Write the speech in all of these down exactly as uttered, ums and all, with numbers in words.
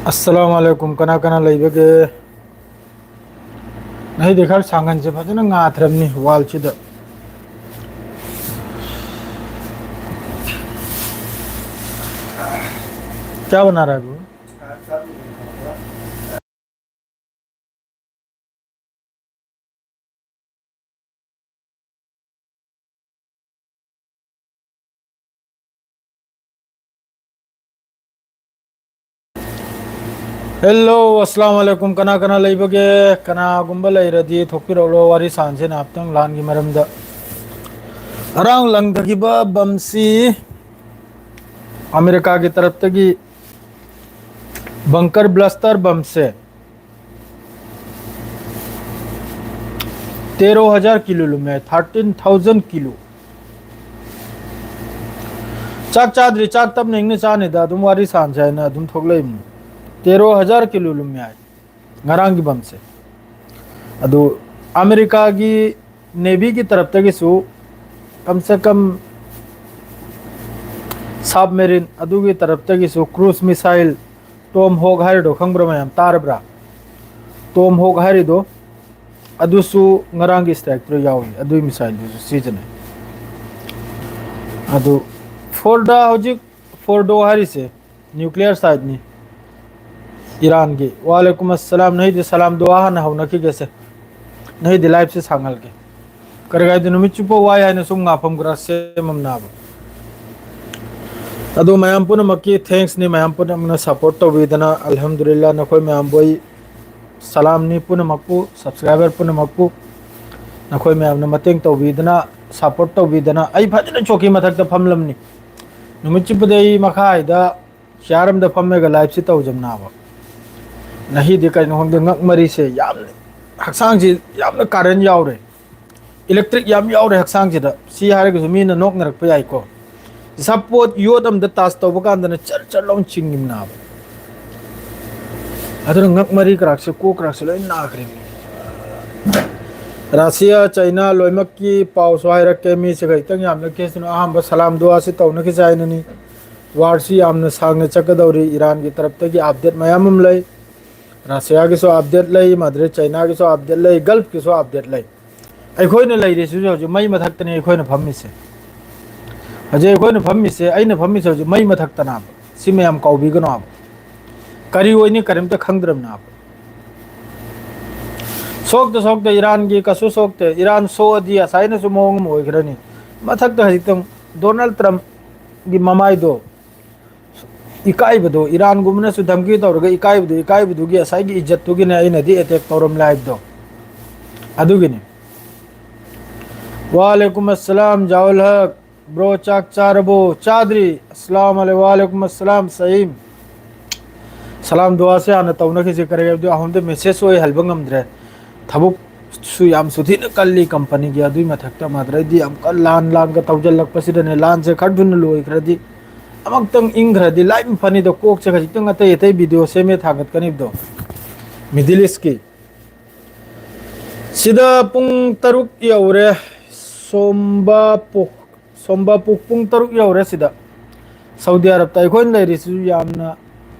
ꯑꯁꯂꯥꯃꯨ ꯑꯂꯥꯏꯀꯨꯝ꯫ ꯀꯅꯥ ꯀꯅꯥ ꯂꯩꯕꯒꯦ? ꯅꯍꯤꯗꯤ ꯈꯔ ꯁꯥꯡꯍꯟꯁꯦ, ꯐꯖꯅ ꯉꯥꯊꯔꯝꯅꯤ ꯋꯥꯜꯁꯤꯗ꯫ क्या बना रहा है वो? Hello, ꯑꯁꯂꯥꯃꯨ ꯑꯂꯥꯏꯀꯨꯝ꯫ ꯀꯅꯥ ꯀꯅꯥ ꯂꯩꯕꯒꯦ? ꯀꯅꯥꯒꯨꯝꯕ ꯂꯩꯔꯗꯤ ꯊꯣꯛꯄꯤꯔꯛꯂꯣ, ꯋꯥꯔꯤ ꯁꯥꯟꯁꯦ ꯉꯥꯏꯍꯥꯛꯇꯪ ꯂꯥꯟꯒꯤ ꯃꯔꯝꯗ꯫ ꯉꯔꯥꯡ ꯂꯪꯊꯈꯤꯕ ꯕꯝꯁꯤ ꯑꯃꯦꯔꯤꯀꯥꯒꯤ ꯇꯔꯞꯇꯒꯤ ꯕꯪꯀꯔ ꯕ꯭ꯂꯥꯁꯇꯔ ꯕꯝꯁꯦ ꯇꯦꯔꯣ ꯍꯖꯥꯔ ꯀꯤꯂꯣ ꯂꯨꯝꯃꯦ ꯍꯥꯏ, ꯊꯥꯔꯇꯤꯟ ꯊꯥꯎꯖꯟ ꯀꯤꯂꯣ꯫ ꯆꯥꯛ ꯆꯥꯗ꯭ꯔꯤ, ꯆꯥꯛ ꯇꯞꯅ ꯏꯪꯅ ꯆꯥꯅꯤꯗ, ꯑꯗꯨꯝ ꯋꯥꯔꯤ ꯁꯥꯟꯁꯦ ꯍꯥꯏꯅ ꯑꯗꯨꯝ ꯊꯣꯛꯂꯛꯏꯕꯅꯤ꯫ ꯇꯦꯔꯣ ꯍꯖꯥꯔ ꯀꯤꯂꯣ ꯂꯨꯝꯃꯦ ꯍꯥꯏ ꯉꯔꯥꯡꯒꯤ ꯕꯝꯁꯦ꯫ ꯑꯗꯨ ꯑꯃꯦꯔꯤꯀꯥꯒꯤ ꯅꯦꯚꯤꯒꯤ ꯇꯔꯞꯇꯒꯤꯁꯨ ꯀꯝ ꯁꯦ ꯀꯝ ꯁꯕꯃꯦꯔꯤꯟ ꯑꯗꯨꯒꯤ ꯇꯔꯞꯇꯒꯤꯁꯨ ꯀ꯭ꯔꯨꯖ ꯃꯤꯁꯥꯏꯜ ꯇꯣꯝ ꯍꯣꯛ ꯍꯥꯏꯔꯤꯗꯣ ꯈꯪꯕ꯭ꯔꯥ ꯃꯌꯥꯝ? ꯇꯥꯔꯕ꯭ꯔꯥ? ꯇꯣꯝ ꯍꯣꯛ ꯍꯥꯏꯔꯤꯗꯣ ꯑꯗꯨꯁꯨ ꯉꯔꯥꯡꯒꯤ ꯁ꯭ꯇ꯭ꯔꯥꯏꯛꯇꯨꯗ ꯌꯥꯎꯏ, ꯑꯗꯨꯒꯤ ꯃꯤꯁꯥꯏꯜꯗꯨꯁꯨ ꯁꯤꯖꯤꯟꯅꯩ꯫ ꯑꯗꯨ ꯐꯣꯔꯗ ꯍꯧꯖꯤꯛ ꯐꯣꯔꯗꯣ ꯍꯥꯏꯔꯤꯁꯦ ꯅ꯭ꯌꯨꯀ꯭ꯂꯤꯌꯔ ꯁꯥꯏꯠꯅꯤ ꯏꯔꯥꯟꯒꯤ꯫ ꯋꯥꯂꯦꯀꯨꯝ ꯑꯁꯂꯥꯝ꯫ ꯅꯍꯤꯗꯤ ꯁꯂꯥꯝ ꯗꯨꯋꯥ ꯍꯥꯟꯅ ꯍꯧꯅꯈꯤꯒꯦꯁꯦ, ꯅꯍꯤꯗꯤ ꯂꯥꯏꯐꯁꯦ ꯁꯥꯡꯍꯜꯒꯦ꯫ ꯀꯔꯤ ꯀꯥꯏꯗ ꯅꯨꯃꯤꯠ ꯆꯨꯞꯄ ꯋꯥꯏ ꯍꯥꯏꯅ ꯁꯨꯝ ꯉꯥꯐꯝ ꯈꯔ ꯁꯦꯝꯃꯝꯅꯥꯕ꯫ ꯑꯗꯨ ꯃꯌꯥꯝ ꯄꯨꯝꯅꯃꯛꯀꯤ ꯊꯦꯡꯛꯁꯅꯤ, ꯃꯌꯥꯝ ꯄꯨꯝꯅꯃꯛꯅ ꯁꯞꯄꯣꯔꯠ ꯇꯧꯕꯤꯗꯅ꯫ ꯑꯜꯍꯝꯗꯨꯂꯤꯜꯂꯥ, ꯅꯈꯣꯏ ꯃꯌꯥꯝꯕꯨ ꯑꯩ ꯁꯂꯥꯝꯅꯤ ꯄꯨꯝꯅꯃꯛꯄꯨ, ꯁꯕꯁꯀ꯭ꯔꯥꯏꯕꯔ ꯄꯨꯝꯅꯃꯛꯄꯨ꯫ ꯅꯈꯣꯏ ꯃꯌꯥꯝꯅ ꯃꯇꯦꯡ ꯇꯧꯕꯤꯗꯅ, ꯁꯞꯄꯣꯔꯠ ꯇꯧꯕꯤꯗꯅ꯫ ꯑꯩ ꯐꯖꯅ ꯆꯧꯀꯤ ꯃꯊꯛꯇ ꯐꯝꯂꯝꯅꯤ꯫ ꯅꯨꯃꯤꯠ ꯆꯨꯞꯄꯗ ꯑꯩ ꯃꯈꯥꯏꯗ ꯆꯤꯌꯥꯔ ꯑꯃꯗ ꯐꯝꯃꯒ ꯂꯥꯏꯐꯁꯤ ꯇꯧꯖꯕꯅꯦꯕ꯫ ꯅꯍꯤꯗꯤ ꯀꯩꯅꯣ ꯈꯪꯗꯦ, ꯉꯛ ꯃꯔꯤꯁꯦ ꯌꯥꯝꯅ, ꯍꯛꯆꯥꯡꯁꯤ ꯌꯥꯝꯅ ꯀꯥꯔꯦꯟ ꯌꯥꯎꯔꯦ, ꯏꯂꯦꯛꯇ꯭ꯔꯤꯛ ꯌꯥꯝ ꯌꯥꯎꯔꯦ ꯍꯛꯆꯥꯡꯁꯤꯗ꯫ ꯁꯤ ꯍꯥꯏꯔꯒꯁꯨ ꯃꯤꯅ ꯅꯣꯛꯅꯔꯛꯄ ꯌꯥꯏꯀꯣ꯫ ꯁꯞꯄꯣꯠ ꯌꯣꯠ ꯑꯝꯗ ꯇꯥꯁ ꯇꯧꯕ ꯀꯥꯟꯗꯅ ꯆꯔ ꯆꯔ ꯂꯥꯎꯅ ꯆꯤꯡꯉꯤꯕꯅꯥꯕ꯫ ꯑꯗꯨꯅ ꯉꯛ ꯃꯔꯤ ꯀꯔꯥꯛꯁꯦ, ꯀꯣꯛ ꯀꯔꯥꯛꯁꯦ ꯂꯣꯏ ꯅꯥꯈ꯭ꯔꯦ꯫ ꯔꯁꯤꯌꯥ, ꯆꯩꯅꯥ ꯂꯣꯏꯅꯃꯛꯀꯤ ꯄꯥꯎꯁꯨ ꯍꯥꯏꯔꯛꯀꯦ꯫ ꯃꯤꯁꯦ ꯈꯤꯇꯪ ꯌꯥꯝꯅ ꯀꯦꯁꯇꯅ ꯑꯍꯥꯟꯕ ꯁꯂꯥꯝ ꯗꯨꯋꯥꯁꯤ ꯇꯧꯅꯈꯤꯁꯦ ꯍꯥꯏꯅꯅꯤ꯫ ꯋꯥꯔꯁꯤ ꯌꯥꯝꯅ ꯁꯥꯡꯅ ꯆꯠꯀꯗꯧꯔꯤ꯫ ꯏꯔꯥꯟꯒꯤ ꯇꯔꯞꯇꯒꯤ ꯑꯞꯗꯦꯠ ꯃꯌꯥꯝ ꯑꯃ ꯂꯩ, ꯔꯁꯤꯌꯥꯒꯤꯁꯨ ꯑꯞꯗꯦꯠ ꯂꯩ, ꯃꯗ꯭ꯔꯦ ꯆꯩꯅꯥꯒꯤꯁꯨ ꯑꯞꯗꯦꯠ ꯂꯩ, ꯒꯜꯐꯀꯤꯁꯨ ꯑꯞꯗꯦꯠ ꯂꯩ꯫ ꯑꯩꯈꯣꯏꯅ ꯂꯩꯔꯤꯁꯤꯁꯨ ꯍꯧꯖꯤꯛ ꯃꯩ ꯃꯊꯛꯇꯅꯤ ꯑꯩꯈꯣꯏꯅ ꯐꯝꯃꯤꯁꯦ꯫ ꯍꯧꯖꯤꯛ ꯑꯩꯈꯣꯏꯅ ꯐꯝꯃꯤꯁꯦ, ꯑꯩꯅ ꯐꯝꯃꯤꯁꯦ ꯍꯧꯖꯤꯛ ꯃꯩ ꯃꯊꯛꯇꯅꯦꯕ꯫ ꯁꯤ ꯃꯌꯥꯝ ꯀꯥꯎꯕꯤꯒꯅꯣꯕ꯫ ꯀꯔꯤ ꯑꯣꯏꯅꯤ ꯀꯔꯤꯝꯇ ꯈꯪꯗ꯭ꯔꯕꯅꯦꯕ꯫ ꯁꯣꯛꯇ ꯁꯣꯛꯇ ꯏꯔꯥꯟꯒꯤ ꯀꯩꯁꯨ ꯁꯣꯛꯇꯦ꯫ ꯏꯔꯥꯟ ꯁꯣꯛꯑꯗꯤ ꯑꯁꯥꯏꯅꯁꯨ ꯃꯑꯣꯡ ꯑꯃ ꯑꯣꯏꯈ꯭ꯔꯅꯤ꯫ ꯃꯊꯛꯇ ꯍꯧꯖꯤꯛꯇꯪ ꯗꯣꯅꯥꯜꯗ ꯇ꯭ꯔꯝꯞꯒꯤ ꯃꯃꯥꯏꯗꯣ ꯏꯀꯥꯏꯕꯗꯣ, ꯏꯔꯥꯟꯒꯨꯝꯕꯅꯁꯨ ꯙꯝꯀꯤ ꯇꯧꯔꯒ ꯏꯀꯥꯏꯕꯗꯣ, ꯏꯀꯥꯏꯕꯗꯨꯒꯤ ꯉꯁꯥꯏꯒꯤ ꯏꯖꯠꯇꯨꯒꯤꯅꯦ ꯑꯩꯅꯗꯤ ꯑꯦꯇꯦꯛ ꯇꯧꯔꯝꯂꯦ ꯍꯥꯏꯕꯗꯣ꯫ ꯑꯗꯨꯒꯤꯅꯤ꯫ ꯋꯥꯂꯦꯀꯨꯝ ꯑꯁꯂꯥꯝ ꯖꯥꯎꯜ ꯍꯛ꯫ ꯕ꯭ꯔꯣ, ꯆꯥꯛ ꯆꯥꯔꯕꯣ? ꯆꯥꯗ꯭ꯔꯤ꯫ ꯑꯁꯂꯥꯝ ꯑꯂꯩ-, ꯋꯥꯂꯦꯀꯨꯝ ꯑꯁꯂꯥꯝ ꯁꯌꯤꯝ꯫ ꯁꯂꯥꯝ ꯗꯨꯋꯥꯁꯦ ꯍꯥꯟꯅ ꯇꯧꯅꯈꯤꯁꯦ, ꯀꯔꯤ ꯍꯥꯏꯕꯗꯤ ꯑꯍꯨꯝꯗ ꯃꯦꯁꯦꯖ ꯑꯣꯏ ꯍꯜꯕ ꯉꯝꯗ꯭ꯔꯦ꯫ ꯊꯕꯛꯁꯨ ꯌꯥꯝ ꯁꯨꯊꯤꯅ ꯀꯜꯂꯤ ꯀꯝꯄꯅꯤꯒꯤ꯫ ꯑꯗꯨꯏ ꯃꯊꯛꯇ ꯃꯗ꯭ꯔꯩꯗꯤ ꯌꯥꯝ ꯀꯟ-, ꯂꯥꯟ ꯂꯥꯟꯒ ꯇꯧꯖꯜꯂꯛꯄꯁꯤꯗꯅꯦ, ꯂꯥꯟꯁꯦ ꯈꯔ ꯊꯨꯅ ꯂꯣꯏꯈ꯭ꯔꯗꯤ ꯑꯃꯨꯛꯇꯪ ꯏꯪꯈ꯭ꯔꯗꯤ ꯂꯥꯏꯐ ꯐꯅꯤꯗ꯫ ꯀꯣꯛꯁꯦ ꯈꯖꯤꯛꯇꯪ ꯑꯇꯩ ꯑꯇꯩ ꯚꯤꯗꯤꯑꯣ ꯁꯦꯝꯃꯦ ꯊꯥꯡꯒꯠꯀꯅꯤꯕꯗꯣ꯫ ꯃꯤꯗꯜ ꯏꯁꯀꯤ ꯁꯤꯗ ꯄꯨꯡ ꯇꯔꯨꯛ ꯌꯧꯔꯦ꯫ ꯁꯣꯝꯕꯥꯄꯣꯛ, ꯁꯣꯝꯕꯥꯄꯣꯛ ꯄꯨꯡ ꯇꯔꯨꯛ ꯌꯧꯔꯦ ꯁꯤꯗ꯫ ꯁꯥꯎꯗꯤ ꯑꯔꯕꯇ ꯑꯩꯈꯣꯏꯅ ꯂꯩꯔꯤꯁꯤꯁꯨ ꯌꯥꯝꯅ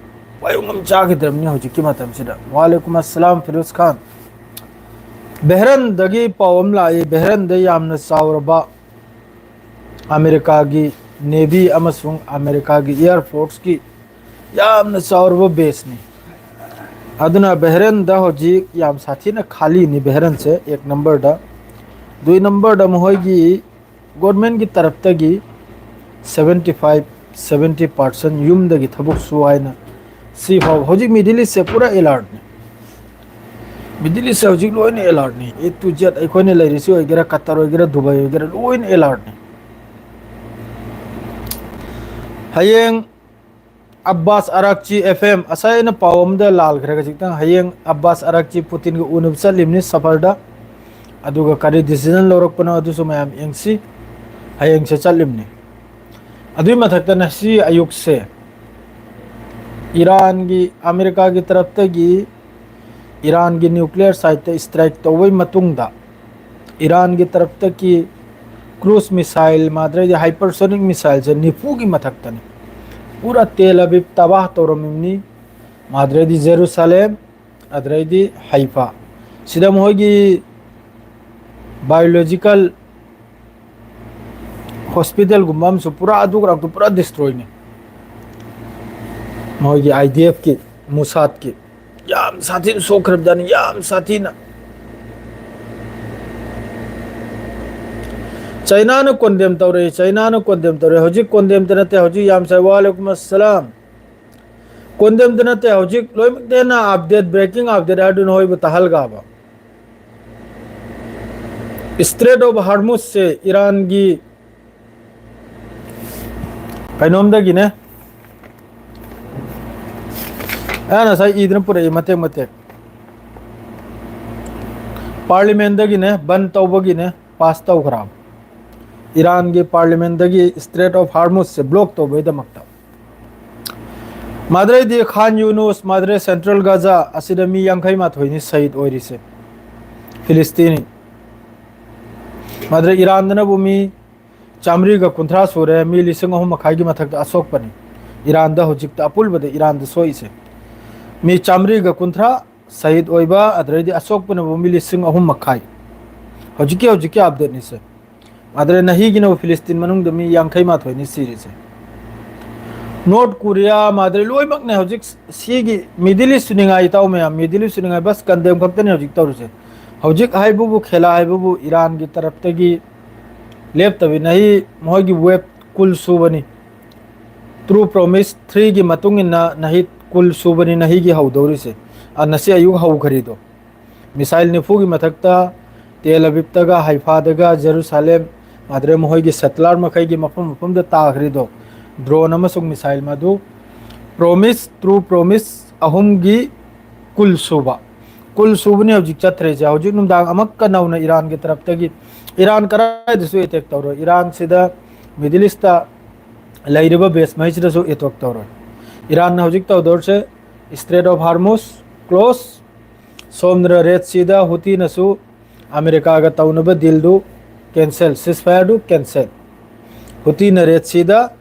ꯋꯥꯌꯨꯡ ꯑꯃ ꯆꯥꯈꯤꯗ꯭ꯔꯕꯅꯤ ꯍꯧꯖꯤꯛꯀꯤ ꯃꯇꯝꯁꯤꯗ꯫ ꯋꯥꯂꯦꯀꯨꯝ ꯑꯁꯂꯥꯝ ꯐꯤꯔꯣꯖ ꯈꯥꯟ꯫ ꯕꯦꯍꯔꯟꯗꯒꯤ ꯄꯥꯎ ꯑꯃ ꯂꯥꯛꯏ꯫ ꯕꯦꯍꯔꯟꯗ ꯌꯥꯝꯅ ꯆꯥꯎꯔꯕ ꯑꯃꯦꯔꯤꯀꯥꯒꯤ ꯅꯦꯚꯤ ꯑꯃꯁꯨꯡ ꯑꯃꯦꯔꯤꯀꯥꯒꯤ ꯏꯌꯥꯔ ꯐꯣꯔꯁꯀꯤ ꯌꯥꯝꯅ ꯆꯥꯎꯔꯕ ꯕꯦꯁꯅꯤ꯫ ꯑꯗꯨꯅ ꯕꯦꯍꯔꯦꯟꯗ ꯍꯧꯖꯤꯛ ꯌꯥꯝ ꯁꯥꯊꯤꯅ ꯈꯥꯜꯂꯤꯅꯤ ꯕꯦꯍꯔꯦꯟꯁꯦ ꯑꯦꯛ ꯅꯝꯕꯔꯗ꯫ ꯗꯨꯏ ꯅꯝꯕꯔꯗ ꯃꯈꯣꯏꯒꯤ ꯒꯣꯔꯃꯦꯟꯒꯤ ꯇꯔꯞꯇꯒꯤ seventy five, seventy percent ꯌꯨꯝꯗꯒꯤ ꯊꯕꯛ ꯁꯨ ꯍꯥꯏꯅ ꯁꯤ ꯐꯥꯎꯕ꯫ ꯍꯧꯖꯤꯛ ꯃꯤꯗꯜ ꯏꯁꯁꯦ ꯄꯨꯔꯥ ꯑꯦꯂꯥꯔꯠꯅꯤ꯫ ꯃꯤꯗꯜ ꯏꯁꯁꯦ ꯍꯧꯖꯤꯛ ꯂꯣꯏꯅ ꯑꯦꯂꯥꯔꯠꯅꯤ꯫ A to Z ꯑꯩꯈꯣꯏꯅ ꯂꯩꯔꯤꯁꯤ ꯑꯣꯏꯒꯦꯔꯥ, ꯀꯇꯔ ꯑꯣꯏꯒꯦꯔꯥ, ꯗꯨꯕꯥꯏ ꯑꯣꯏꯒꯦꯔꯥ, ꯂꯣꯏꯅ ꯑꯦꯂꯥꯔꯠꯅꯤ꯫ ꯍꯌꯦꯡ ꯑꯕꯥꯁ ꯑꯔꯥꯛꯆꯤ, F M, ꯉꯁꯥꯏ ꯑꯩꯅ ꯄꯥꯎ ꯑꯃꯗ ꯂꯥꯜꯈ꯭ꯔꯦ ꯈꯖꯤꯛꯇꯪ꯫ ꯍꯌꯦꯡ ꯑꯕꯥꯁ ꯑꯔꯥꯛꯆꯤ ꯄꯨꯇꯤꯟꯒ ꯎꯅꯕ ꯆꯠꯂꯤꯕꯅꯤ ꯁꯐꯔꯗ꯫ ꯑꯗꯨꯒ ꯀꯔꯤ decision ꯂꯧꯔꯛꯄꯅꯣ ꯑꯗꯨꯁꯨ ꯃꯌꯥꯝ ꯌꯦꯡꯁꯤ꯫ ꯍꯌꯦꯡꯁꯦ ꯆꯠꯂꯤꯕꯅꯤ꯫ ꯑꯗꯨꯒꯤ ꯃꯊꯛꯇ ꯉꯁꯤ ꯑꯌꯨꯛꯁꯦ ꯏꯔꯥꯟꯒꯤ, ꯑꯃꯦꯔꯤꯀꯥꯒꯤ ꯇꯔꯞꯇꯒꯤ ꯏꯔꯥꯟꯒꯤ nuclear site ꯇ strike ꯇꯧꯕꯒꯤ ꯃꯇꯨꯡꯗ ꯏꯔꯥꯟꯒꯤ ꯇꯔꯞꯇꯒꯤ cruise missile, ꯃꯥꯗ꯭ꯔꯩꯗꯤ hypersonic missile ꯁꯦ ꯅꯤꯐꯨꯒꯤ ꯃꯊꯛꯇꯅꯤ꯫ ꯄꯨꯔꯥ ꯇꯦꯜ ꯑꯕꯤꯕ ꯇꯕꯥꯍ ꯇꯧꯔꯝꯃꯤꯕꯅꯤ꯫ ꯑꯗꯨꯗꯩꯗꯤ ꯖꯦꯔꯨꯁꯥꯂꯦꯝ, ꯑꯗꯨꯗꯩꯗꯤ ꯍꯩꯐꯥ꯫ ꯁꯤꯗ ꯃꯈꯣꯏꯒꯤ biological hospitalꯒꯨꯝꯕ ꯑꯃꯁꯨ ꯄꯨꯔꯥ ꯑꯗꯨꯒ ꯄꯨꯔꯥ destroyꯅꯤ꯫ ꯃꯈꯣꯏꯒꯤ IDFꯀꯤ, ꯃꯨꯁꯥꯗꯀꯤ ꯌꯥꯝ ꯁꯥꯊꯤꯅ ꯁꯣꯛꯈ꯭ꯔꯕꯖꯥꯠꯅꯤ, ꯌꯥꯝ ꯁꯥꯊꯤꯅ꯫ ꯆꯩꯅꯥꯅ condemn ꯇꯧꯔꯛꯏ, ꯆꯩꯅꯥꯅ condemn ꯇꯧꯔꯛꯏ꯫ ꯍꯧꯖꯤꯛ condemnꯗ ꯅꯠꯇꯦ, ꯍꯧꯖꯤꯛ ꯌꯥꯝ ꯁꯥꯏ꯫ ꯋꯥꯂꯦꯀꯨꯝ ꯑꯁꯂꯥꯝ꯫ Condemnꯗ ꯅꯠꯇꯦ, ꯍꯧꯖꯤꯛ ꯂꯣꯏꯅꯃꯛꯇ ꯍꯦꯟꯅ update, breaking update ꯍꯥꯏꯗꯨꯅ ꯍꯣꯏꯕꯨ ꯇꯥꯍꯜꯒꯕ꯫ Strait of Hormuzꯁꯦ ꯏꯔꯥꯟꯒꯤ ꯀꯩꯅꯣꯝꯗꯒꯤꯅꯦ꯫ ꯑꯩꯅ ꯉꯁꯥꯏ ꯏꯗꯨꯅ ꯄꯨꯔꯛꯏ ꯃꯇꯦꯛ ꯃꯇꯦꯛ꯫ Parliamentꯗꯒꯤꯅꯦ, ꯕꯟ ꯇꯧꯕꯒꯤꯅꯦ, pass ꯇꯧꯈ꯭ꯔꯕ꯫ ꯏꯔꯥꯟꯒꯤ Parliamentꯗꯒꯤ Strait of Hormuzꯁꯦ block ꯇꯧꯕꯒꯤꯗꯃꯛꯇ꯫ ꯃꯗꯨꯗꯩꯗꯤ Khan ꯌꯨꯅꯨꯁ, ꯃꯗꯨꯗꯩ Central Gaza ꯑꯁꯤꯗ ꯃꯤ ꯌꯥꯡꯈꯩ ꯃꯥꯊꯣꯏꯅꯤ ꯁꯍꯤꯗ ꯑꯣꯏꯔꯤꯁꯦ, ꯐꯤꯂꯤꯁꯇꯤꯅꯤ꯫ ꯃꯗꯨꯗꯩ ꯏꯔꯥꯟꯗꯅꯕꯨ ꯃꯤ ꯆꯥꯃꯔꯤꯒ ꯀꯨꯟꯊ꯭ꯔꯥ ꯁꯨꯔꯦ, ꯃꯤ ꯂꯤꯁꯤꯡ ꯑꯍꯨꯝ ꯃꯈꯥꯏꯒꯤ ꯃꯊꯛꯇ ꯑꯁꯣꯛꯄꯅꯤ꯫ ꯏꯔꯥꯟꯗ ꯍꯧꯖꯤꯛꯇ ꯑꯄꯨꯟꯕꯗ ꯏꯔꯥꯟꯗ ꯁꯣꯛꯏꯁꯦ ꯃꯤ ꯆꯥꯃꯔꯤꯒ ꯀꯨꯟꯊ꯭ꯔꯥ ꯁꯍꯤꯗ ꯑꯣꯏꯕ, ꯑꯗꯨꯗꯩꯗꯤ ꯑꯁꯣꯛꯄꯅꯕꯨ ꯃꯤ ꯂꯤꯁꯤꯡ ꯑꯍꯨꯝ ꯃꯈꯥꯏ꯫ ꯍꯧꯖꯤꯛꯀꯤ, ꯍꯧꯖꯤꯛꯀꯤ updateꯅꯤꯁꯦ꯫ ꯑꯗꯨꯗ ꯅꯍꯤꯒꯤꯅ ꯐꯤꯂꯤꯁꯇꯤꯟ ꯃꯅꯨꯡꯗ ꯃꯤ ꯌꯥꯡꯈꯩ ꯃꯥꯊꯣꯏꯅꯤ ꯁꯤꯔꯤꯁꯦ꯫ North Korea, ꯃꯗꯨꯗꯩ ꯂꯣꯏꯅꯃꯛꯅꯦ ꯍꯧꯖꯤꯛ ꯁꯤꯒꯤ Middle East ꯁꯨꯅꯤꯡꯉꯥꯏ, ꯏꯇꯥꯎ ꯃꯌꯥꯝ, Middle East ꯁꯨꯅꯤꯡꯉꯥꯏ ꯕꯁ condemn ꯈꯛꯇꯅꯤ ꯍꯧꯖꯤꯛ ꯇꯧꯔꯤꯁꯦ꯫ ꯍꯧꯖꯤꯛ ꯍꯥꯏꯕꯕꯨ, ꯈꯦꯂꯥ ꯍꯥꯏꯕꯕꯨ ꯏꯔꯥꯟꯒꯤ ꯇꯔꯞꯇꯒꯤ ꯂꯦꯞꯇꯕꯤ ꯅꯍꯤ ꯃꯈꯣꯏꯒꯤ wave ꯀꯨꯜ ꯁꯨꯕꯅꯤ꯫ True Promise threeꯒꯤ ꯃꯇꯨꯡ ꯏꯟꯅ ꯅꯍꯤ ꯀꯨꯜ ꯁꯨꯕꯅꯤ ꯅꯍꯤꯒꯤ ꯍꯧꯗꯧꯔꯤꯁꯦ꯫ ꯑ, ꯉꯁꯤ ꯑꯌꯨꯛ ꯍꯧꯈ꯭ꯔꯤꯗꯣ꯫ Missile ꯅꯤꯐꯨꯒꯤ ꯃꯊꯛꯇ ꯇꯦꯜ ꯑꯕꯤꯕꯇꯒ, ꯍꯩꯐꯥꯗꯒ, ꯖꯦꯔꯨꯁꯥꯂꯦꯝ, ꯑꯗꯨꯗꯩ ꯃꯈꯣꯏꯒꯤ settler ꯃꯈꯩꯒꯤ ꯃꯐꯝ ꯃꯐꯝꯗ ꯇꯥꯈ꯭ꯔꯤꯗꯣ, drone ꯑꯃꯁꯨꯡ missile ꯃꯗꯨ꯫ Promise, True Promise ꯑꯍꯨꯝꯒꯤ ꯀꯨꯜ ꯁꯨꯕ꯫ ꯀꯨꯜ ꯁꯨꯕꯅꯤ ꯍꯧꯖꯤꯛ ꯆꯠꯊꯔꯤꯁꯦ꯫ ꯍꯧꯖꯤꯛ ꯅꯨꯡꯗꯥꯡ ꯑꯃꯛꯀ ꯅꯧꯅ ꯏꯔꯥꯟꯒꯤ ꯇꯔꯞꯇꯒꯤ, ꯏꯔꯥꯟ ꯀꯗꯥꯏꯗꯁꯨ attack ꯇꯧꯔꯣꯏ꯫ ꯏꯔꯥꯟꯁꯤꯗ Middle Eastꯇ ꯂꯩꯔꯤꯕ base ꯃꯩꯁꯤꯗꯁꯨ attack ꯇꯧꯔꯣꯏ꯫ ꯏꯔꯥꯟꯅ ꯍꯧꯖꯤꯛ ꯇꯧꯗꯧꯔꯤꯁꯦ Strait of Hormuz close, ꯁꯣꯝꯗꯅ Red Seaꯗ ꯍꯨꯇꯤꯅꯁꯨ ꯑꯃꯦꯔꯤꯀꯥꯒ ꯇꯧꯅꯕ dealꯗꯨ cancel, ceasefire cancel꯫ ꯍꯨꯇꯤꯅ Red Seaꯗ,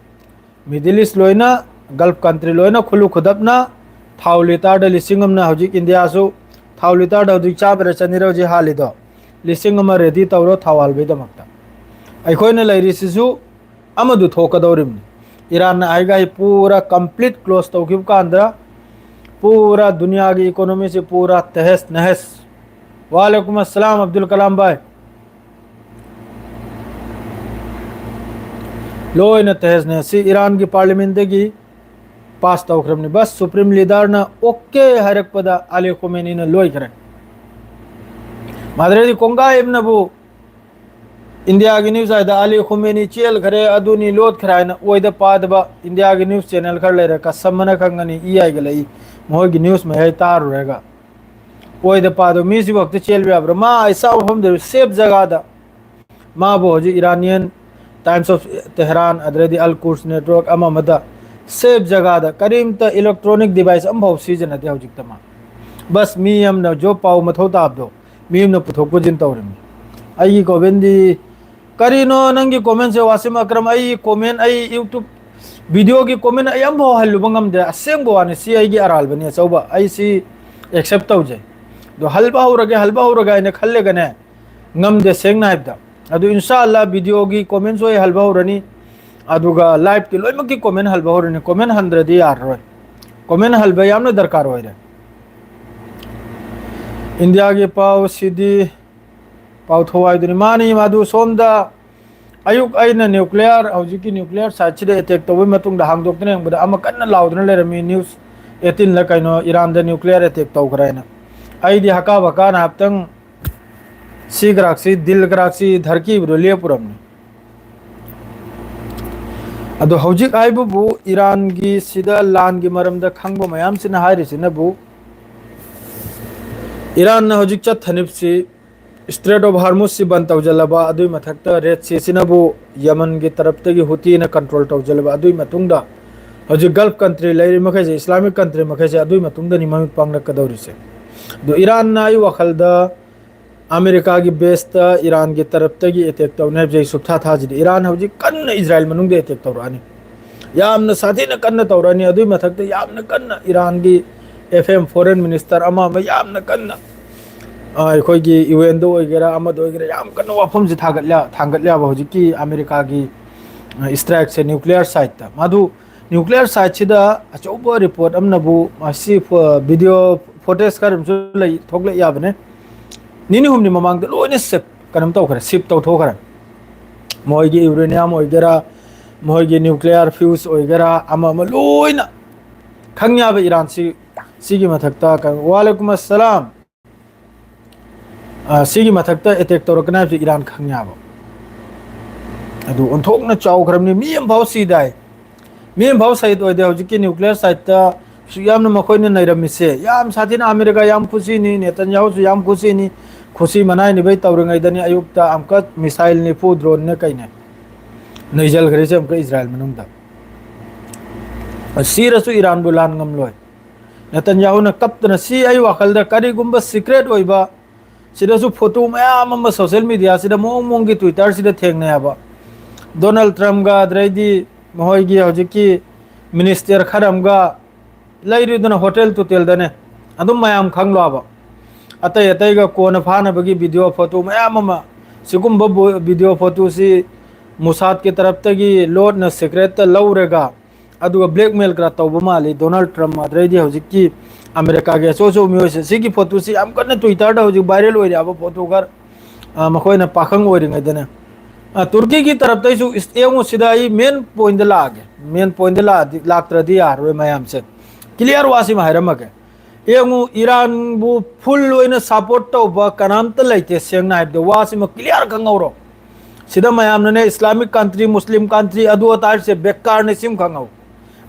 Middle East ꯂꯣꯏꯅ Gulf country ꯂꯣꯏꯅ ꯈꯨꯜꯂꯨ ꯈꯨꯗꯞꯅ ꯊꯥꯎ ꯂꯤꯇꯔꯗ ꯂꯤꯁꯤꯡ ꯑꯃꯅ ꯍꯧꯖꯤꯛ ꯏꯟꯗꯤꯌꯥꯁꯨ ꯊꯥꯎ ꯂꯤꯇꯔꯗ ꯍꯧꯖꯤꯛ ꯆꯥꯝꯃꯔ ꯆꯅꯤꯔ ꯍꯧꯖꯤꯛ ꯍꯥꯜꯂꯤꯗꯣ, ꯂꯤꯁꯤꯡ ꯑꯃ ready ꯇꯧꯔꯣ ꯊꯥꯎ ꯍꯥꯜꯕꯩꯗꯃꯛꯇ꯫ ꯑꯩꯈꯣꯏꯅ ꯂꯩꯔꯤꯁꯤꯁꯨ ꯑꯃꯗꯨ ꯊꯣꯛꯀꯗꯧꯔꯤꯕꯅꯤ꯫ ꯏꯔꯥꯟꯅ ꯑꯥꯏꯒꯥꯏ ꯄꯨꯔꯥ complete close ꯇꯧꯈꯤꯕ ꯀꯥꯟꯗ ꯄꯨꯔꯥ ꯗꯨꯅꯤꯌꯥꯒꯤ economyꯁꯤ ꯄꯨꯔꯥ ꯇꯍꯁ ꯅꯍꯁ꯫ ꯋꯥꯂꯦꯀꯨꯝ ꯑꯁꯂꯥꯝ ꯑꯕꯗꯨꯜ ꯀꯂꯥꯝ ꯚꯥꯏ꯫ ꯂꯣꯏꯅ ꯇꯍꯁ ꯅꯍꯁ꯫ ꯁꯤ ꯏꯔꯥꯟꯒꯤ parliamentꯇꯒꯤ pass ꯇꯧꯈ꯭ꯔꯕꯅꯤ꯫ ꯕꯁ supreme leaderꯅ okay ꯍꯥꯏꯔꯛꯄꯗ ꯑꯂꯤ ꯈꯣꯃꯦꯅꯤꯅ ꯂꯣꯏꯈ꯭ꯔꯦ꯫ ꯃꯗꯨꯗꯩꯗꯤ ꯀꯣꯡꯒꯥꯏ ꯑꯃꯅꯕꯨ ꯏꯟꯗꯤꯌꯥꯒꯤ news ꯍꯥꯏꯗ ꯑꯂꯤ ꯈꯣꯃꯦꯅꯤ ꯆꯦꯜꯈ꯭ꯔꯦ, ꯑꯗꯨꯅꯤ ꯂꯣꯠꯈ꯭ꯔꯦ ꯍꯥꯏꯅ ꯑꯣꯏꯗ ꯄꯥꯗꯕ ꯏꯟꯗꯤꯌꯥꯒꯤ news channel ꯈꯔ ꯂꯩꯔꯦ, ꯀꯁꯝ ꯑꯃꯅ ꯈꯪꯒꯅꯤ ꯏ ꯍꯥꯏꯒꯠꯂꯛꯏ ꯃꯈꯣꯏꯒꯤ news ꯃꯌꯥꯏ ꯇꯥꯔꯨꯔꯒ꯫ ꯑꯣꯏꯗ ꯄꯥꯗꯕ ꯃꯤꯁꯤꯕꯨ ꯍꯦꯛꯇ ꯆꯦꯜꯕ ꯌꯥꯕ꯭ꯔꯥ? ꯃꯥ ꯑꯩ ꯆꯥꯕ ꯃꯐꯝꯗ safe ꯖꯒꯥꯗ ꯃꯥꯕꯨ ꯍꯧꯖꯤꯛ Iranian Times of Tehran ꯑꯗꯨꯗꯩꯗꯤ Al Quds Network ꯑꯃ ꯑꯃꯗ safe ꯖꯒꯥꯗ ꯀꯔꯤꯝꯇ electronic device ꯑꯃꯐꯥꯎ ꯁꯤꯖꯤꯟꯅꯗꯦ ꯍꯧꯖꯤꯛꯇ ꯃꯥ꯫ ꯕꯁ ꯃꯤ ꯑꯃꯅ ꯖꯣꯕ ꯄꯥꯎ ꯃꯊꯧ ꯇꯥꯕꯗꯣ ꯃꯤ ꯑꯃꯅ ꯄꯨꯊꯣꯛ ꯄꯨꯁꯤꯟ ꯇꯧꯔꯤꯕꯅꯤ꯫ ꯑꯩꯒꯤ commentꯗꯤ ꯀꯔꯤꯅꯣ ꯅꯪꯒꯤ commentꯁꯦ ꯋꯥꯁꯤꯝ ꯑꯀꯔꯝ? ꯑꯩ comment, ꯑꯩ YouTube videoꯒꯤ comment ꯑꯩ ꯑꯃꯐꯥꯎ ꯍꯜꯂꯨꯕ ꯉꯝꯗꯦ꯫ ꯑꯁꯦꯡꯕ ꯋꯥꯅꯤ, ꯁꯤ ꯑꯩꯒꯤ ꯑꯔꯥꯜꯕꯅꯤ ꯑꯆꯧꯕ, ꯑꯩ ꯁꯤ accept ꯇꯧꯖꯩ꯫ ꯑꯗꯣ ꯍꯜꯕ ꯍꯧꯔꯒꯦ, ꯍꯜꯕ ꯍꯧꯔꯒꯦ ꯍꯥꯏꯅ ꯈꯜꯂꯒꯅꯦ, ꯉꯝꯗꯦ ꯁꯦꯡꯅ ꯍꯥꯏꯕꯗ꯫ ꯑꯗꯨ ꯏꯟꯁꯥ ꯑꯜꯂꯥ videoꯒꯤ commentꯁꯨ ꯑꯩ ꯍꯜꯕ ꯍꯧꯔꯅꯤ, ꯑꯗꯨꯒ liveꯀꯤ ꯂꯣꯏꯅꯃꯛꯀꯤ comment ꯍꯜꯕ ꯍꯧꯔꯅꯤ꯫ Comment ꯍꯟꯗ꯭ꯔꯗꯤ ꯌꯥꯔꯔꯣꯏ, comment ꯍꯜꯕ ꯌꯥꯝꯅ ꯗꯔꯀꯥꯔ ꯑꯣꯏꯔꯦ꯫ ꯏꯟꯗꯤꯌꯥꯒꯤ ꯄꯥꯎ ꯁꯤꯗꯤ ꯄꯥꯎ ꯊꯧꯋꯥꯏꯗꯨꯅꯤ꯫ ꯃꯥꯅꯤ, ꯃꯗꯨ ꯁꯣꯝꯗ ꯑꯌꯨꯛ ꯑꯩꯅ nuclear, ꯍꯧꯖꯤꯛꯀꯤ nuclear siteꯁꯤꯗ attack ꯇꯧꯕꯒꯤ ꯃꯇꯨꯡꯗ ꯍꯥꯡꯗꯣꯛꯇꯨꯅ ꯌꯦꯡꯕꯗ ꯑꯃ ꯀꯟꯅ ꯂꯥꯎꯗꯨꯅ ꯂꯩꯔꯝꯃꯤ, news eighteenꯂ ꯀꯩꯅꯣ, ꯏꯔꯥꯟꯗ nuclear attack ꯇꯧꯈ꯭ꯔꯦ ꯍꯥꯏꯅ꯫ ꯑꯩꯗꯤ ꯍꯀꯥ ꯕꯀꯥꯅ ꯍꯥꯏꯐꯦꯠꯇꯪ ꯁꯤ ꯒ꯭ꯔꯥꯛꯁꯤ, ꯗꯤꯜ ꯒ꯭ꯔꯥꯛꯁꯤ ꯙꯔꯀꯤꯕꯗꯣ ꯂꯦꯞꯄꯨꯔꯝꯅꯤ꯫ ꯑꯗꯣ ꯍꯧꯖꯤꯛ ꯍꯥꯏꯕꯕꯨ ꯏꯔꯥꯟꯒꯤ ꯁꯤꯗ ꯂꯥꯟꯒꯤ ꯃꯔꯝꯗ ꯈꯪꯕ ꯃꯌꯥꯝꯁꯤꯅ ꯍꯥꯏꯔꯤꯁꯤꯅꯕꯨ, ꯏꯔꯥꯟꯅ ꯍꯧꯖꯤꯛ ꯆꯠꯊꯅꯤꯞꯁꯤ Strait of Hormuzꯁꯤ ꯕꯟ ꯇꯧꯁꯤꯜꯂꯕ, ꯑꯗꯨꯏ ꯃꯊꯛꯇ Red Seaꯁꯤꯅꯕꯨ ꯌꯃꯟꯒꯤ ꯇꯔꯞꯇꯒꯤ ꯍꯨꯇꯤꯅ control ꯇꯧꯁꯤꯜꯂꯕ, ꯑꯗꯨꯏ ꯃꯇꯨꯡꯗ ꯍꯧꯖꯤꯛ Gulf country ꯂꯩꯔꯤ ꯃꯈꯩꯁꯦ, Islamic country ꯃꯈꯩꯁꯦ ꯑꯗꯨꯏ ꯃꯇꯨꯡꯗꯅꯤ ꯃꯃꯤꯠ ꯄꯥꯡꯂꯛꯀꯗꯧꯔꯤꯁꯦ꯫ ꯑꯗꯣ ꯏꯔꯥꯟꯅ ꯑꯩ ꯋꯥꯈꯜꯗ ꯑꯃꯦꯔꯤꯀꯥꯒꯤ baseꯇ ꯏꯔꯥꯟꯒꯤ ꯇꯔꯞꯇꯒꯤ attack ꯇꯧꯅꯤ ꯍꯥꯏꯕꯁꯦ ꯑꯩ ꯁꯨꯞꯊꯥ ꯊꯥꯖꯗꯦ꯫ ꯏꯔꯥꯟ ꯍꯧꯖꯤꯛ ꯀꯟꯅ ꯏꯖꯔꯥꯏꯜ ꯃꯅꯨꯡꯗ attack ꯇꯧꯔꯛꯑꯅꯤ꯫ ꯌꯥꯝꯅ ꯁꯥꯊꯤꯅ ꯀꯟꯅ ꯇꯧꯔꯅꯤ꯫ ꯑꯗꯨꯒꯤ ꯃꯊꯛꯇ ꯌꯥꯝꯅ ꯀꯟꯅ ꯏꯔꯥꯟꯒꯤ F M foreign minister ꯑꯃ ꯑꯃ ꯌꯥꯝꯅ ꯀꯟꯅ, ꯑ, ꯑꯩꯈꯣꯏꯒꯤ U N ꯗ ꯑꯣꯏꯒꯦꯔꯥ, ꯑꯃꯗ ꯑꯣꯏꯒꯦꯔꯥ, ꯌꯥꯝ ꯀꯟꯅ ꯋꯥꯐꯝꯁꯦ ꯊꯥꯒꯠꯂ-, ꯊꯥꯡꯒꯠꯂꯦꯕ ꯍꯧꯖꯤꯛꯀꯤ ꯑꯃꯦꯔꯤꯀꯥꯒꯤ, ꯑ, strike ꯁꯦ nuclear site ꯇ꯫ ꯃꯗꯨ nuclear site ꯁꯤꯗ ꯑꯆꯧꯕ report ꯑꯃꯅꯕꯨ ꯃꯁꯤ ꯐꯣ-, video footage ꯈꯔ ꯑꯃꯁꯨ ꯂꯩ, ꯊꯣꯛꯂꯛ ꯌꯥꯕꯅꯦ꯫ ꯅꯤꯅꯤ ꯍꯨꯝꯅꯤ ꯃꯃꯥꯡꯗ ꯂꯣꯏꯅ ꯁꯤꯞ ꯀꯩꯅꯣꯝ ꯇꯧꯈ꯭ꯔꯦ, ꯁꯤꯞ ꯇꯧꯊꯣꯛꯈ꯭ꯔꯦ꯫ ꯃꯣꯏꯒꯤ uranium ꯑꯣꯏꯒꯦꯔꯥ, ꯃꯣꯏꯒꯤ nuclear fuse ꯑꯣꯏꯒꯦꯔꯥ, ꯑꯃ ꯑꯃ ꯂꯣꯏꯅ ꯈꯪ ꯌꯥꯕ ꯏꯔꯥꯟꯁꯤ, ꯁꯤꯒꯤ ꯃꯊꯛꯇ ꯀꯩꯅꯣ, ꯋꯥꯂꯩꯀꯨꯝ ꯑꯁꯂꯥꯝ꯫ ꯑ, ꯁꯤꯒꯤ ꯃꯊꯛꯇ attack ꯇꯧꯔꯛꯀꯅꯤ ꯍꯥꯏꯕꯁꯤ ꯏꯔꯥꯟ ꯈꯪ ꯌꯥꯕ꯫ ꯑꯗꯨ ꯑꯣꯟꯊꯣꯛꯅ ꯆꯥꯎꯈ꯭ꯔꯕꯅꯤ꯫ ꯃꯤ ꯑꯃꯐꯥꯎ ꯁꯤꯗꯥꯏ꯫ ꯃꯤ ꯑꯃꯐꯥꯎ ꯁꯍꯤꯗ ꯑꯣꯏꯗꯦ꯫ ꯍꯧꯖꯤꯛꯀꯤ nuclear site ꯇ ꯁꯨꯛ ꯌꯥꯝꯅ ꯃꯈꯣꯏꯅ ꯅꯩꯔꯝꯃꯤꯁꯦ꯫ ꯌꯥꯝ ꯁꯥꯊꯤꯅ ꯑꯃꯦꯔꯤꯀꯥ ꯌꯥꯝ ꯈꯨꯁꯤꯅꯤ, ꯅꯦꯇꯟꯌꯥꯍꯨꯁꯨ ꯌꯥꯝ ꯈꯨꯁꯤꯅꯤ꯫ ꯈꯨꯁꯤ ꯃꯅꯥꯏ ꯅꯤꯕꯩ ꯇꯧꯔꯤꯉꯩꯗꯅꯤ ꯑꯌꯨꯛꯇ ꯑꯃꯨꯛꯀ missile ꯅꯤꯐꯨ drone ꯅꯦ ꯀꯩꯅꯦ ꯅꯩꯖꯜꯈ꯭ꯔꯤꯁꯦ ꯑꯃꯨꯛꯀ ꯏꯖꯔꯥꯏꯜ ꯃꯅꯨꯡꯗ꯫ ꯁꯤꯔꯁꯨ ꯏꯔꯥꯟꯕꯨ ꯂꯥꯟ ꯉꯝꯂꯣꯏ꯫ ꯅꯦꯇꯟꯌꯥꯍꯨꯅ ꯀꯞꯇꯅ ꯁꯤ ꯑꯩ ꯋꯥꯈꯜꯗ ꯀꯔꯤꯒꯨꯝꯕ secret ꯑꯣꯏꯕ ꯁꯤꯗꯁꯨ photo ꯃꯌꯥꯝ ꯑꯃ social media ꯁꯤꯗ ꯃꯑꯣꯡ ꯃꯑꯣꯡꯒꯤ Twitter ꯁꯤꯗ ꯊꯦꯡꯅꯩ ꯍꯥꯏꯕ꯫ ꯗꯣꯅꯥꯜꯗ ꯇ꯭ꯔꯝꯞꯒ ꯑꯗꯩꯗꯤ ꯃꯈꯣꯏꯒꯤ ꯍꯧꯖꯤꯛꯀꯤ minister ꯈꯔ ꯑꯃꯒ ꯂꯩꯔꯤꯗꯨꯅ ꯍꯣꯇꯦꯜ ꯇꯣꯇꯦꯜꯗꯅꯦ ꯑꯗꯨꯝ ꯃꯌꯥꯝ ꯈꯪꯂꯣ ꯍꯥꯏꯕ꯫ ꯑꯇꯩ ꯑꯇꯩꯒ ꯀꯣꯟꯅ ꯐꯥꯅꯕꯒꯤ video photo ꯃꯌꯥꯝ ꯑꯃ, ꯁꯤꯒꯨꯝꯕ ꯕꯣ-, video photo ꯁꯤ ꯃꯨꯁꯥꯗꯀꯤ ꯇꯔꯞꯇꯒꯤ ꯂꯣꯠꯅ secret ꯇ ꯂꯧꯔꯒ ꯑꯗꯨꯒ blackmail ꯈꯔ ꯇꯧꯕ ꯃꯥꯜꯂꯤ ꯗꯣꯅꯥꯜꯗ ꯇ꯭ꯔꯝꯞ ꯑꯗꯩꯗꯤ ꯍꯧꯖꯤꯛꯀꯤ ꯑꯃꯦꯔꯤꯀꯥꯒꯤ ꯑꯆꯧ ꯑꯆꯧꯕ ꯃꯤꯑꯣꯏꯁꯤꯡ꯫ ꯁꯤꯒꯤ photo ꯁꯤ ꯌꯥꯝ ꯀꯟꯅ Twitter ꯗ ꯍꯧꯖꯤꯛ viral ꯑꯣꯏꯔꯤ ꯍꯥꯏꯕ photo ꯈꯔ, ꯑ, ꯃꯈꯣꯏꯅ ꯄꯥꯈꯪ ꯑꯣꯏꯔꯤꯉꯩꯗꯅꯦ꯫ ꯑ, ꯇꯨꯔꯀꯤꯒꯤ ꯇꯔꯞꯇꯩꯁꯨ ꯏꯁ-, ꯌꯦꯡꯉꯨ ꯁꯤꯗ ꯑꯩ main point ꯗ ꯂꯥꯛꯑꯒꯦ꯫ Main point ꯗ ꯂꯥꯛꯑꯗꯤ, ꯂꯥꯛꯇ꯭ꯔꯗꯤ ꯌꯥꯔꯔꯣꯏ ꯃꯌꯥꯝꯁꯦ꯫ Clear ꯋꯥꯁꯤꯃ ꯍꯥꯏꯔꯝꯃꯒꯦ꯫ ꯌꯦꯡꯉꯨ, ꯏꯔꯥꯟꯕꯨ full ꯑꯣꯏꯅ support ꯇꯧꯕ ꯀꯅꯥꯝꯇ ꯂꯩꯇꯦ, ꯁꯦꯡꯅ ꯍꯥꯏꯕꯗ꯫ ꯋꯥꯁꯤꯃ clear ꯈꯪꯍꯧꯔꯣ꯫ ꯁꯤꯗ ꯃꯌꯥꯝꯅꯅꯦ Islamic country, Muslim country, ꯑꯗꯨ ꯑꯗꯥ ꯍꯥꯏꯔꯤꯁꯦ ꯕꯦꯀꯥꯔꯅꯦ, ꯁꯤꯃ ꯈꯪꯍꯧ꯫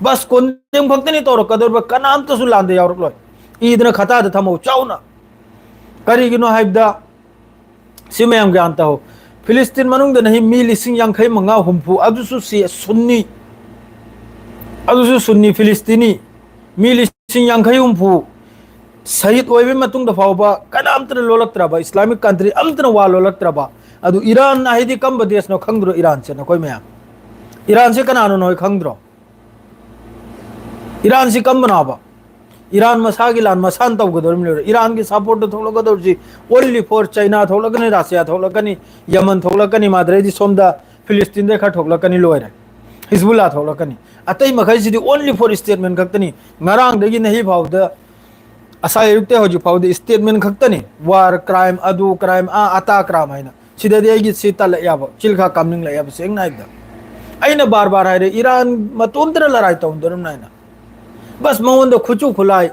ꯕꯁ condemn ꯈꯛꯇꯅꯤ ꯇꯧꯔꯛꯀꯗꯧꯔꯤꯕ, ꯀꯅꯥꯝꯇꯁꯨ ꯂꯥꯟꯗ ꯌꯥꯎꯔꯛꯂꯣꯏ꯫ ꯏꯗꯅ ꯈꯇꯥꯗ ꯊꯝꯍꯧ ꯆꯥꯎꯅ꯫ ꯀꯔꯤꯒꯤꯅꯣ ꯍꯥꯏꯕꯗ, ꯁꯤ ꯃꯌꯥꯝ ꯒ꯭ꯌꯥꯟ ꯇꯧ꯫ ꯐꯤꯂꯤꯁꯇꯤꯟ ꯃꯅꯨꯡꯗ ꯅꯍꯤ ꯃꯤ ꯂꯤꯁꯤꯡ ꯌꯥꯡꯈꯩ ꯃꯉꯥ ꯍꯨꯝꯐꯨ, ꯑꯗꯨꯁꯨ ꯁꯤ ꯁꯨꯟꯅꯤ, ꯑꯗꯨꯁꯨ ꯁꯨꯟꯅꯤ ꯐꯤꯂꯤꯁꯇꯤꯅꯤ, ꯃꯤ ꯂꯤꯁꯤꯡ ꯌꯥꯡꯈꯩ ꯍꯨꯝꯐꯨ ꯁꯍꯤꯗ ꯑꯣꯏꯕꯒꯤ ꯃꯇꯨꯡꯗ ꯐꯥꯎꯕ ꯀꯅꯥꯝꯇꯅ ꯂꯣꯜꯂꯛꯇ꯭ꯔꯕ, Islamic country ꯑꯝꯇꯅ ꯋꯥ ꯂꯣꯜꯂꯛꯇ꯭ꯔꯕ꯫ ꯑꯗꯨ ꯏꯔꯥꯟ ꯍꯥꯏꯗꯤ ꯀꯝꯕ ꯗꯦꯁꯅꯣ ꯈꯪꯗ꯭ꯔꯣ? ꯏꯔꯥꯟꯁꯦ ꯅꯈꯣꯏ ꯃꯌꯥꯝ, ꯏꯔꯥꯟꯁꯦ ꯀꯅꯥꯅꯣ ꯅꯈꯣꯏ ꯈꯪꯗ꯭ꯔꯣ? ꯏꯔꯥꯟꯁꯤ ꯀꯝꯕꯅꯣꯕ? ꯏꯔꯥꯟ ꯃꯁꯥꯒꯤ ꯂꯥꯟ ꯃꯁꯥꯅ ꯇꯧꯒꯗꯧꯔꯤꯕꯅꯤ꯫ ꯏꯔꯥꯟꯒꯤ ꯁꯞꯄꯣꯔꯠꯇ ꯊꯣꯛꯂꯛꯀꯗꯧꯔꯤꯁꯤ only for China ꯊꯣꯛꯂꯛꯀꯅꯤ, ꯔꯁꯤꯌꯥ ꯊꯣꯛꯂꯛꯀꯅꯤ, ꯌꯃꯟ ꯊꯣꯛꯂꯛꯀꯅꯤ, ꯃꯗꯨꯗꯩꯗꯤ ꯁꯣꯝꯗ ꯐꯤꯂꯤꯁꯇꯤꯟꯗ ꯈꯔ ꯊꯣꯛꯂꯛꯀꯅꯤ, ꯂꯣꯏꯔꯦ꯫ ꯍꯤꯖꯕꯨꯜꯂꯥ ꯊꯣꯛꯂꯛꯀꯅꯤ꯫ ꯑꯇꯩ ꯃꯈꯩꯁꯤꯗꯤ only for statement ꯈꯛꯇꯅꯤ꯫ ꯉꯔꯥꯡꯗꯒꯤ ꯅꯍꯤ ꯐꯥꯎꯗ, ꯉꯁꯥꯏ ꯑꯌꯨꯛꯇꯩ ꯍꯧꯖꯤꯛ ꯐꯥꯎꯗ statement ꯈꯛꯇꯅꯤ꯫ War crime, ꯑꯗꯨ crime, ꯑꯥ ꯑꯇꯥ crime ꯍꯥꯏꯅ꯫ ꯁꯤꯗꯗꯤ ꯑꯩꯒꯤ ꯁꯤ ꯇꯜꯂꯛꯑꯦꯕ, ꯆꯤꯜꯈꯥ ꯀꯥꯝꯅꯤꯡꯂꯛꯑꯦꯕ, ꯁꯦꯡꯅ ꯍꯥꯏꯕꯗ꯫ ꯑꯩꯅ ꯕꯥꯔ ꯕꯥꯔ ꯍꯥꯏꯔꯦ, ꯏꯔꯥꯟ ꯃꯇꯣꯝꯇꯅ ꯂꯔꯥꯏ ꯇꯧꯗꯣꯔꯤꯕꯅꯤ ꯍꯥꯏꯅ꯫ ꯕꯁ, ꯃꯉꯣꯟꯗ ꯈꯨꯠꯁꯨ ꯈꯨꯠꯂꯥꯏ꯫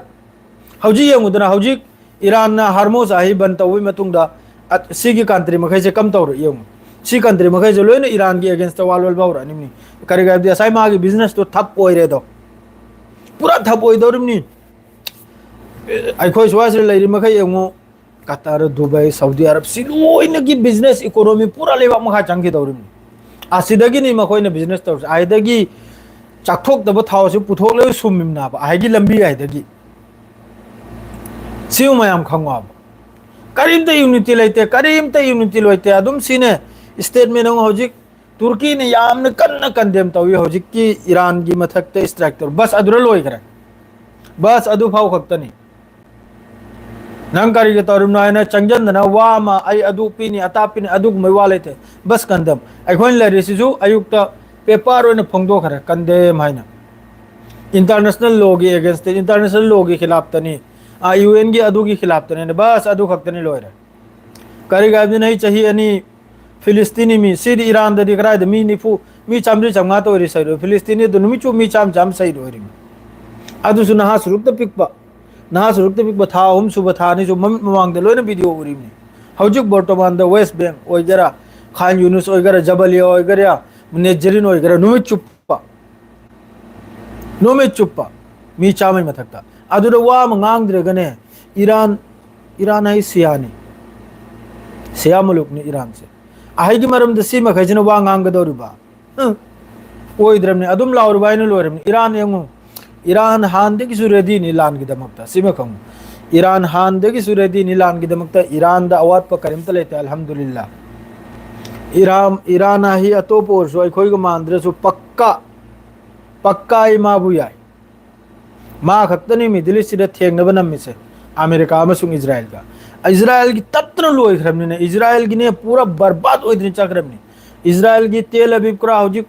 ꯍꯧꯖꯤꯛ ꯌꯦꯡꯉꯨꯗꯅ, ꯍꯧꯖꯤꯛ ꯏꯔꯥꯟꯅ ꯍꯥꯔꯃꯣꯁ ꯑꯍꯤ ꯕꯟ ꯇꯧꯕꯒꯤ ꯃꯇꯨꯡꯗ, ꯑ, ꯁꯤꯒꯤ ꯀꯟꯇ꯭ꯔꯤ ꯃꯈꯩꯁꯦ ꯀꯝ ꯇꯧꯔꯦ ꯌꯦꯡꯉꯨ꯫ ꯁꯤ ꯀꯟꯇ꯭ꯔꯤ ꯃꯈꯩꯁꯦ ꯂꯣꯏꯅ ꯏꯔꯥꯟꯒꯤ against ꯇ ꯋꯥ ꯂꯣꯟꯕ ꯍꯧꯔꯛꯑꯅꯤꯕꯅꯤ꯫ ꯀꯔꯤꯒꯤ ꯍꯥꯏꯕꯗꯤ ꯉꯁꯥꯏ ꯃꯥꯒꯤ business ꯇꯣ ꯊꯞ ꯑꯣꯏꯔꯦꯗꯣ꯫ ꯄꯨꯔꯥ ꯊꯞ ꯑꯣꯏꯗꯧꯔꯤꯕꯅꯤ꯫ ꯑꯩꯈꯣꯏ ꯁ꯭ꯋꯥꯏꯁꯤꯗ ꯂꯩꯔꯤ ꯃꯈꯩ ꯌꯦꯡꯉꯨ, ꯀꯇꯔ, ꯗꯨꯕꯥꯏ, ꯁꯥꯎꯗꯤ ꯑꯔꯕ, ꯁꯤ ꯂꯣꯏꯅꯒꯤ business economy ꯄꯨꯔꯥ ꯂꯩꯕꯥꯛ ꯃꯈꯥ ꯆꯪꯈꯤꯗꯧꯔꯤꯕꯅꯤ꯫ ꯑꯁꯤꯗꯒꯤꯅꯤ ꯃꯈꯣꯏꯅ business ꯇꯧꯔꯤꯁꯦ꯫ ꯑꯁꯤꯗꯒꯤ ꯆꯥꯛꯊꯣꯛꯇꯕ ꯊꯥꯎꯁꯤ ꯄꯨꯊꯣꯛꯂꯒ ꯁꯨꯝꯃꯤꯕꯅꯦꯕ, ꯑꯍꯩꯒꯤ ꯂꯝꯕꯤ ꯍꯥꯏꯗꯒꯤ꯫ ꯁꯤꯕꯨ ꯃꯌꯥꯝ ꯈꯪꯉꯣꯕ꯫ ꯀꯔꯤꯝꯇ unity ꯂꯩꯇꯦ, ꯀꯔꯤꯝꯇ unity ꯂꯩꯇꯦ꯫ ꯑꯗꯨꯝ ꯁꯤꯅꯦ statement ꯑꯃ ꯍꯧꯖꯤꯛ ꯇꯨꯔꯀꯤꯅ ꯌꯥꯝꯅ ꯀꯟꯅ condemn ꯇꯧꯏ ꯍꯧꯖꯤꯛꯀꯤ ꯏꯔꯥꯟꯒꯤ ꯃꯊꯛꯇ strike ꯇꯧꯔ꯫ ꯕꯁ ꯑꯗꯨꯗ ꯂꯣꯏꯈ꯭ꯔꯦ꯫ ꯕꯁ ꯑꯗꯨ ꯐꯥꯎ ꯈꯛꯇꯅꯤ꯫ ꯅꯪ ꯀꯔꯤꯒꯤ ꯇꯧꯔꯤꯕꯅꯣ ꯍꯥꯏꯅ ꯆꯪꯁꯤꯟꯗꯅ ꯋꯥ ꯑꯃ, "ꯑꯩ ꯑꯗꯨ ꯄꯤꯅꯤ, ꯑꯇꯥ ꯄꯤꯅꯤ", ꯑꯗꯨꯒꯨꯝꯕꯩ ꯋꯥ ꯂꯩꯇꯦ꯫ Bus condemn꯫ ꯑꯩꯈꯣꯏꯅ ꯂꯩꯔꯤꯁꯤꯁꯨ ꯑꯌꯨꯛꯇ paper ꯑꯣꯏꯅ ꯐꯣꯡꯗꯣꯛꯈ꯭ꯔꯦ, condemn ꯍꯥꯏꯅ꯫ International law ꯒꯤ against ꯇ, international law ꯒꯤ ꯈꯤꯂꯥꯞꯇꯅꯤ, ꯑꯥ, UN ꯒꯤ ꯑꯗꯨꯒꯤ ꯈꯤꯂꯥꯞꯇꯅꯤ꯫ ꯕꯁ ꯑꯗꯨ ꯈꯛꯇꯅꯤ, ꯂꯣꯏꯔꯦ꯫ ꯀꯔꯤꯒꯤ ꯍꯥꯏꯕꯗꯤ ꯅꯍꯤ ꯆꯍꯤ ꯑꯅꯤ ꯐꯤꯂꯤꯁꯇꯤꯅꯤ ꯃꯤ, ꯁꯤꯗꯤ ꯏꯔꯥꯟꯗꯗꯤ ꯀꯗꯥꯏꯗ ꯃꯤ ꯅꯤꯐꯨ, ꯃꯤ ꯆꯥꯝꯃꯔꯤ ꯆꯥꯝꯃꯉꯥ ꯇ ꯑꯣꯏꯔꯤ ꯁꯍꯤꯗ ꯑꯣꯏꯔꯤ, ꯐꯤꯂꯤꯁꯇꯤꯅꯤꯗ ꯅꯨꯃꯤꯠ ꯆꯨꯞ ꯃꯤ ꯆꯥꯝꯃ ꯆꯥꯝꯃ ꯁꯍꯤꯗ ꯑꯣꯏꯔꯤꯃꯤ꯫ ꯑꯗꯨꯁꯨ ꯅꯍꯥ ꯁꯨꯔꯨꯛꯇ ꯄꯤꯛꯄ, ꯅꯍꯥ ꯁꯨꯔꯨꯛꯇ ꯄꯤꯛꯄ ꯊꯥ ꯑꯍꯨꯝ ꯁꯨꯕ ꯊꯥ ꯑꯅꯤ ꯁꯨꯕ ꯃꯃꯤꯠ ꯃꯃꯥꯡꯗ ꯂꯣꯏꯅ video ꯎꯔꯤꯃꯤ꯫ ꯍꯧꯖꯤꯛ ꯕꯣꯔꯇꯣꯃꯥꯟꯗ West Bank ꯑꯣꯏꯒꯦꯔꯥ, ꯈꯥꯟ ꯌꯨꯅꯨꯁ ꯑꯣꯏꯒꯦꯔꯥ, ꯖꯕꯂꯤꯌꯥ ꯑꯣꯏꯒꯦꯔꯥ, ꯅꯦꯖꯔꯤꯟ ꯑꯣꯏꯒꯦꯔꯥ, ꯅꯨꯃꯤꯠ ꯆꯨꯞꯄ, ꯅꯨꯃꯤꯠ ꯆꯨꯞꯄ ꯃꯤ ꯆꯥꯝꯃꯩ ꯃꯊꯛꯇ꯫ ꯑꯗꯨꯗ ꯋꯥ ꯑꯃ ꯉꯥꯡꯗ꯭ꯔꯒꯅꯦ, ꯏꯔꯥꯟ, ꯏꯔꯥꯟ ꯍꯥꯏ ꯁꯤꯌꯥꯅꯤ, ꯁꯤꯌꯥ ꯃꯨꯂꯨꯛꯅꯤ ꯏꯔꯥꯟꯁꯦ꯫ ꯑꯍꯩꯒꯤ ꯃꯔꯝꯗ ꯁꯤ ꯃꯈꯩꯁꯤꯅ ꯋꯥ ꯉꯥꯡꯒꯗꯧꯔꯤꯕ? ꯍ, ꯑꯣꯏꯗ꯭ꯔꯕꯅꯤ, ꯑꯗꯨꯝ ꯂꯥꯎꯔꯤꯕ ꯍꯥꯏꯅ ꯂꯣꯏꯔꯕꯅꯤ꯫ ꯏꯔꯥꯟ ꯌꯦꯡꯉꯨ, ꯏꯔꯥꯟ ꯍꯥꯟꯅꯗꯒꯤꯁꯨ ready ꯅꯤ ꯂꯥꯟꯒꯤꯗꯃꯛꯇ, ꯁꯤꯃ ꯈꯪꯉꯨ꯫ ꯏꯔꯥꯟ ꯍꯥꯟꯅꯗꯒꯤꯁꯨ ready ꯅꯤ ꯂꯥꯟꯒꯤꯗꯃꯛꯇ, ꯏꯔꯥꯟꯗ ꯑꯋꯥꯠꯄ ꯀꯔꯤꯝꯇ ꯂꯩꯇꯦ, ꯑꯜꯍꯝꯗꯨꯂꯤꯜꯂꯥ꯫ ꯏꯔꯥꯟ, ꯏꯔꯥꯟ ꯍꯥꯏ ꯑꯇꯣꯞꯄ ꯑꯣꯏꯔꯁꯨ ꯑꯩꯈꯣꯏꯒ ꯃꯥꯟꯗ꯭ꯔꯁꯨ ꯄꯛꯀꯥ, ꯄꯛꯀꯥ ꯑꯩ ꯃꯥꯕꯨ ꯌꯥꯏ꯫ ꯃꯥ ꯈꯛꯇꯅꯤ Middle East ꯁꯤꯗ ꯊꯦꯡꯅꯕ ꯅꯝꯃꯤꯁꯦ, ꯑꯃꯦꯔꯤꯀꯥ ꯑꯃꯁꯨꯡ ꯏꯖꯔꯥꯏꯜꯒ꯫ ꯏꯖꯔꯥꯏꯜꯒꯤ ꯇꯠꯇꯅ ꯂꯣꯏꯈ꯭ꯔꯕꯅꯤꯅ, ꯏꯖꯔꯥꯏꯜꯒꯤꯅꯦ ꯄꯨꯔꯥ ꯕꯔꯕꯥꯗ ꯑꯣꯏꯗꯅ ꯆꯠꯈ꯭ꯔꯕꯅꯤ꯫ ꯏꯖꯔꯥꯏꯜꯒꯤ ꯇꯦꯜ ꯑꯕꯤꯕ ꯈꯔ ꯍꯧꯖꯤꯛ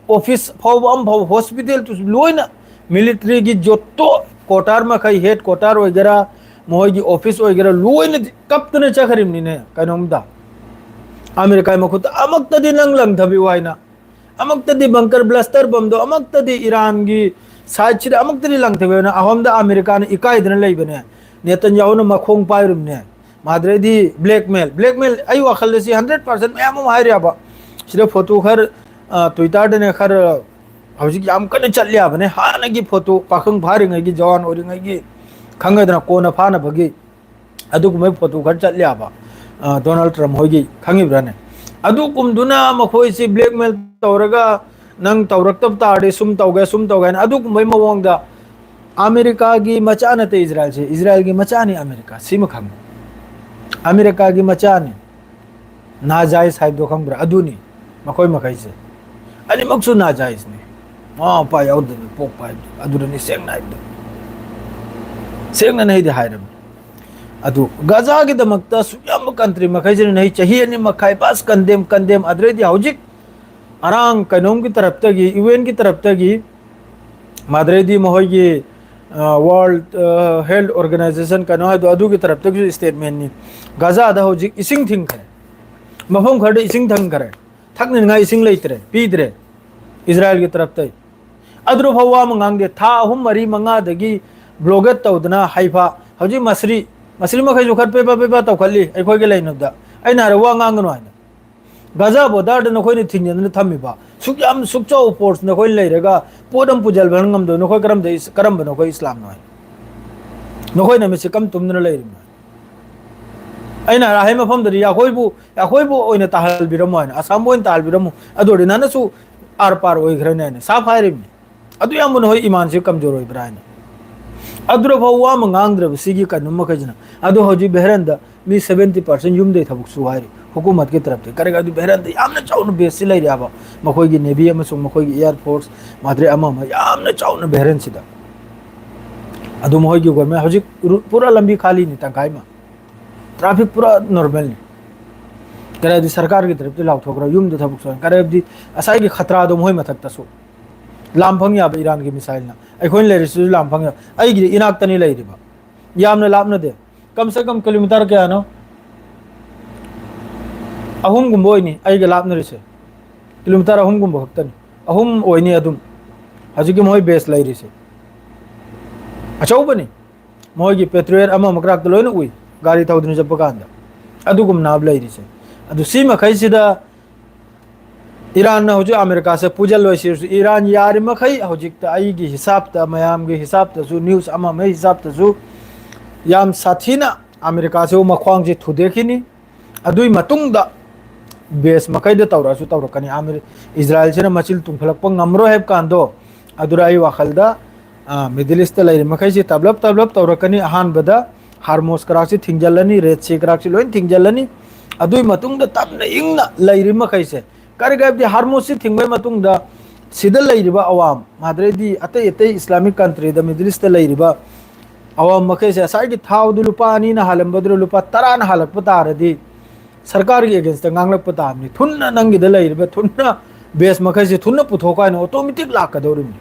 ꯑꯣꯐꯤꯁ ꯐꯥꯎꯕ, ꯑꯃ ꯐꯥꯎꯕ, ꯍꯣꯁꯄꯤꯇꯥꯜꯗꯨꯁꯨ ꯂꯣꯏꯅ, ꯃꯤꯂꯤꯇꯔꯤꯒꯤ ꯖꯣꯇꯣ ꯀ꯭ꯋꯥꯇꯔ ꯃꯈꯩ, ꯍꯦꯗ ꯀ꯭ꯋꯥꯇꯔ ꯑꯣꯏꯒꯦꯔꯥ, ꯃꯈꯣꯏꯒꯤ ꯑꯣꯐꯤꯁ ꯑꯣꯏꯒꯦꯔꯥ, ꯂꯣꯏꯅ ꯀꯞꯇꯅ ꯆꯠꯈ꯭ꯔꯤꯕꯅꯤꯅꯦ꯫ ꯀꯩꯅꯣꯝꯗ ꯑꯃꯦꯔꯤꯀꯥꯒꯤ ꯃꯈꯨꯠꯇ ꯑꯃꯨꯛꯇꯗꯤ ꯅꯪ ꯂꯪꯊꯕꯤꯌꯨ ꯍꯥꯏꯅ, ꯑꯃꯨꯛꯇꯗꯤ ꯕꯪꯀꯔ ꯕ꯭ꯂꯥꯁꯇꯔ ꯕꯝꯗꯣ ꯑꯃꯨꯛꯇꯗꯤ ꯏꯔꯥꯟꯒꯤ ꯁꯥꯏꯠꯁꯤꯗ ꯑꯃꯨꯛꯇꯗꯤ ꯂꯪꯊꯕꯤꯌꯨ ꯍꯥꯏꯅ꯫ ꯑꯍꯣꯝꯗ ꯑꯃꯦꯔꯤꯀꯥꯅ ꯏꯀꯥꯏꯗꯅ ꯂꯩꯕꯅꯦ, ꯅꯦꯇꯟꯌꯥꯍꯨꯅ ꯃꯈꯣꯡ ꯄꯥꯏꯔꯨꯕꯅꯦ꯫ ꯃꯥꯗ꯭ꯔꯦꯗꯤ ꯕ꯭ꯂꯦꯛꯃꯦꯜ, ꯕ꯭ꯂꯦꯛꯃꯦꯜ ꯑꯩ ꯋꯥꯈꯜꯗ ꯁꯤ ꯍꯟꯗ꯭ꯔꯦꯠ ꯄꯥꯔꯁꯦꯟ ꯃꯌꯥꯝ ꯑꯃ ꯍꯥꯏꯔꯤꯕ꯫ ꯁꯤꯗ ꯐꯣꯇꯣ ꯈꯔ, ꯑ, ꯇ꯭ꯋꯤꯇꯔꯗꯅꯦ ꯈꯔ ꯍꯧꯖꯤꯛ ꯌꯥꯝ ꯀꯟꯅ ꯆꯠꯂꯤ ꯍꯥꯏꯕꯅꯦ꯫ ꯍꯥꯟꯅꯒꯤ ꯐꯣꯇꯣ, ꯄꯥꯈꯪ ꯐꯥꯔꯤꯉꯩꯒꯤ, ꯖꯋꯥꯟ ꯑꯣꯏꯔꯤꯉꯩꯒꯤ, ꯈꯪꯒꯗꯅ ꯀꯣꯟꯅ ꯐꯥꯅꯕꯒꯤ ꯑꯗꯨꯒꯨꯝꯕꯒꯤ ꯐꯣꯇꯣ ꯈꯔ ꯆꯠꯂꯤ ꯍꯥꯏꯕ, ꯑ, ꯗꯣꯅꯥꯜꯗ ꯇ꯭ꯔꯝꯞ ꯍꯣꯏꯒꯤ, ꯈꯪꯉꯤꯕ꯭ꯔꯥꯅꯦ? ꯑꯗꯨꯒꯨꯝꯗꯨꯅ ꯃꯈꯣꯏꯁꯤ ꯕ꯭ꯂꯦꯛꯃꯦꯜ ꯇꯧꯔꯒ, "ꯅꯪ ꯇꯧꯔꯛꯇꯕ ꯇꯥꯔꯗꯤ ꯁꯨꯝ ꯇꯧꯒꯦ, ꯁꯨꯝ ꯇꯧꯒꯦ" ꯍꯥꯏꯅ ꯑꯗꯨꯒꯨꯝꯕꯒꯤ ꯃꯑꯣꯡꯗ ꯑꯃꯦꯔꯤꯀꯥꯒꯤ ꯃꯆꯥ ꯅꯠꯇꯦ ꯏꯖꯔꯥꯏꯜꯁꯦ, ꯏꯖꯔꯥꯏꯜꯒꯤ ꯃꯆꯥꯅꯤ ꯑꯃꯦꯔꯤꯀꯥ, ꯁꯤꯃ ꯈꯪꯉꯨ꯫ ꯑꯃꯦꯔꯤꯀꯥꯒꯤ ꯃꯆꯥꯅꯤ꯫ ꯅꯥꯖꯥꯏꯖ ꯍꯥꯏꯕꯗꯣ ꯈꯪꯕ꯭ꯔꯥ? ꯑꯗꯨꯅꯤ ꯃꯈꯣꯏ ꯃꯈꯩꯁꯦ꯫ ꯑꯅꯤꯃꯛꯁꯨ ꯅꯥꯖꯥꯏꯖꯅꯤ꯫ ꯃꯃꯥ ꯃꯄꯥ ꯌꯥꯎꯗꯅ ꯄꯣꯛꯄ ꯍꯥꯏꯕꯗꯣ ꯑꯗꯨꯗꯅꯤ ꯁꯦꯡꯅ ꯍꯥꯏꯕꯗꯣ꯫ ꯁꯦꯡꯅꯅ ꯑꯩꯗꯤ ꯍꯥꯏꯔꯕꯅꯤ꯫ ꯑꯗꯨ ꯒꯥꯖꯥꯒꯤꯗꯃꯛꯇ ꯑꯁꯨꯛ ꯌꯥꯝꯕ ꯀꯟꯇ꯭ꯔꯤ ꯃꯈꯩꯁꯤꯅ ꯅꯍꯩ ꯆꯍꯤ ꯑꯅꯤ ꯃꯈꯥꯏ ꯕꯁ ꯀꯟꯗꯦꯝ, ꯀꯟꯗꯦꯝ, ꯑꯗꯨꯗꯩꯗꯤ ꯍꯧꯖꯤꯛ ꯑꯔꯥꯡ ꯀꯩꯅꯣꯝꯒꯤ ꯇꯔꯞꯇꯒꯤ, ꯌꯨ ꯑꯦꯟꯒꯤ ꯇꯔꯞꯇꯒꯤ, ꯃꯥꯗ꯭ꯔꯦꯗꯤ ꯃꯈꯣꯏꯒꯤ, ꯑ, World, ꯑ, Health Organization ꯀꯩꯅꯣ ꯍꯥꯏꯗꯣ, ꯑꯗꯨꯒꯤ ꯇꯔꯞꯇꯒꯤꯁꯨ ꯁ꯭ꯇꯦꯠꯃꯦꯟꯅꯤ꯫ ꯒꯥꯖꯥꯗ ꯍꯧꯖꯤꯛ ꯏꯁꯤꯡ ꯊꯤꯡꯈ꯭ꯔꯦ, ꯃꯐꯝ ꯈꯔꯗ ꯏꯁꯤꯡ ꯊꯤꯡꯈ꯭ꯔꯦ, ꯊꯛꯅꯤꯡꯉꯥꯏ ꯏꯁꯤꯡ ꯂꯩꯇ꯭ꯔꯦ, ꯄꯤꯗ꯭ꯔꯦ ꯏꯖꯔꯥꯏꯜꯒꯤ ꯇꯔꯞꯇꯩ꯫ ꯑꯗꯨꯗ ꯐꯥꯎ ꯋꯥ ꯑꯃ ꯉꯥꯡꯗꯦ꯫ ꯊꯥ ꯑꯍꯨꯝ, ꯃꯔꯤ, ꯃꯉꯥꯗꯒꯤ ꯕ꯭ꯂꯣꯀꯦꯠ ꯇꯧꯗꯅ ꯍꯩꯐꯥ, ꯍꯧꯖꯤꯛ ꯃꯁꯔꯤ, ꯃꯁꯔꯤ ꯃꯈꯩꯁꯨ ꯈꯔ ꯄꯦꯄꯥ ꯄꯦꯄꯥ ꯇꯧꯈꯠꯂꯤ ꯑꯩꯈꯣꯏꯒ ꯂꯩꯅꯕꯗ꯫ ꯑꯩꯅ ꯍꯥꯏꯔꯦ, ꯋꯥ ꯉꯥꯡꯒꯅꯨ ꯍꯥꯏꯅ꯫ ꯒꯥꯖꯥ ꯕꯣꯔꯗꯔꯗ ꯅꯈꯣꯏꯅ ꯊꯤꯡꯖꯤꯟꯗꯨꯅ ꯊꯝꯃꯤꯕ, ꯁꯨꯛ ꯌꯥꯝ ꯁꯨꯛ ꯆꯥꯎꯕ ꯐꯣꯔꯁ ꯅꯈꯣꯏꯅ ꯂꯩꯔꯒ ꯄꯣꯠ ꯑꯃ ꯄꯨꯁꯤꯟꯕ ꯉꯝꯗꯕ ꯅꯈꯣꯏ ꯀꯔꯝꯗ, ꯀꯔꯝꯕ ꯅꯈꯣꯏ ꯏꯁꯂꯥꯝꯅꯣ ꯍꯥꯏꯅ? ꯅꯈꯣꯏꯅ ꯃꯤꯠꯁꯦ ꯀꯝ ꯇꯨꯝꯗꯨꯅ ꯂꯩꯔꯤꯕꯅꯣ? ꯑꯩꯅ ꯍꯥꯏ ꯃꯐꯝꯗꯗꯤ ꯑꯩꯈꯣꯏꯕꯨ, ꯑꯩꯈꯣꯏꯕꯨ ꯑꯣꯏꯅ ꯇꯥꯍꯜꯕꯤꯔꯝꯃꯣ ꯍꯥꯏꯅ, ꯑꯁꯥꯝꯕꯨ ꯑꯣꯏꯅ ꯇꯥꯍꯜꯕꯤꯔꯝꯃꯣ꯫ ꯑꯗꯨ ꯑꯣꯏꯔꯗꯤ ꯅꯍꯥꯟꯅꯁꯨ ꯑꯥꯔ ꯄꯥꯔ ꯑꯣꯏꯈ꯭ꯔꯅꯤ ꯍꯥꯏꯅ ꯁꯥꯐ ꯍꯥꯏꯔꯤꯕꯅꯤ꯫ ꯑꯗꯨ ꯌꯥꯝꯕ ꯅꯈꯣꯏ ꯏꯃꯥꯟꯁꯤ ꯀꯝꯖꯣꯔ ꯑꯣꯏꯕ꯭ꯔꯥ ꯍꯥꯏꯅ꯫ ꯑꯗꯨꯗ ꯐꯥꯎ ꯋꯥ ꯑꯃ ꯉꯥꯡꯗ꯭ꯔꯕ ꯁꯤꯒꯤ ꯀꯩꯅꯣ ꯃꯈꯩꯁꯤꯅ꯫ ꯑꯗꯨ ꯍꯧꯖꯤꯛ ꯕꯦꯍꯔꯟꯗ ꯃꯤ ꯁꯚꯦꯟꯇꯤ ꯄꯥꯔꯁꯦꯟ ꯌꯨꯝꯗꯩ ꯊꯕꯛ ꯁꯨ ꯍꯥꯏꯔꯤ ꯍꯨꯀꯨꯃꯠꯀꯤ ꯇꯔꯞꯇꯒꯤ꯫ ꯀꯔꯤꯒꯤ ꯑꯗꯨ ꯕꯦꯍꯔꯟꯗ ꯌꯥꯝꯅ ꯆꯥꯎꯅ ꯕꯦꯁꯁꯤ ꯂꯩꯔꯦ ꯍꯥꯏꯕ, ꯃꯈꯣꯏꯒꯤ ꯅꯦꯚꯤ ꯑꯃꯁꯨꯡ ꯃꯈꯣꯏꯒꯤ ꯑꯦꯌꯥꯔ ꯐꯣꯔꯁ, ꯃꯥꯗ꯭ꯔꯦ ꯑꯃ ꯑꯃ ꯌꯥꯝꯅ ꯆꯥꯎꯅ ꯕꯦꯍꯔꯟꯁꯤꯗ꯫ ꯑꯗꯨ ꯃꯈꯣꯏꯒꯤ ꯒꯣꯔꯃꯦꯟ ꯍꯧꯖꯤꯛ ꯔꯨ-, ꯄꯨꯔꯥ ꯂꯝꯕꯤ ꯈꯥꯂꯤꯅꯤ ꯇꯪꯈꯥꯏ ꯑꯃ꯫ ꯇ꯭ꯔꯥꯐꯤꯛ ꯄꯨꯔꯥ ꯅꯣꯔꯃꯦꯜꯅꯤ꯫ ꯀꯔꯤ ꯍꯥꯏꯗꯤ ꯁꯔꯀꯥꯔꯒꯤ ꯇꯔꯞꯇ ꯂꯥꯎꯊꯣꯛꯈ꯭ꯔꯣ, ꯌꯨꯝꯗ ꯊꯕꯛ ꯁꯨꯍꯟ-, ꯀꯔꯤ ꯍꯥꯏꯕꯗꯤ ꯉꯁꯥꯏꯒꯤ ꯈꯇ꯭ꯔꯥꯗꯣ ꯃꯈꯣꯏ ꯃꯊꯛꯇꯁꯨ꯫ ꯂꯥꯝ ꯐꯪ ꯌꯥꯕ ꯏꯔꯥꯟꯒꯤ ꯃꯤꯁꯥꯏꯜꯅ꯫ ꯑꯩꯈꯣꯏꯅ ꯂꯩꯔꯤꯁꯤꯁꯨ ꯂꯥꯝ ꯐꯪ ꯌꯥꯕ꯫ ꯑꯩꯒꯤꯗꯤ ꯏꯅꯥꯛꯇꯅꯤ ꯂꯩꯔꯤꯕ꯫ ꯌꯥꯝꯅ ꯂꯥꯞꯅꯗꯦ꯫ ꯀꯝ ꯁꯦ ꯀꯝ ꯀꯤꯂꯣꯃꯤꯇꯔ ꯀꯌꯥꯅꯣ? ꯑꯍꯨꯝꯒꯨꯝꯕ ꯑꯣꯏꯅꯤ ꯑꯩꯒ ꯂꯥꯞꯅꯔꯤꯁꯦ꯫ ꯀꯤꯂꯣꯃꯤꯇꯔ ꯑꯍꯨꯝꯒꯨꯝꯕ ꯈꯛꯇꯅꯤ꯫ ꯑꯍꯨꯝ ꯑꯣꯏꯅꯤ ꯑꯗꯨꯝ꯫ ꯍꯧꯖꯤꯛꯀꯤ ꯃꯣꯏ ꯕꯦꯁ ꯂꯩꯔꯤꯁꯦ꯫ ꯑꯆꯧꯕꯅꯤ꯫ ꯃꯣꯏꯒꯤ ꯄꯦꯇ꯭ꯔꯤꯌꯣꯠ ꯑꯃ ꯑꯃ ꯀ꯭ꯔꯥꯛꯇ ꯂꯣꯏꯅ ꯎꯏ, ꯒꯥꯔꯤ ꯊꯧꯗꯨꯅ ꯆꯠꯄ ꯀꯥꯟꯗ꯫ ꯑꯗꯨꯒꯨꯝꯅ ꯂꯩꯔꯤꯁꯦ꯫ ꯑꯗꯨ ꯁꯤ ꯃꯈꯩꯁꯤꯗ ꯏꯔꯥꯟꯅ ꯍꯧꯖꯤꯛ ꯑꯃꯦꯔꯤꯀꯥꯁꯦ ꯄꯨꯖꯜꯂꯣꯏ ꯁꯤꯔꯁꯨ, ꯏꯔꯥꯟ ꯌꯥꯔꯤꯃꯈꯩ ꯍꯧꯖꯤꯛꯇ ꯑꯩꯒꯤ ꯍꯤꯁꯥꯞꯇ, ꯃꯌꯥꯝꯒꯤ ꯍꯤꯁꯥꯞꯇꯁꯨ, ꯅ꯭ꯌꯨꯁ ꯑꯃ ꯑꯃꯒꯤ ꯍꯤꯁꯥꯞꯇꯁꯨ ꯌꯥꯝ ꯁꯥꯊꯤꯅ ꯑꯃꯦꯔꯤꯀꯥꯁꯤꯕꯨ ꯃꯈ꯭ꯋꯥꯡꯁꯦ ꯊꯨꯗꯦꯛꯈꯤꯅꯤ꯫ ꯑꯗꯨꯒꯤ ꯃꯇꯨꯡꯗ ꯕꯦꯁ ꯃꯈꯩꯗ ꯇꯧꯔꯛꯑꯁꯨ ꯇꯧꯔꯛꯀꯅꯤ꯫ ꯑꯃꯦꯔꯤ-, ꯏꯖꯔꯥꯌꯦꯜꯁꯤꯅ ꯃꯆꯤꯟ ꯇꯨꯝꯈꯠꯂꯛꯄ ꯉꯝꯃꯔꯣꯏ ꯍꯥꯏꯕ ꯀꯥꯟꯗꯣ, ꯑꯗꯨꯗ ꯑꯩ ꯋꯥꯈꯜꯗ, ꯑ, ꯃꯤꯗꯜ ꯏꯁꯇ ꯂꯩꯔꯤ ꯃꯈꯩꯁꯤ ꯇꯞꯂꯞ ꯇꯞꯂꯞ ꯇꯧꯔꯛꯀꯅꯤ꯫ ꯑꯍꯥꯟꯕꯗ ꯍꯥꯔꯃꯣꯁ ꯀꯔꯥꯛꯁꯤ ꯊꯤꯡꯖꯤꯜꯂꯅꯤ, ꯔꯦꯗ ꯁꯤ ꯀꯔꯥꯛꯁꯤ ꯂꯣꯏ ꯊꯤꯡꯖꯤꯜꯂꯅꯤ꯫ ꯑꯗꯨꯒꯤ ꯃꯇꯨꯡꯗ ꯇꯞꯅ ꯏꯪꯅ ꯂꯩꯔꯤ ꯃꯈꯩꯁꯦ, ꯀꯔꯤꯒꯤ ꯍꯥꯏꯕꯗꯤ ꯍꯥꯔꯃꯣꯁꯁꯤ ꯊꯤꯡꯕꯒꯤ ꯃꯇꯨꯡꯗ ꯁꯤꯗ ꯂꯩꯔꯤꯕ ꯑꯋꯥꯝ, ꯑꯗꯩꯗꯤ ꯑꯇꯩ ꯑꯇꯩ ꯏꯁꯂꯥꯃꯤꯛ ꯀꯟꯇ꯭ꯔꯤꯗ, ꯃꯤꯗꯜ ꯏꯁꯇ ꯂꯩꯔꯤꯕ ꯑꯋꯥꯝ ꯃꯈꯩꯁꯦ ꯉꯁꯥꯏꯒꯤ ꯊꯥꯎꯗꯨ ꯂꯨꯄꯥ ꯑꯅꯤꯅ ꯍꯥꯜꯂꯝꯕꯗꯨꯅ ꯂꯨꯄꯥ ꯇꯔꯥꯅ ꯍꯥꯜꯂꯛꯄ ꯇꯥꯔꯗꯤ ꯁꯔꯀꯥꯔꯒꯤ ꯑꯦꯒꯦꯟꯁꯇ ꯉꯥꯡꯂꯛꯄ ꯇꯥꯕꯅꯤ꯫ ꯊꯨꯅ ꯅꯪꯒꯤꯗ ꯂꯩꯔꯤꯕ ꯊꯨꯅ ꯕꯦꯁ ꯃꯈꯩꯁꯦ ꯊꯨꯅ ꯄꯨꯊꯣꯛꯄ ꯍꯥꯏꯅ ꯑꯣꯇꯣꯃꯦꯇꯤꯛ ꯂꯥꯛꯀꯗꯧꯔꯤꯕꯅꯤ꯫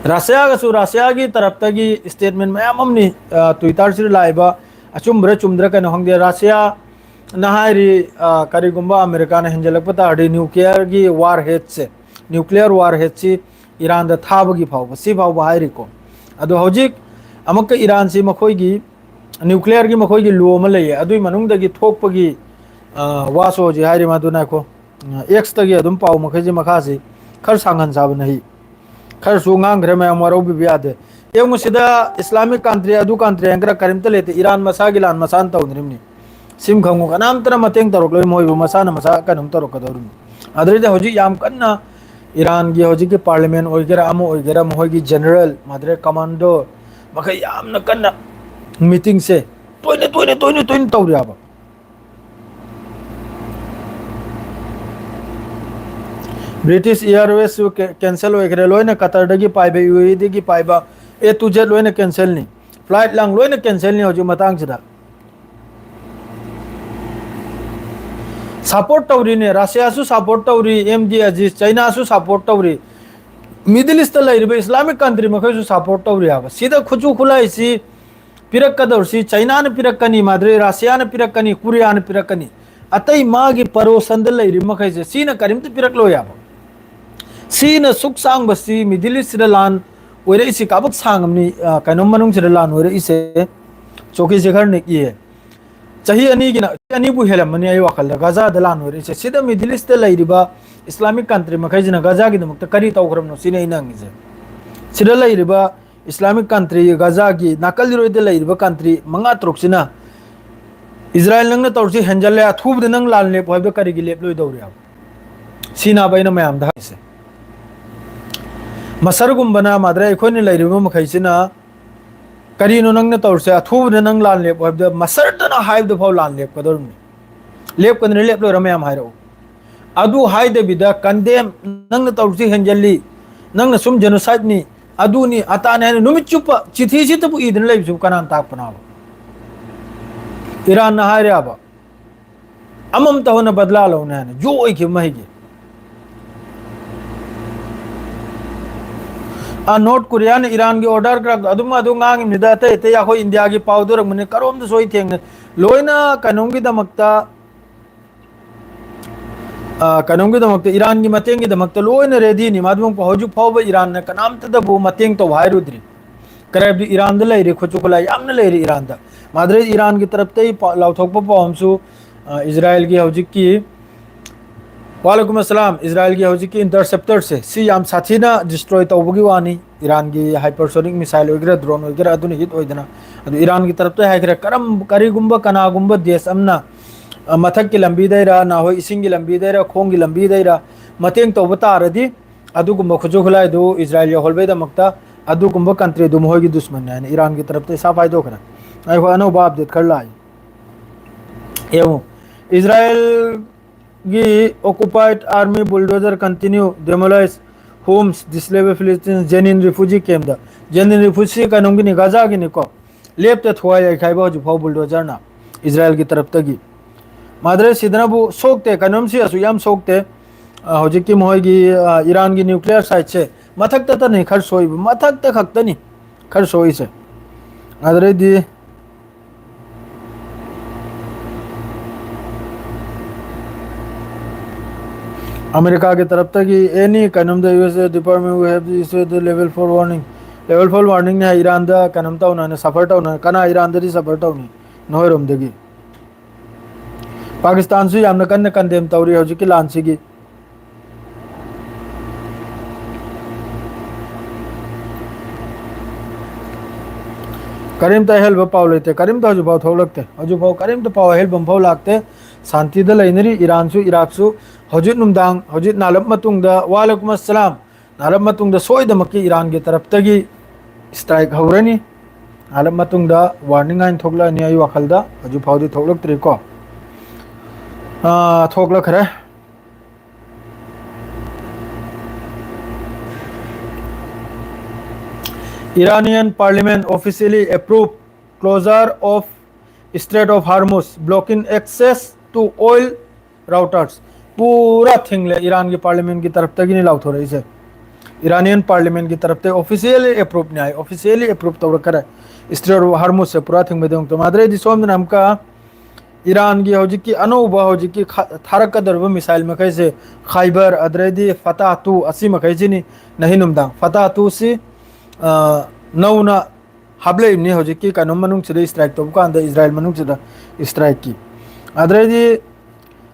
ꯔꯁꯤꯌꯥꯒꯁꯨ, ꯔꯁꯤꯌꯥꯒꯤ ꯇꯔꯞꯇꯒꯤ ꯁ꯭ꯇꯦꯠꯃꯦꯟ ꯃꯌꯥꯝ ꯑꯃꯅꯤ, ꯑ, ꯇ꯭ꯋꯤꯇꯔꯁꯤꯗ ꯂꯥꯛꯏꯕ꯫ ꯑꯆꯨꯝꯕꯔ ꯆꯨꯝꯗ꯭ꯔꯥ ꯀꯩꯅꯣ ꯈꯪꯗꯦ꯫ ꯔꯁꯤꯌꯥꯅ ꯍꯥꯏꯔꯤ, ꯑ, ꯀꯔꯤꯒꯨꯝꯕ ꯑꯃꯦꯔꯤꯀꯥꯅ ꯍꯦꯟꯖꯜꯂꯛꯄ ꯇꯥꯔꯗꯤ ꯅ꯭ꯌꯨꯀ꯭ꯂꯤꯌꯔꯒꯤ ꯋꯥꯔ ꯍꯦꯗꯁꯦ, ꯅ꯭ꯌꯨꯀ꯭ꯂꯤꯌꯔ ꯋꯥꯔ ꯍꯦꯗꯁꯤ ꯏꯔꯥꯟꯗ ꯊꯥꯕꯒꯤ ꯐꯥꯎꯕ, ꯁꯤ ꯐꯥꯎꯕ ꯍꯥꯏꯔꯤꯀꯣ꯫ ꯑꯗꯣ ꯍꯧꯖꯤꯛ ꯑꯃꯨꯛꯀ ꯏꯔꯥꯟꯁꯤ ꯃꯈꯣꯏꯒꯤ ꯅ꯭ꯌꯨꯀ꯭ꯂꯤꯌꯔꯒꯤ ꯃꯈꯣꯏꯒꯤ ꯂꯣ ꯑꯃ ꯂꯩꯌꯦ, ꯑꯗꯨꯒꯤ ꯃꯅꯨꯡꯗꯒꯤ ꯊꯣꯛꯄꯒꯤ, ꯑ, ꯋꯥꯁꯨ ꯍꯧꯖꯤꯛ ꯍꯥꯏꯔꯤ ꯃꯗꯨꯅ ꯑꯩꯈꯣ, ꯑ, ꯑꯦꯛꯁꯇꯒꯤ ꯑꯗꯨꯝ ꯄꯥꯎ ꯃꯈꯩꯁꯦ ꯃꯈꯥꯁꯤ ꯈꯔ ꯁꯥꯡꯍꯟ ꯁꯥꯕꯅ ꯍꯤ-, ꯈꯔꯁꯨ ꯉꯥꯡꯈ꯭ꯔꯦ, ꯃꯌꯥꯝ ꯋꯥꯔꯧꯕꯤꯕ ꯌꯥꯗꯦ꯫ ꯌꯦꯡꯉꯨ ꯁꯤꯗ ꯏꯁꯂꯥꯃꯤꯛ ꯀꯟꯇ꯭ꯔꯤ, ꯑꯗꯨ ꯀꯟꯇ꯭ꯔꯤ ꯍꯥꯏꯅ ꯈꯔ ꯀꯔꯤꯝꯇ ꯂꯩꯇꯦ, ꯏꯔꯥꯟ ꯃꯁꯥꯒꯤ ꯂꯥꯟ ꯃꯁꯥꯅ ꯇꯧꯅꯔꯤꯕꯅꯤ꯫ ꯁꯤꯝ ꯈꯪꯉꯨ, ꯀꯅꯥꯝꯇꯅ ꯃꯇꯦꯡ ꯇꯧꯔꯛꯂꯣꯏ, ꯃꯣꯏꯕꯨ ꯃꯁꯥꯅ ꯃꯁꯥ ꯀꯩꯅꯣꯝ ꯇꯧꯔꯛꯀꯗꯧꯔꯤꯕꯅꯤ꯫ ꯑꯗꯨꯗꯩꯗ ꯍꯧꯖꯤꯛ ꯌꯥꯝ ꯀꯟꯅ ꯏꯔꯥꯟꯒꯤ ꯍꯧꯖꯤꯛꯀꯤ ꯄꯥꯔꯂꯤꯌꯥꯃꯦꯟ ꯑꯣꯏꯒꯦꯔꯥ, ꯑꯃ ꯑꯣꯏꯒꯦꯔꯥ, ꯃꯈꯣꯏꯒꯤ ꯖꯦꯅꯔꯦꯜ, ꯃꯗꯨꯗꯩ ꯀꯃꯥꯟꯗꯣ ꯃꯈꯩ ꯌꯥꯝꯅ ꯀꯟꯅ ꯃꯤꯇꯤꯡꯁꯦ ꯇꯣꯏꯅ, ꯇꯣꯏꯅ, ꯇꯣꯏꯅ, ꯇꯣꯏꯅ ꯇꯧꯔꯦ ꯍꯥꯏꯕ꯫ ꯕ꯭ꯔꯤꯇꯤꯁ ꯏꯌꯥꯔꯋꯦꯁꯁꯨ ꯀꯦ-, ꯀꯦꯟꯁꯦꯜ ꯑꯣꯏꯈ꯭ꯔꯦ꯫ ꯂꯣꯏꯅ ꯀꯇꯔꯗꯒꯤ ꯄꯥꯏꯕ, ꯌꯨ ꯑꯦ ꯏꯗꯒꯤ ꯄꯥꯏꯕ, A to Z ꯂꯣꯏꯅ cancel ꯅꯤ, flight ꯂꯥꯡ ꯂꯣꯏꯅ cancel ꯅꯤ ꯍꯧꯖꯤꯛ ꯃꯇꯥꯡꯁꯤꯗ꯫ Support ꯇꯧꯔꯤꯅꯦ, ꯔꯁꯤꯌꯥꯁꯨ support ꯇꯧꯔꯤ, ꯑꯦꯝ ꯗꯤ ꯑꯖꯤꯖ, ꯆꯩꯅꯥꯁꯨ support ꯇꯧꯔꯤ, Middle East ꯂꯩꯔꯤꯕ Islamic country ꯃꯈꯩꯁꯨ support ꯇꯧꯔꯤ ꯍꯥꯏꯕ꯫ ꯁꯤꯗ ꯈꯨꯠꯁꯨ ꯈꯨꯠꯂꯥꯏꯁꯤ ꯄꯤꯔꯛꯀꯗꯧꯔꯤꯁꯤ ꯆꯩꯅꯥꯅ ꯄꯤꯔꯛꯀꯅꯤ, ꯃꯥꯗ꯭ꯔꯦ ꯔꯁꯤꯌꯥꯅ ꯄꯤꯔꯛꯀꯅꯤ, ꯀꯣꯔꯤꯌꯥꯅ ꯄꯤꯔꯛꯀꯅꯤ, ꯑꯇꯩ ꯃꯥꯒꯤ ꯄꯔꯣꯁꯟꯗ ꯂꯩꯔꯤꯕ ꯃꯈꯩꯁꯦ ꯁꯤꯅ ꯀꯔꯤꯝꯇ ꯄꯤꯔꯛꯂꯣꯏ ꯍꯥꯏꯕ꯫ ꯁꯤꯅ ꯁꯨꯛ ꯁꯥꯡꯕꯁꯤ Middle East ꯂꯥꯟ ꯑꯣꯏꯔꯛꯏꯁꯤ ꯀꯥꯕꯛ ꯁꯥꯡꯉꯝꯅꯤ, ꯑ, ꯀꯩꯅꯣꯝ ꯃꯅꯨꯡꯁꯤꯗ ꯂꯥꯟ ꯑꯣꯏꯔꯛꯏꯁꯦ꯫ ꯆꯣꯀꯤꯁꯦ ꯈꯔ ꯅꯤꯛꯏꯌꯦ꯫ ꯆꯍꯤ ꯑꯅꯤꯒꯤꯅ, ꯆꯍꯤ ꯑꯅꯤꯕꯨ ꯍꯦꯜꯂꯝꯃꯅꯤ ꯑꯩ ꯋꯥꯈꯜꯗ ꯒꯥꯖꯥꯗ ꯂꯥꯟ ꯑꯣꯏꯔꯛꯏꯁꯦ꯫ ꯁꯤꯗ Middle East ꯂꯩꯔꯤꯕ Islamic country ꯃꯈꯩꯁꯤꯅ ꯒꯥꯖꯥꯒꯤꯗꯃꯛꯇ ꯀꯔꯤ ꯇꯧꯈ꯭ꯔꯕꯅꯣ ꯁꯤꯅꯤ ꯑꯩꯅ ꯍꯪꯉꯤꯁꯦ꯫ ꯁꯤꯗ ꯂꯩꯔꯤꯕ Islamic country, ꯒꯥꯖꯥꯒꯤ ꯅꯥꯀꯜ ꯏꯔꯣꯏꯗ ꯂꯩꯔꯤꯕ country ꯃꯉꯥ ꯇꯔꯨꯛꯁꯤꯅ ꯏꯖꯔꯥꯏꯜ ꯅꯪꯅ ꯇꯧꯔꯤꯁꯤ ꯍꯦꯟꯖꯜꯂꯦ, ꯑꯊꯨꯕꯗ ꯅꯪ ꯂꯥꯟ ꯂꯦꯞꯄꯣ ꯍꯥꯏꯕꯗ ꯀꯔꯤꯒꯤ ꯂꯦꯞꯂꯣꯏꯗꯧꯔꯤꯕ? ꯁꯤꯅꯥꯕ ꯑꯩꯅ ꯃꯌꯥꯝꯗ ꯍꯥꯏꯁꯦ꯫ ꯃꯁꯔꯒꯨꯝꯕꯅ ꯃꯥꯗ꯭ꯔꯦ ꯑꯩꯈꯣꯏꯅ ꯂꯩꯔꯤꯕ ꯃꯈꯩꯁꯤꯅ ꯀꯔꯤꯅꯣ ꯅꯪꯅ ꯇꯧꯔꯤꯁꯦ? ꯑꯊꯨꯕꯗ ꯅꯪ ꯂꯥꯟ ꯂꯦꯞꯄꯣ ꯍꯥꯏꯕꯗ ꯃꯁꯔꯗꯅ ꯍꯥꯏꯕꯗ ꯐꯥꯎ ꯂꯥꯟ ꯂꯦꯞꯀꯗꯧꯔꯤꯕꯅꯤ꯫ ꯂꯦꯞꯀꯗ꯭ꯔꯥ ꯂꯦꯞꯂꯣꯏꯔꯥ ꯃꯌꯥꯝ ꯍꯥꯏꯔꯛꯎ꯫ ꯑꯗꯨ ꯍꯥꯏꯗꯕꯤꯗ condemn, ꯅꯪꯅ ꯇꯧꯔꯤꯁꯤ ꯍꯦꯟꯖꯜꯂꯤ, ꯅꯪꯅ ꯁꯨꯝ genocide ꯅꯤ, ꯑꯗꯨꯅꯤ ꯑꯇꯥꯅꯤ ꯍꯥꯏꯅ ꯅꯨꯃꯤꯠ ꯆꯨꯞꯄ ꯆꯤꯊꯤꯁꯤꯇꯕꯨ ꯏꯗꯅ ꯂꯩꯕꯁꯤꯕꯨ ꯀꯅꯥꯅ ꯇꯥꯛꯄꯅꯣꯕ? ꯏꯔꯥꯟꯅ ꯍꯥꯏꯔꯦꯕ ꯑꯃꯃꯝꯇ ꯍꯣꯟꯅ ꯕꯗꯂꯥ ꯂꯧꯅꯤ ꯍꯥꯏꯅ ꯖꯣ ꯑꯣꯏꯈꯤꯕ ꯃꯍꯩꯒꯤ꯫ ꯑ, ꯅꯣꯔꯠ ꯀꯣꯔꯤꯌꯥꯅ ꯏꯔꯥꯟꯒꯤ order ꯈꯔ ꯑꯗꯨꯝ ꯑꯗꯨ ꯉꯥꯡꯉꯤꯕꯅꯤꯗ, ꯑꯇꯩ ꯑꯇꯩ ꯑꯩꯈꯣꯏ ꯏꯟꯗꯤꯌꯥꯒꯤ ꯄꯥꯎꯗ ꯑꯣꯏꯔꯝꯒꯅꯤ, ꯀꯔꯣꯝꯗꯁꯨ ꯑꯩ ꯊꯦꯡꯅ ꯂꯣꯏꯅ ꯀꯩꯅꯣꯝꯒꯤꯗꯃꯛꯇ, ꯑ, ꯀꯩꯅꯣꯝꯒꯤꯗꯃꯛꯇ, ꯏꯔꯥꯟꯒꯤ ꯃꯇꯦꯡꯒꯤꯗꯃꯛꯇ ꯂꯣꯏꯅ ready ꯅꯤ꯫ ꯃꯗꯨ ꯍꯧꯖꯤꯛ ꯐꯥꯎꯕ ꯏꯔꯥꯟꯅ ꯀꯅꯥꯝꯇꯗꯕꯨ ꯃꯇꯦꯡ ꯇꯧ ꯍꯥꯏꯔꯨꯗ꯭ꯔꯤ꯫ ꯀꯔꯤ ꯍꯥꯏꯕꯗꯤ ꯏꯔꯥꯟꯗ ꯂꯩꯔꯤ, ꯈꯨꯠꯁꯨ ꯈꯨꯠꯂꯥꯏ ꯌꯥꯝꯅ ꯂꯩꯔꯤ ꯏꯔꯥꯟꯗ꯫ ꯃꯥꯗ꯭ꯔꯦ ꯏꯔꯥꯟꯒꯤ ꯇꯔꯞꯇꯩ ꯄꯥꯎ, ꯂꯥꯎꯊꯣꯛꯄ ꯄꯥꯎ ꯑꯃꯁꯨ, ꯑ, ꯏꯖꯔꯥꯏꯜꯒꯤ ꯍꯧꯖꯤꯛꯀꯤ, ꯋꯥꯂꯩꯀꯨꯝ ꯑꯁꯂꯥꯝ, ꯏꯖꯔꯥꯏꯜꯒꯤ ꯍꯧꯖꯤꯛꯀꯤ interceptor ꯁꯦ ꯁꯤ ꯌꯥꯝ ꯁꯥꯊꯤꯅ destroy ꯇꯧꯕꯒꯤ ꯋꯥꯅꯤ꯫ ꯏꯔꯥꯟꯒꯤ hypersonic missile ꯑꯣꯏꯒꯦꯔꯥ, drone ꯑꯣꯏꯒꯦꯔꯥ, ꯑꯗꯨꯅ hit ꯑꯣꯏꯗꯅ꯫ ꯑꯗꯨ ꯏꯔꯥꯟꯒꯤ ꯇꯔꯞꯇ ꯍꯥꯏꯈ꯭ꯔꯦ, ꯀꯔꯝ-, ꯀꯔꯤꯒꯨꯝꯕ ꯀꯅꯥꯒꯨꯝꯕ ꯗꯦꯁ ꯑꯃꯅ, ꯑ, ꯃꯊꯛꯀꯤ ꯂꯝꯕꯤꯗꯩꯔ, ꯅꯍꯣꯏ ꯏꯁꯤꯡꯒꯤ ꯂꯝꯕꯤꯗꯩꯔ, ꯈꯣꯡꯒꯤ ꯂꯝꯕꯤꯗꯩꯔ ꯃꯇꯦꯡ ꯇꯧꯕ ꯇꯥꯔꯗꯤ, ꯑꯗꯨꯒꯨꯝꯕ ꯈꯨꯠꯁꯨ ꯈꯨꯠꯂꯥꯏꯗꯨ ꯏꯖꯔꯥꯏꯜ ꯌꯧꯍꯜꯕꯩꯗꯃꯛꯇ ꯑꯗꯨꯒꯨꯝꯕ country ꯗꯨ ꯃꯈꯣꯏꯒꯤ ꯗꯨꯁꯃꯟꯅꯤ ꯍꯥꯏꯅ ꯏꯔꯥꯟꯒꯤ ꯇꯔꯞꯇ ꯏꯁꯥ ꯐꯥꯏꯗꯣꯛꯈ꯭ꯔꯦ꯫ ꯉꯥꯏꯈꯣ, ꯑꯅꯧꯕ update ꯈꯔ ꯂꯥꯛꯏ꯫ ꯌꯦꯡꯉꯨ, ꯏꯖꯔꯥꯏꯜꯒꯤ occupied army bulldozer continue demolish homes, displaced Philistines, Jenin refugee camp ꯗ꯫ Jenin refugee ꯀꯩꯅꯣꯝꯒꯤꯅꯤ, ꯒꯥꯖꯥꯒꯤꯅꯤꯀꯣ꯫ ꯂꯦꯞꯇ ꯊꯨꯒꯥꯏ ꯌꯩꯈꯥꯏꯕ ꯍꯧꯖꯤꯛ ꯐꯥꯎ bulldozer ꯅ ꯏꯖꯔꯥꯌꯦꯜꯒꯤ ꯇꯔꯞꯇꯒꯤ꯫ ꯃꯥꯗ꯭ꯔꯦ ꯁꯤꯗꯅꯕꯨ ꯁꯣꯛꯇꯦ, ꯀꯩꯅꯣꯝꯁꯤ ꯑꯁꯨꯛ ꯌꯥꯝ ꯁꯣꯛꯇꯦ꯫ ꯑ, ꯍꯧꯖꯤꯛꯀꯤ ꯃꯈꯣꯏꯒꯤ, ꯑ, ꯏꯔꯥꯟꯒꯤ nuclear site ꯁꯦ ꯃꯊꯛꯇꯇꯅꯤ ꯈꯔ ꯁꯣꯛꯏꯕ, ꯃꯊꯛꯇ ꯈꯛꯇꯅꯤ ꯈꯔ ꯁꯣꯛꯏꯁꯦ꯫ ꯑꯗꯨꯗꯩꯗꯤ ꯑꯃꯦꯔꯤꯀꯥꯒꯤ ꯇꯔꯞꯇꯒꯤ any ꯀꯩꯅꯣꯝꯗ U S A department we have issued level four warning꯫ Level four warning ꯅꯦ ꯍꯥꯏ, ꯏꯔꯥꯟꯗ ꯀꯩꯅꯣꯝ ꯇꯧꯅꯅ, suffer ꯇꯧꯅ, ꯀꯅꯥ ꯏꯔꯥꯟꯗꯗꯤ suffer ꯇꯧꯅꯤ? ꯅꯣꯏꯔꯣꯝꯗꯒꯤ꯫ ꯄꯥꯀꯤꯁꯇꯥꯟꯁꯨ ꯌꯥꯝꯅ ꯀꯟꯅ condemn ꯇꯧꯔꯤ ꯍꯧꯖꯤꯛꯀꯤ ꯂꯥꯟꯁꯤꯒꯤ꯫ ꯀꯔꯤꯝꯇ ꯑꯍꯦꯟꯕ ꯄꯥꯎ ꯂꯩꯇꯦ, ꯀꯔꯤꯝꯇ ꯍꯧꯖꯤꯛꯐꯥꯎ ꯊꯣꯛꯂꯛꯇꯦ, ꯍꯧꯖꯤꯛꯐꯥꯎ ꯀꯔꯤꯝꯇ ꯄꯥꯎ ꯑꯍꯦꯟꯕ ꯑꯃꯐꯥꯎ ꯂꯥꯛꯇꯦ꯫ ꯁꯥꯟꯇꯤꯗ ꯂꯩꯅꯔꯤ ꯏꯔꯥꯟꯁꯨ ꯏꯔꯥꯛꯁꯨ꯫ ꯍꯧꯖꯤꯛ ꯅꯨꯡꯗꯥꯡ, ꯍꯧꯖꯤꯛ ꯅꯥꯜꯂꯞ ꯃꯇꯨꯡꯗ, ꯋꯥꯂꯩꯀꯨꯝ ꯑꯁꯂꯥꯝ, ꯅꯥꯜꯂꯞ ꯃꯇꯨꯡꯗ ꯁꯣꯏꯗꯃꯛꯀꯤ ꯏꯔꯥꯟꯒꯤ ꯇꯔꯞꯇꯒꯤ strike ꯍꯧꯔꯅꯤ꯫ ꯅꯥꯜꯂꯞ ꯃꯇꯨꯡꯗ warning ꯍꯥꯏꯅ ꯊꯣꯛꯂꯛꯑꯅꯤ, ꯑꯩ ꯋꯥꯈꯜꯗ ꯍꯧꯖꯤꯛ ꯐꯥꯎꯗꯤ ꯊꯣꯛꯂꯛꯇ꯭ꯔꯤꯀꯣ꯫ ꯑꯥ, ꯊꯣꯛꯂꯛꯈ꯭ꯔꯦ꯫ Iranian parliament officially approved closure of Strait of Hormuz, blocking access to oil routers꯫ ꯄꯨꯔꯥ ꯊꯤꯡꯂꯦ, ꯏꯔꯥꯟꯒꯤ parliament ꯀꯤ ꯇꯔꯞꯇꯒꯤꯅꯤ ꯂꯥꯎꯊꯣꯔꯛꯏꯁꯦ꯫ Iranian parliament ꯀꯤ ꯇꯔꯞꯇ officially approve ꯅꯤ ꯍꯥꯏ, officially approve ꯇꯧꯔꯛꯈꯔꯦ꯫ Strait of Hormuz ꯁꯦ ꯄꯨꯔꯥ ꯊꯤꯡꯕꯩꯗꯃꯛꯇ꯫ ꯃꯥꯗ꯭ꯔꯦꯗꯤ ꯁꯣꯝꯗꯅ ꯑꯃꯨꯛꯀ ꯏꯔꯥꯟꯒꯤ ꯍꯧꯖꯤꯛꯀꯤ ꯑꯅꯧꯕ ꯍꯧꯖꯤꯛꯀꯤ ꯈ-, ꯊꯥꯔꯛꯀꯗꯧꯔꯤꯕ missile ꯃꯈꯩꯁꯦ, ꯈꯥꯏꯕꯔ, ꯑꯗꯨꯗꯩꯗꯤ ꯐꯇꯥ ꯇꯨ ꯑꯁꯤ ꯃꯈꯩꯁꯤꯅꯤ꯫ ꯅꯍꯤ ꯅꯨꯡꯗꯥꯡ ꯐꯇꯥ ꯇꯨ ꯁꯤ, ꯑ, ꯅꯧꯅ ꯍꯥꯞꯂꯛꯏꯕꯅꯤ ꯍꯧꯖꯤꯛꯀꯤ ꯀꯩꯅꯣ ꯃꯅꯨꯡꯁꯤꯗ, strike ꯇꯧꯕ ꯀꯥꯟꯗ ꯏꯖꯔꯥꯌꯦꯜ ꯃꯅꯨꯡꯁꯤꯗ strike ꯀꯤ꯫ ꯑꯗꯨꯗꯩꯗꯤ,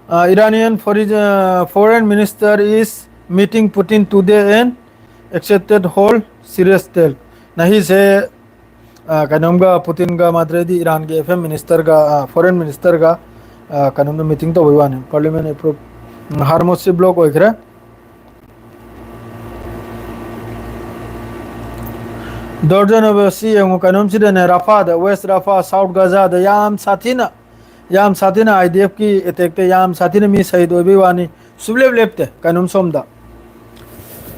ꯑ, Iranian foreign, ꯑ, foreign minister is meeting Putin today and accepted hold serious talk꯫ ꯅꯍꯤꯁꯦ, ꯑ, ꯀꯩꯅꯣꯝꯒ, ꯄꯨꯇꯤꯟꯒ, ꯃꯥꯗ꯭ꯔꯦꯗꯤ ꯏꯔꯥꯟꯒꯤ F M minister ꯒ, ꯑ, foreign minister ꯒ, ꯑ, ꯀꯩꯅꯣꯝꯗ meeting ꯇꯧꯕꯩ ꯋꯥꯅꯤ꯫ Parliament approve꯫ ꯎꯝ, ꯍꯥꯔꯃꯨꯖꯁꯤ block ꯑꯣꯏꯈ꯭ꯔꯦ꯫ ꯗꯣꯔꯖꯟ ꯑꯣꯏꯕ ꯁꯤ ꯌꯦꯡꯉꯨ, ꯀꯩꯅꯣꯝꯁꯤꯗꯅꯦ, ꯔꯥꯐꯥꯗ, West ꯔꯥꯐꯥ, South ꯒꯥꯖꯥꯗ ꯌꯥꯝ ꯁꯥꯊꯤꯅ, ꯌꯥꯝ ꯁꯥꯊꯤꯅ I D F ꯀꯤ attack ꯇ ꯌꯥꯝ ꯁꯥꯊꯤꯅ ꯃꯤ ꯁꯍꯤꯗ ꯑꯣꯏꯕꯩ ꯋꯥꯅꯤ꯫ ꯁꯨꯡꯂꯦꯞ ꯂꯦꯞꯇꯦ ꯀꯩꯅꯣꯝ ꯁꯣꯝꯗ꯫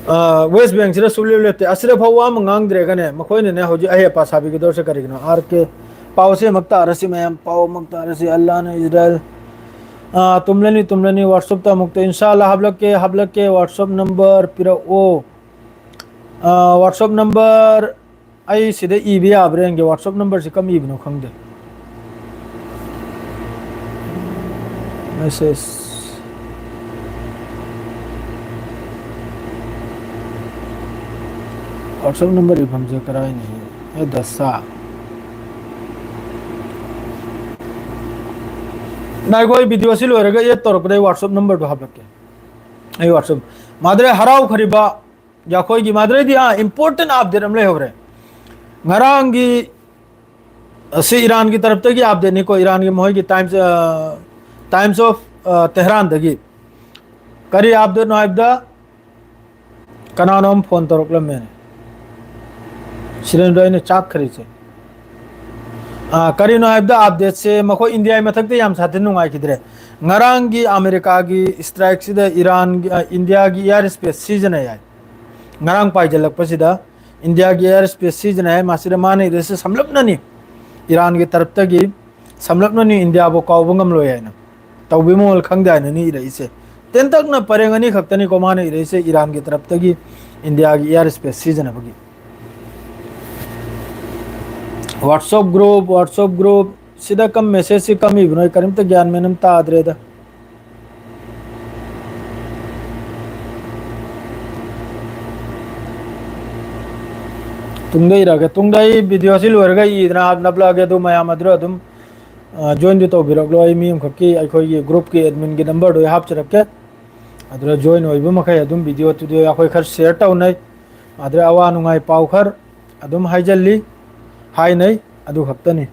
ꯑ, ꯋꯦꯁ ꯕꯦꯡꯁꯤꯗ ꯁꯨꯛꯂꯦꯞ ꯂꯦꯞꯇꯦ꯫ ꯑꯁꯤꯗ ꯐꯥꯎ ꯋꯥ ꯑꯃ ꯉꯥꯡꯗ꯭ꯔꯦꯒꯅꯦ, ꯃꯈꯣꯏꯅꯅꯦ ꯍꯧꯖꯤꯛ ꯑꯍꯦ ꯑꯄꯥ ꯁꯥꯕꯤꯒꯗꯧꯔꯤꯁꯦ ꯀꯔꯤꯒꯤꯅꯣ? ꯑꯥꯔ ꯀꯦ, ꯄꯥꯎꯁꯦ ꯑꯃꯨꯛ ꯇꯥꯔꯁꯤ ꯃꯌꯥꯝ, ꯄꯥꯎ ꯑꯃꯨꯛ ꯇꯥꯔꯁꯤ꯫ ꯑꯜꯂꯥꯅ ꯏꯖꯔꯥꯏꯜ, ꯑ, ꯇꯨꯝꯂꯅꯤ, ꯇꯨꯝꯂꯅꯤ, ꯋꯥꯠꯁꯑꯞꯇ ꯑꯃꯨꯛꯇ, ꯏꯟꯁꯥꯜꯂꯥ, ꯍꯥꯞꯂꯛꯀꯦ, ꯍꯥꯞꯂꯛꯀꯦ, ꯋꯥꯠꯁꯑꯞ ꯅꯝꯕꯔ ꯄꯤꯔꯛꯑꯣ꯫ ꯑ, ꯋꯥꯠꯁꯑꯞ ꯅꯝꯕꯔ ꯑꯩ ꯁꯤꯗ ꯏꯕ ꯌꯥꯕ꯭ꯔꯥ ꯌꯦꯡꯒꯦ꯫ WhatsApp ꯅꯝꯕꯔꯁꯤ ꯀꯝ ꯏꯕꯅꯣ ꯈꯪꯗꯦ꯫ ꯃꯦꯁꯦꯖ꯫ WhatsApp ꯅꯝꯕꯔ ꯏꯐꯝꯁꯦ ꯀꯔꯥꯏꯅꯣ? ꯑꯦ ꯗꯁꯥ꯫ ꯉꯥꯏꯈꯣ, ꯑꯩ ꯚꯤꯗꯤꯑꯣ ꯑꯁꯤ ꯂꯣꯏꯔꯒ ꯑꯦꯗ ꯇꯧꯔꯛꯄꯗ ꯑꯩ WhatsApp ꯅꯝꯕꯔꯗꯣ ꯍꯥꯞꯂꯛꯀꯦ꯫ ꯑꯩ WhatsApp꯫ ꯃꯥꯗ꯭ꯔꯦ ꯍꯔꯥꯎꯈ꯭ꯔꯤꯕ ꯑꯩꯈꯣꯏꯒꯤ ꯃꯥꯗ꯭ꯔꯦꯗꯤ, ꯑꯥ, important update ꯑꯃ ꯂꯩꯍꯧꯔꯦ꯫ ꯉꯔꯥꯡꯒꯤ ꯑꯁꯤ ꯏꯔꯥꯟꯒꯤ ꯇꯔꯞꯇꯒꯤ updateꯅꯤꯀꯣ, ꯏꯔꯥꯟꯒꯤ ꯃꯈꯣꯏꯒꯤ Times, ꯑ, Times of, ꯑ, Tehranꯗꯒꯤ꯫ ꯀꯔꯤ updateꯅꯣ ꯍꯥꯏꯕꯗ, ꯀꯅꯥꯅꯣ ꯑꯃ ꯐꯣꯟ ꯇꯧꯔꯛꯂꯝꯃꯦ꯫ ꯁꯤꯗꯅꯤꯗꯣ ꯑꯩꯅ ꯆꯥꯛꯈ꯭ꯔꯤꯁꯦ꯫ ꯑ, ꯀꯔꯤꯅꯣ ꯍꯥꯏꯕꯗ, updateꯁꯦ ꯃꯈꯣꯏ ꯏꯟꯗꯤꯌꯥꯒꯤ ꯃꯊꯛꯇ ꯌꯥꯝ ꯁꯥꯊꯤꯅ ꯅꯨꯡꯉꯥꯏꯈꯤꯗ꯭ꯔꯦ꯫ ꯉꯔꯥꯡꯒꯤ ꯑꯃꯦꯔꯤꯀꯥꯒꯤ strikeꯁꯤꯗ ꯏꯔꯥꯟꯒꯤ, ꯑ, ꯏꯟꯗꯤꯌꯥꯒꯤ air space ꯁꯤꯖꯤꯟꯅꯩ ꯍꯥꯏ꯫ ꯉꯔꯥꯡ ꯄꯥꯏꯁꯤꯜꯂꯛꯄꯁꯤꯗ ꯏꯟꯗꯤꯌꯥꯒꯤ air space ꯁꯤꯖꯤꯟꯅꯩ ꯍꯥꯏ꯫ ꯃꯁꯤꯗ ꯃꯥꯅ ꯏꯔꯦꯁꯦ ꯁꯝꯂꯞꯅꯅꯤ, ꯏꯔꯥꯟꯒꯤ ꯇꯔꯞꯇꯒꯤ ꯁꯝꯂꯞꯅꯅꯤ, ꯏꯟꯗꯤꯌꯥꯕꯨ ꯀꯥꯎꯕ ꯉꯝꯂꯣꯏ ꯍꯥꯏꯅ꯫ ꯇꯧꯕꯤꯃꯜ ꯈꯪꯗꯦ ꯍꯥꯏꯅꯅꯤ ꯏꯔꯛꯏꯁꯦ꯫ ꯇꯦꯟꯇꯛꯅ ꯄꯔꯦꯡ ꯑꯅꯤ ꯈꯛꯇꯅꯤꯀꯣ ꯃꯥꯅ ꯏꯔꯛꯏꯁꯦ, ꯏꯔꯥꯟꯒꯤ ꯇꯔꯞꯇꯒꯤ ꯏꯟꯗꯤꯌꯥꯒꯤ air space ꯁꯤꯖꯤꯟꯅꯕꯒꯤ꯫ WhatsApp group, WhatsApp group ꯁꯤꯗ ꯀꯝ messageꯁꯤ ꯀꯝ ꯏꯕꯅꯣ? ꯑꯩ ꯀꯔꯤꯝꯇ ꯒ꯭ꯌꯥꯟ ꯃꯦꯟ ꯑꯃ ꯇꯥꯗ꯭ꯔꯦꯗ꯫ ꯇꯨꯡꯗ ꯏꯔꯛꯑꯒꯦ꯫ ꯇꯨꯡꯗ ꯑꯩ ꯚꯤꯗꯤꯑꯣꯁꯤ ꯂꯣꯏꯔꯒ ꯏꯗꯅ ꯅꯞꯂꯛꯑꯒꯦ, ꯑꯗꯨ ꯃꯌꯥꯝ ꯑꯗꯨꯗ ꯑꯗꯨꯝ, ꯑ, joinꯗꯨ ꯇꯧꯕꯤꯔꯛꯂꯣ꯫ ꯑꯩ ꯃꯤ ꯑꯃꯈꯛꯀꯤ, ꯑꯩꯈꯣꯏꯒꯤ groupꯀꯤ adminꯒꯤ numberꯗꯨ ꯑꯩ ꯍꯥꯞꯆꯔꯛꯀꯦ꯫ ꯑꯗꯨꯗ join ꯑꯣꯏꯕ ꯃꯈꯩ ꯑꯗꯨꯝ video ꯇꯨꯗꯤꯑꯣ ꯑꯩꯈꯣꯏ ꯈꯔ share ꯇꯧꯅꯩ꯫ ꯑꯗꯨꯗ ꯑꯋꯥ ꯅꯨꯡꯉꯥꯏ ꯄꯥꯎ ꯈꯔ ꯑꯗꯨꯝ ꯍꯥꯏꯖꯜꯂꯤ, ꯍꯥꯏꯅꯩ, ꯑꯗꯨ ꯈꯛꯇꯅꯤ꯫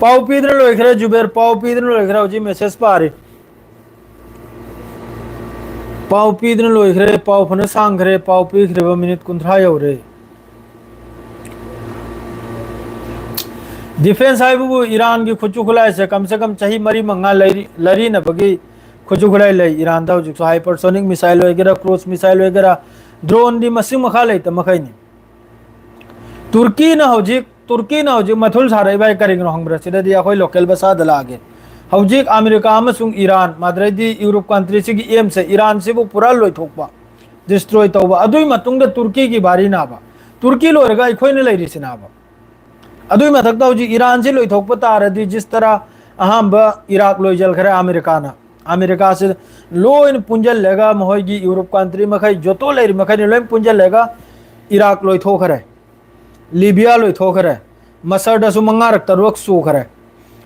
ꯄꯥꯎ ꯄꯤꯗꯅ ꯂꯣꯏꯈ꯭ꯔꯦ ꯖꯨꯕꯦꯔ, ꯄꯥꯎ ꯄꯤꯗꯅ ꯂꯣꯏꯈ꯭ꯔꯦ, ꯍꯧꯖꯤꯛ message ꯄꯥꯔꯤ꯫ ꯄꯥꯎ ꯄꯤꯗꯨꯅ ꯂꯣꯏꯈ꯭ꯔꯦ, ꯄꯥꯎ ꯐꯅ ꯁꯥꯡꯈ꯭ꯔꯦ, ꯄꯥꯎ ꯄꯤꯈ꯭ꯔꯤꯕ minute ꯀꯨꯟꯊ꯭ꯔꯥ ꯌꯧꯔꯦ꯫ Defence ꯍꯥꯏꯕꯕꯨ ꯏꯔꯥꯟꯒꯤ ꯈꯨꯠꯁꯨ ꯈꯨꯠꯂꯥꯏꯁꯦ ꯀꯝ ꯁꯦ ꯀꯝ ꯆꯍꯤ ꯃꯔꯤ ꯃꯉꯥ ꯂꯩꯔꯤ-, ꯂꯩꯔꯤꯅꯕꯒꯤ ꯈꯨꯠꯁꯨ ꯈꯨꯠꯂꯥꯏ ꯂꯩ ꯏꯔꯥꯟꯗ ꯍꯧꯖꯤꯛꯁꯨ, hypersonic missile ꯑꯣꯏꯒꯦꯔꯥ, cruise missile ꯑꯣꯏꯒꯦꯔꯥ, drone ꯗꯤ ꯃꯁꯤꯡ ꯃꯈꯥ ꯂꯩꯇ ꯃꯈꯩꯅꯤ꯫ ꯇꯨꯔꯀꯤꯅ ꯍꯧꯖꯤꯛ ꯇꯨꯔꯀꯤꯅ ꯍꯧꯖꯤꯛ ꯃꯊꯨꯜ ꯁꯥꯔꯛꯏꯕ ꯍꯥꯏ ꯀꯔꯤꯒꯤꯅꯣ ꯈꯪꯕ꯭ꯔꯥ? ꯁꯤꯗꯗꯤ ꯑꯩꯈꯣꯏ local ꯚꯥꯁꯥꯗ ꯂꯥꯛꯑꯒꯦ꯫ ꯍꯧꯖꯤꯛ ꯑꯃꯦꯔꯤꯀꯥ ꯑꯃꯁꯨꯡ ꯏꯔꯥꯟ, ꯃꯗꯨꯗꯩꯗꯤ ꯌꯨꯔꯣꯞ country ꯁꯤꯒꯤ aim ꯁꯦ ꯏꯔꯥꯟꯁꯤꯕꯨ ꯄꯨꯔꯥ ꯂꯣꯏꯊꯣꯛꯄ, destroy ꯇꯧꯕ꯫ ꯑꯗꯨꯒꯤ ꯃꯇꯨꯡꯗ ꯇꯨꯔꯀꯤꯒꯤ ꯕꯥꯔꯤ ꯅꯥꯕ, ꯇꯨꯔꯀꯤ ꯂꯣꯏꯔꯒ ꯑꯩꯈꯣꯏꯅ ꯂꯩꯔꯤꯁꯤꯅꯕ꯫ ꯑꯗꯨꯒꯤ ꯃꯊꯛꯇ ꯍꯧꯖꯤꯛ ꯏꯔꯥꯟꯁꯤ ꯂꯣꯏꯊꯣꯛꯄ ꯇꯥꯔꯗꯤ, ꯖꯤꯁ ꯇꯔꯥ ꯑꯍꯥꯟꯕ ꯏꯔꯥꯛ ꯂꯣꯏꯁꯤꯟꯈ꯭ꯔꯦ ꯑꯃꯦꯔꯤꯀꯥꯅ꯫ ꯑꯃꯦꯔꯤꯀꯥꯁꯤ ꯂꯣꯏꯅ ꯄꯨꯟꯁꯤꯜꯂꯒ, ꯃꯈꯣꯏꯒꯤ ꯌꯨꯔꯣꯞ country ꯃꯈꯩ, ꯖꯣꯇꯣ ꯂꯩꯔꯤ ꯃꯈꯩꯅ ꯂꯣꯏꯅ ꯄꯨꯟꯁꯤꯜꯂꯒ ꯏꯔꯥꯛ ꯂꯣꯏꯊꯣꯛꯈ꯭ꯔꯦ, ꯂꯤꯕꯤꯌꯥ ꯂꯣꯏꯊꯣꯛꯈ꯭ꯔꯦ, ꯃꯁꯔꯗꯁꯨ ꯃꯉꯥꯔꯛ ꯇꯔꯨꯛ ꯁꯨꯈ꯭ꯔꯦ꯫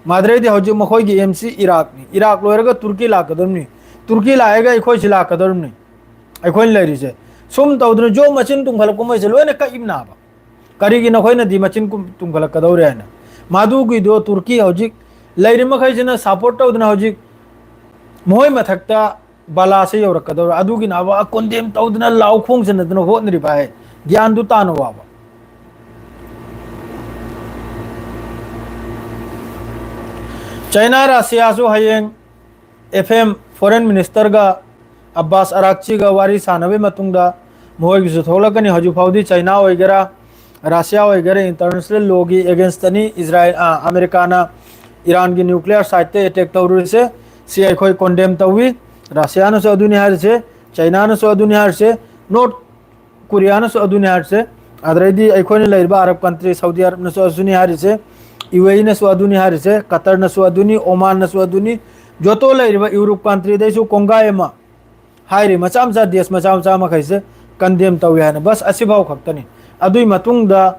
ꯃꯗꯨꯗꯩꯗꯤ ꯍꯧꯖꯤꯛ ꯃꯈꯣꯏꯒꯤ aim ꯁꯤ ꯏꯔꯥꯛꯅꯤ꯫ ꯏꯔꯥꯛ ꯂꯣꯏꯔꯒ ꯇꯨꯔꯀꯤ ꯂꯥꯛꯀꯗꯧꯔꯤꯕꯅꯤ, ꯇꯨꯔꯀꯤ ꯂꯥꯛꯑꯒ ꯑꯩꯈꯣꯏꯁꯤ ꯂꯥꯛꯀꯗꯧꯔꯤꯕꯅꯤ꯫ ꯑꯩꯈꯣꯏꯅ ꯂꯩꯔꯤꯁꯦ ꯁꯨꯝ ꯇꯧꯗꯅ ꯖꯣ ꯃꯆꯤꯟ ꯇꯨꯝꯈꯠꯂꯛꯄ ꯃꯣꯏꯁꯦ ꯂꯣꯏꯅ ꯀꯛꯏꯕꯅꯥꯕ꯫ ꯀꯔꯤꯒꯤꯅꯣ ꯑꯩꯈꯣꯏꯅꯗꯤ ꯃꯆꯤꯟ ꯀꯨꯝ-, ꯇꯨꯝꯈꯠꯂꯛꯀꯗꯧꯔꯦ ꯍꯥꯏꯅ? ꯃꯗꯨꯒꯤꯗꯣ ꯇꯨꯔꯀꯤ ꯍꯧꯖꯤꯛ ꯂꯩꯔꯤ ꯃꯈꯩꯁꯤꯅ support ꯇꯧꯗꯅ ꯍꯧꯖꯤꯛ ꯃꯈꯣꯏ ꯃꯊꯛꯇ ꯕꯂꯥꯁꯦ ꯌꯧꯔꯛꯀꯗꯧꯔꯦ꯫ ꯑꯗꯨꯒꯤꯅ ꯑꯕ condemn ꯇꯧꯗꯅ ꯂꯥꯎ ꯈꯣꯡꯖꯤꯟꯅꯗꯅ ꯍꯣꯠꯅꯔꯤꯕ ꯍꯥꯏ꯫ ꯒ꯭ꯌꯥꯟꯗꯨ ꯇꯥꯅ ꯋꯥꯕ꯫ ꯆꯩꯅꯥ ꯔꯁꯤꯌꯥꯁꯨ ꯍꯌꯦꯡ F M foreign minister ꯒ ꯑꯕꯥꯁ ꯑꯔꯥꯛꯆꯤꯒ ꯋꯥꯔꯤ ꯁꯥꯟꯅꯕꯒꯤ ꯃꯇꯨꯡꯗ ꯃꯈꯣꯏꯒꯤꯁꯨ ꯊꯣꯛꯂꯛꯀꯅꯤ꯫ ꯍꯧꯖꯤꯛ ꯐꯥꯎꯗꯤ ꯆꯩꯅꯥ ꯑꯣꯏꯒꯦꯔꯥ, ꯔꯁꯤꯌꯥ ꯑꯣꯏꯒꯦꯔꯥ, international law ꯒꯤ against ꯅꯤ ꯏꯖꯔꯥꯏꯜ, ꯑ, ꯑꯃꯦꯔꯤꯀꯥꯅ ꯏꯔꯥꯟꯒꯤ nuclear site ꯇ attack ꯇꯧꯔꯨꯔꯤꯁꯦ꯫ ꯁꯤ ꯑꯩꯈꯣꯏ condemn ꯇꯧꯏ꯫ ꯔꯁꯤꯌꯥꯅꯁꯨ ꯑꯗꯨꯅꯤ ꯍꯥꯏꯔꯤꯁꯦ, ꯆꯩꯅꯥꯅꯁꯨ ꯑꯗꯨꯅꯤ ꯍꯥꯏꯔꯤꯁꯦ, North ꯀꯣꯔꯤꯌꯥꯅꯁꯨ ꯑꯗꯨꯅꯤ ꯍꯥꯏꯔꯤꯁꯦ, ꯑꯗꯨꯗꯩꯗꯤ ꯑꯩꯈꯣꯏꯅ ꯂꯩꯔꯤꯕ ꯑꯔꯕ country, ꯁꯥꯎꯗꯤ ꯑꯔꯕꯅꯁꯨ ꯑꯗꯨꯅꯤ ꯍꯥꯏꯔꯤꯁꯦ, ꯌꯨ ꯑꯦ ꯏꯅꯁꯨ ꯑꯗꯨꯅꯤ ꯍꯥꯏꯔꯤꯁꯦ, ꯀꯇꯔꯅꯁꯨ ꯑꯗꯨꯅꯤ, ꯑꯣꯃꯥꯟꯅꯁꯨ ꯑꯗꯨꯅꯤ, ꯖꯣꯇꯣ ꯂꯩꯔꯤꯕ ꯌꯨꯔꯣꯞ country ꯗꯩꯁꯨ ꯀꯣꯡꯒꯥꯏ ꯑꯃ ꯍꯥꯏꯔꯤ, ꯃꯆꯥ ꯃꯆꯥ ꯗꯦꯁ ꯃꯆꯥ ꯃꯆꯥ ꯃꯈꯩꯁꯦ condemn ꯇꯧꯏ ꯍꯥꯏꯅ꯫ ꯕꯁ ꯑꯁꯤꯐꯥꯎ ꯈꯛꯇꯅꯤ꯫ ꯑꯗꯨꯒꯤ ꯃꯇꯨꯡꯗ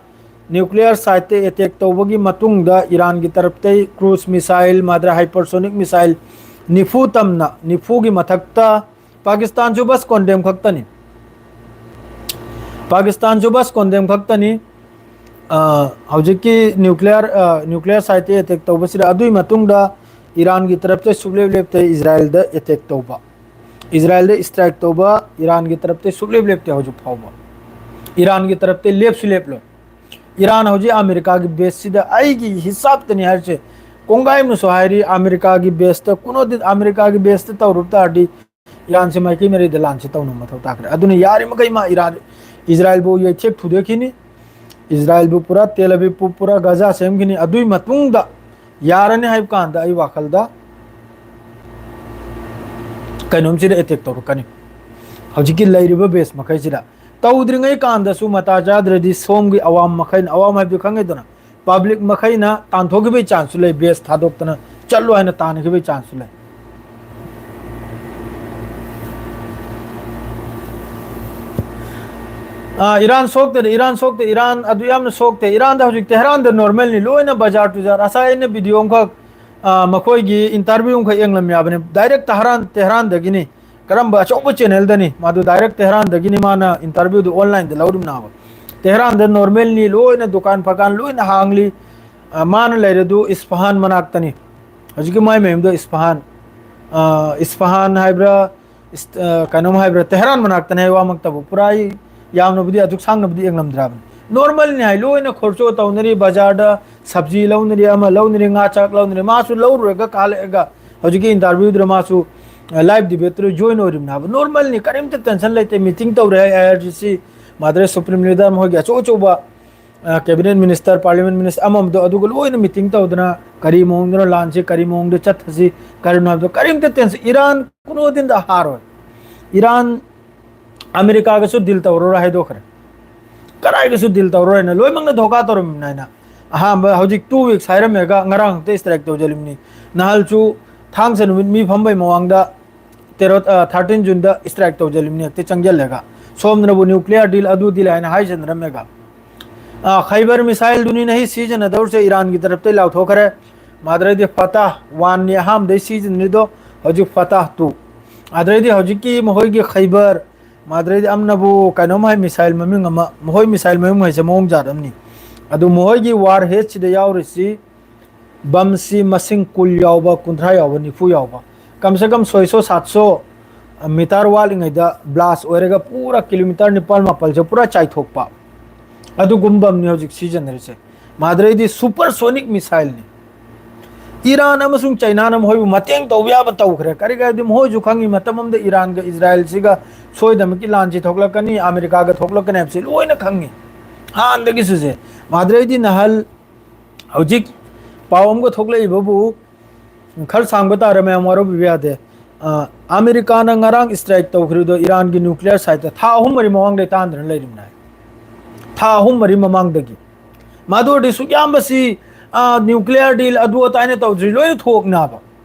nuclear site ꯇ attack ꯇꯧꯕꯒꯤ ꯃꯇꯨꯡꯗ ꯏꯔꯥꯟꯒꯤ ꯇꯔꯞꯇꯩ cruise missile, ꯃꯥꯗ꯭ꯔ hypersonic missile ꯅꯤꯐꯨ ꯇꯝꯅ, ꯅꯤꯐꯨꯒꯤ ꯃꯊꯛꯇ ꯄꯥꯀꯤꯁꯇꯥꯟꯁꯨ ꯕꯁ condemn ꯈꯛꯇꯅꯤ꯫ ꯄꯥꯀꯤꯁꯇꯥꯟꯁꯨ ꯕꯁ condemn ꯈꯛꯇꯅꯤ꯫ ꯑ, ꯍꯧꯖꯤꯛꯀꯤ nuclear, ꯑ, nuclear site ꯇ attack ꯇꯧꯕꯁꯤꯗ, ꯑꯗꯨꯒꯤ ꯃꯇꯨꯡꯗ ꯏꯔꯥꯟꯒꯤ ꯇꯔꯞꯇ ꯁꯨꯛꯂꯦꯞ ꯂꯦꯞꯇꯦ ꯏꯖꯔꯥꯏꯜꯗ attack ꯇꯧꯕ꯫ ꯏꯖꯔꯥꯏꯜꯗ strike ꯇꯧꯕ ꯏꯔꯥꯟꯒꯤ ꯇꯔꯞꯇ ꯁꯨꯛꯂꯦꯞ ꯂꯦꯞꯇꯦ ꯍꯧꯖꯤꯛ ꯐꯥꯎꯕ꯫ ꯏꯔꯥꯟꯒꯤ ꯇꯔꯞꯇ ꯂꯦꯞꯁꯨ ꯂꯦꯞꯂꯣꯏ꯫ ꯏꯔꯥꯟ ꯍꯧꯖꯤꯛ ꯑꯃꯦꯔꯤꯀꯥꯒꯤ base ꯁꯤꯗ ꯑꯩꯒꯤ ꯍꯤꯁꯥꯕꯇꯅꯤ ꯍꯥꯏꯔꯤꯁꯦ, ꯀꯣꯡꯒꯥꯏ ꯑꯃꯅꯁꯨ ꯍꯥꯏꯔꯤ, ꯑꯃꯦꯔꯤꯀꯥꯒꯤ ꯕꯦꯁꯇ ꯀꯨꯅꯣꯗꯤ, ꯑꯃꯦꯔꯤꯀꯥꯒꯤ ꯕꯦꯁꯇ ꯇꯧꯔꯨꯕ ꯇꯥꯔꯗꯤ ꯏꯔꯥꯟꯁꯦ ꯃꯥꯏꯀꯩ ꯃꯔꯤꯗ ꯂꯥꯟꯁꯦ ꯇꯧꯅꯕ ꯃꯊꯧ ꯇꯥꯈ꯭ꯔꯦ꯫ ꯑꯗꯨꯅ ꯌꯥꯔꯤꯃꯈꯩ ꯃꯥ ꯏꯔꯥꯟ, ꯏꯖꯔꯥꯏꯜꯕꯨ ꯌꯩꯊꯦꯛ ꯊꯨꯗꯦꯛꯈꯤꯅꯤ, ꯏꯖꯔꯥꯏꯜꯕꯨ ꯄꯨꯔꯥ, ꯇꯦꯜ ꯑꯕꯤꯕꯄꯨ ꯄꯨꯔꯥ, ꯒꯖꯥ ꯁꯦꯝꯈꯤꯅꯤ꯫ ꯑꯗꯨꯒꯤ ꯃꯇꯨꯡꯗ ꯌꯥꯔꯅꯤ ꯍꯥꯏꯕ ꯀꯥꯟꯗ ꯑꯩ ꯋꯥꯈꯜꯗ ꯀꯩꯅꯣꯝꯁꯤꯗ ꯑꯦꯇꯦꯛ ꯇꯧꯔꯛꯀꯅꯤ꯫ ꯍꯧꯖꯤꯛꯀꯤ ꯂꯩꯔꯤꯕ ꯕꯦꯁ ꯃꯈꯩꯁꯤꯗ ꯇꯧꯗ꯭ꯔꯤꯉꯩ ꯀꯥꯟꯗꯁꯨ ꯃꯇꯥ ꯆꯥꯗ꯭ꯔꯗꯤ ꯁꯣꯝꯒꯤ ꯑꯋꯥꯝ ꯃꯈꯩꯅ, ꯑꯋꯥꯝ ꯍꯥꯏꯕꯗꯤ ꯈꯪꯉꯦꯗꯅ, ꯄꯕ꯭ꯂꯤꯛ ꯃꯈꯩꯅ ꯇꯥꯟꯊꯣꯛꯈꯤꯕꯒꯤ ꯆꯥꯟꯁꯁꯨ ꯂꯩ, ꯕꯦꯁ ꯊꯥꯗꯣꯛꯇꯅ ꯆꯠꯂꯣ ꯍꯥꯏꯅ ꯇꯥꯟꯅꯈꯤꯕꯒꯤ ꯆꯥꯟꯁꯁꯨ ꯂꯩ꯫ ꯑꯥ, ꯏꯔꯥꯟ ꯁꯣꯛꯇꯦꯗ, ꯏꯔꯥꯟ ꯁꯣꯛꯇꯦ, ꯏꯔꯥꯟ ꯑꯗꯨ ꯌꯥꯝꯅ ꯁꯣꯛꯇꯦ꯫ ꯏꯔꯥꯟꯗ ꯍꯧꯖꯤꯛ ꯇꯦꯍꯔꯥꯟꯗ ꯅꯣꯔꯃꯦꯜꯅꯤ, ꯂꯣꯏꯅ ꯕꯖꯥꯔ ꯇꯨꯖꯥꯔ꯫ ꯉꯁꯥꯏ ꯑꯩꯅ ꯚꯤꯗꯤꯑꯣ ꯑꯃꯈꯛ, ꯑꯥ, ꯃꯈꯣꯏꯒꯤ ꯏꯟꯇꯔꯚ꯭ꯌꯨ ꯑꯃꯈꯛ ꯌꯦꯡꯂꯝꯃꯤ ꯍꯥꯏꯕꯅꯤ꯫ ꯗꯥꯏꯔꯦꯛ ꯇꯍꯔꯥꯟ, ꯇꯦꯍꯔꯥꯟꯗꯒꯤꯅꯤ꯫ ꯀꯔꯝꯕ ꯑꯆꯧꯕ ꯆꯦꯅꯦꯜꯗꯅꯤ? ꯃꯥꯗꯨ ꯗꯥꯏꯔꯦꯛ ꯇꯦꯍꯔꯥꯟꯗꯒꯤꯅꯤ ꯃꯥꯅ ꯏꯟꯇꯔꯚ꯭ꯌꯨꯗꯨ ꯑꯣꯟꯂꯥꯏꯟꯗ ꯂꯧꯔꯤꯕꯅꯥꯕ꯫ ꯇꯦꯍꯔꯥꯟꯗ ꯅꯣꯔꯃꯦꯜꯅꯤ, ꯂꯣꯏꯅ ꯗꯨꯀꯥꯟ ꯐꯀꯥꯟ ꯂꯣꯏꯅ ꯍꯥꯡꯂꯤ꯫ ꯑꯥ, ꯃꯥꯅ ꯂꯩꯔꯤꯗꯨ ꯏꯁꯐꯍꯥꯟ ꯃꯅꯥꯛꯇꯅꯤ꯫ ꯍꯧꯖꯤꯛꯀꯤ ꯃꯥꯏ ꯃꯌꯨꯝꯗꯣ ꯏꯁꯐꯍꯥꯟ, ꯑꯥ, ꯏꯁꯐꯍꯥꯟ ꯍꯥꯏꯕ꯭ꯔꯥ, ꯏꯁ-, ꯑ, ꯀꯩꯅꯣꯝ ꯍꯥꯏꯕ꯭ꯔꯥ, ꯇꯦꯍꯔꯥꯟ ꯃꯅꯥꯛꯇꯅꯦ ꯍꯥꯏ ꯋꯥꯃꯛꯇꯕꯨ꯫ ꯄꯨꯔꯥ ꯑꯩ ꯌꯥꯝꯅꯕꯨꯗꯤ ꯑꯗꯨꯛ ꯁꯥꯡꯅꯕꯨꯗꯤ ꯌꯦꯡꯂꯝꯗ꯭ꯔꯕꯅꯤ꯫ ꯅꯣꯔꯃꯦꯜꯅꯤ ꯍꯥꯏ, ꯂꯣꯏꯅ ꯈꯣꯔꯆꯣ ꯇꯧꯅꯔꯤ, ꯕꯖꯥꯔꯗ ꯁꯕꯖꯤ ꯂꯧꯅꯔꯤ, ꯑꯃ ꯂꯧꯅꯔꯤ, ꯉꯥ ꯆꯥꯛ ꯂꯧꯅꯔꯤ꯫ ꯃꯥꯁꯨ ꯂꯧꯔꯨꯔꯒ ꯀꯥꯜꯂꯛꯑꯒ ꯍꯧꯖꯤꯛꯀꯤ ꯏꯟꯇꯔꯚ꯭ꯌꯨꯗꯨꯗ ꯃꯥꯁꯨ, ꯑ, ꯂꯥꯏꯚ ꯗꯤꯕꯦꯠꯇꯨꯗ ꯖꯣꯏꯟ ꯑꯣꯏꯔꯤꯕꯅꯦ ꯍꯥꯏꯕ꯫ ꯅꯣꯔꯃꯦꯜꯅꯤ, ꯀꯔꯤꯝꯇ ꯇꯦꯟꯁꯟ ꯂꯩꯇꯦ꯫ ꯃꯤꯇꯤꯡ ꯇꯧꯔꯦ ꯍꯥꯏ, ꯑꯥꯏ R G C, ꯃꯗ꯭ꯔꯦ supreme leader ꯃꯈꯣꯏꯒꯤ ꯑꯆꯧ ꯑꯆꯧꯕ ꯑ, ꯀꯦꯕꯤꯅꯦꯠ ꯃꯤꯅꯤꯁꯇꯔ, ꯄꯥꯔꯂꯤꯌꯥꯃꯦꯟ ꯃꯤꯅꯤꯁꯇꯔ ꯑꯃꯃꯝꯗꯣ ꯑꯗꯨꯒ ꯂꯣꯏꯅ ꯃꯤꯇꯤꯡ ꯇꯧꯗꯅ ꯀꯔꯤ ꯃꯑꯣꯡꯗꯅꯣ ꯂꯥꯟꯁꯤ, ꯀꯔꯤ ꯃꯑꯣꯡꯗ ꯆꯠꯊꯁꯤ, ꯀꯔꯤꯅꯣ ꯍꯥꯏꯕꯗꯣ ꯀꯔꯤꯝꯇ ꯇꯦꯟꯁꯟ꯫ ꯏꯔꯥꯟ ꯀꯨꯅꯣꯗꯤꯟꯗ ꯍꯥꯔꯣꯏ꯫ ꯏꯔꯥꯟ ꯑꯃꯦꯔꯤꯀꯥꯒꯁꯨ ꯗꯤꯜ ꯇꯧꯔꯔꯣꯏ ꯍꯥꯏꯗꯣꯛꯈ꯭ꯔꯦ꯫ ꯀꯗꯥꯏꯒꯁꯨ ꯗꯤꯜ ꯇꯧꯔꯔꯣꯏꯅ ꯂꯣꯏꯅꯃꯛꯅ ꯙꯣꯀꯥ ꯇꯧꯔꯝꯃꯤꯅ ꯍꯥꯏꯅ꯫ ꯑꯍꯥꯟꯕ ꯍꯧꯖꯤꯛ ꯇꯨ ꯋꯤꯛꯁ ꯍꯥꯏꯔꯝꯃꯦꯒ ꯉꯔꯥꯡ ꯍꯦꯛꯇ ꯏꯁꯇ꯭ꯔꯥꯏꯛ ꯇꯧꯁꯤꯜꯂꯤꯕꯅꯤ꯫ ꯅꯍꯥꯟꯁꯨ ꯊꯥꯡꯖ ꯅꯨꯃꯤꯠ ꯃꯤ ꯐꯝꯕꯩ ꯃꯃꯥꯡꯗ ꯇꯦꯔꯣ, ꯑ, ꯊꯥꯔꯇꯤꯟ ꯖꯨꯟꯗ ꯏꯁꯇ꯭ꯔꯥꯏꯛ ꯇꯧꯁꯤꯜꯂꯤꯕꯅꯤ ꯍꯦꯛꯇ ꯆꯪꯁꯤꯜꯂꯒ꯫ ꯁꯣꯝꯗꯅꯕꯨ ꯅ꯭ꯌꯨꯀ꯭ꯂꯤꯌꯔ ꯗꯤꯜ ꯑꯗꯨ ꯗꯤꯜ ꯍꯥꯏꯅ ꯍꯥꯏꯖꯅꯔꯝꯃꯦꯒ꯫ ꯑ, ꯈꯩꯕꯔ ꯃꯤꯁꯥꯏꯜꯗꯨꯅꯤꯅ ꯍꯤ ꯁꯤꯖꯤꯟꯅꯗꯧꯔꯤꯁꯦ ꯏꯔꯥꯟꯒꯤ ꯇꯔꯞꯇꯩ ꯂꯥꯎꯊꯣꯛꯈ꯭ꯔꯦ꯫ ꯃꯥꯗ꯭ꯔꯩꯗꯤ ꯐꯇꯥꯍ ꯋꯥꯟꯅꯤ ꯑꯍꯥꯟꯕꯗꯩ ꯁꯤꯖꯤꯟꯅꯔꯤꯗꯣ, ꯍꯧꯖꯤꯛ ꯐꯇꯥꯍ ꯇꯨ꯫ ꯑꯗꯩꯗꯤ ꯍꯧꯖꯤꯛꯀꯤ ꯃꯈꯣꯏꯒꯤ ꯈꯩꯕꯔ, ꯃꯥꯗ꯭ꯔꯩꯗꯤ ꯑꯝꯅꯕꯨ ꯀꯩꯅꯣꯝ ꯍꯥꯏ ꯃꯤꯁꯥꯏꯜ ꯃꯃꯤꯡ ꯑꯃ, ꯃꯈꯣꯏ ꯃꯤꯁꯥꯏꯜ ꯃꯃꯤꯡ ꯍꯥꯏꯁꯦ ꯃꯑꯣꯡ ꯖꯥꯠ ꯑꯃꯅꯤ꯫ ꯑꯗꯨ ꯃꯈꯣꯏꯒꯤ ꯋꯥꯔ ꯍꯦꯗꯁꯤꯗ ꯌꯥꯎꯔꯤꯁꯤ ꯕꯝꯁꯤ ꯃꯁꯤꯡ ꯀꯨꯟ ꯌꯥꯎꯕ, ꯀꯨꯟꯊ꯭ꯔꯥ ꯌꯥꯎꯕ, ꯅꯤꯐꯨ ꯌꯥꯎꯕ, ꯀꯝ ꯁꯦ ꯀꯝ ꯁꯣꯏꯁꯣ ꯁꯥꯠꯁꯣ ꯃꯤꯇꯔ ꯋꯥꯠꯂꯤꯉꯩꯗ ꯕ꯭ꯂꯥꯁ ꯑꯣꯏꯔꯒ ꯄꯨꯔꯥ ꯀꯤꯂꯣꯃꯤꯇꯔ ꯅꯤꯄꯥꯜ ꯃꯥꯄꯜꯁꯦ ꯄꯨꯔꯥ ꯆꯥꯏꯊꯣꯛꯄ, ꯑꯗꯨꯒꯨꯝꯕ ꯑꯃꯅꯤ ꯍꯧꯖꯤꯛ ꯁꯤꯖꯤꯟꯅꯔꯤꯁꯦ꯫ ꯃꯥꯗ꯭ꯔꯩꯗꯤ ꯁꯨꯄꯔꯁꯣꯅꯤꯛ ꯃꯤꯁꯥꯏꯜꯅꯤ꯫ ꯏꯔꯥꯟ ꯑꯃꯁꯨꯡ ꯆꯩꯅꯥꯅ ꯃꯈꯣꯏꯕꯨ ꯃꯇꯦꯡ ꯇꯧꯕ ꯌꯥꯕ ꯇꯧꯈ꯭ꯔꯦ꯫ ꯀꯔꯤꯒꯤ ꯍꯥꯏꯕꯗꯤ ꯃꯈꯣꯏꯁꯨ ꯈꯪꯉꯤ, ꯃꯇꯝ ꯑꯃꯗ ꯏꯔꯥꯟꯒ ꯏꯖꯔꯥꯏꯜꯁꯤꯒ ꯁꯣꯏꯗꯅꯃꯛꯀꯤ ꯂꯥꯟꯁꯤ ꯊꯣꯛꯂꯛꯀꯅꯤ, ꯑꯃꯦꯔꯤꯀꯥꯒ ꯊꯣꯛꯂꯛꯀꯅꯤ ꯍꯥꯏꯕꯁꯤ ꯂꯣꯏꯅ ꯈꯪꯉꯤ꯫ ꯍꯥꯟꯅꯗꯒꯤꯁꯨ ꯁꯦ, ꯃꯥꯗ꯭ꯔꯦꯗꯤ ꯅꯍꯜ ꯍꯧꯖꯤꯛ ꯄꯥꯎ ꯑꯃꯒ ꯊꯣꯛꯂꯛꯏꯕꯕꯨ ꯈꯔ ꯁꯥꯡꯕ ꯇꯥꯔꯦ, ꯃꯌꯥꯝ ꯋꯥꯔꯧꯕꯤꯕ ꯌꯥꯗꯦ꯫ ꯑ, ꯑꯃꯦꯔꯤꯀꯥꯅ ꯉꯔꯥꯡ ꯏꯁꯇ꯭ꯔꯥꯏꯛ ꯇꯧꯈ꯭ꯔꯤꯗꯣ ꯏꯔꯥꯟꯒꯤ ꯅ꯭ꯌꯨꯀ꯭ꯂꯤꯌꯔ ꯁꯥꯏꯠꯇ ꯊꯥ ꯑꯍꯨꯝ ꯃꯔꯤ ꯃꯃꯥꯡꯗꯩ ꯇꯥꯟꯗꯅ ꯂꯩꯔꯤꯕꯅꯦ꯫ ꯊꯥ ꯑꯍꯨꯝ ꯃꯔꯤ ꯃꯃꯥꯡꯗꯒꯤ꯫ ꯃꯗꯨ ꯑꯣꯏꯔꯗꯤ ꯁꯨꯛ ꯌꯥꯝꯕꯁꯤ, ꯑ, ꯅ꯭ꯌꯨꯀ꯭ꯂꯤꯌꯔ ꯗꯤꯜ ꯑꯗꯨ ꯑꯗꯥ ꯍꯥꯏꯅ ꯇꯧꯗ꯭ꯔꯤ, ꯂꯣꯏꯅ ꯊꯣꯛꯅꯕ꯫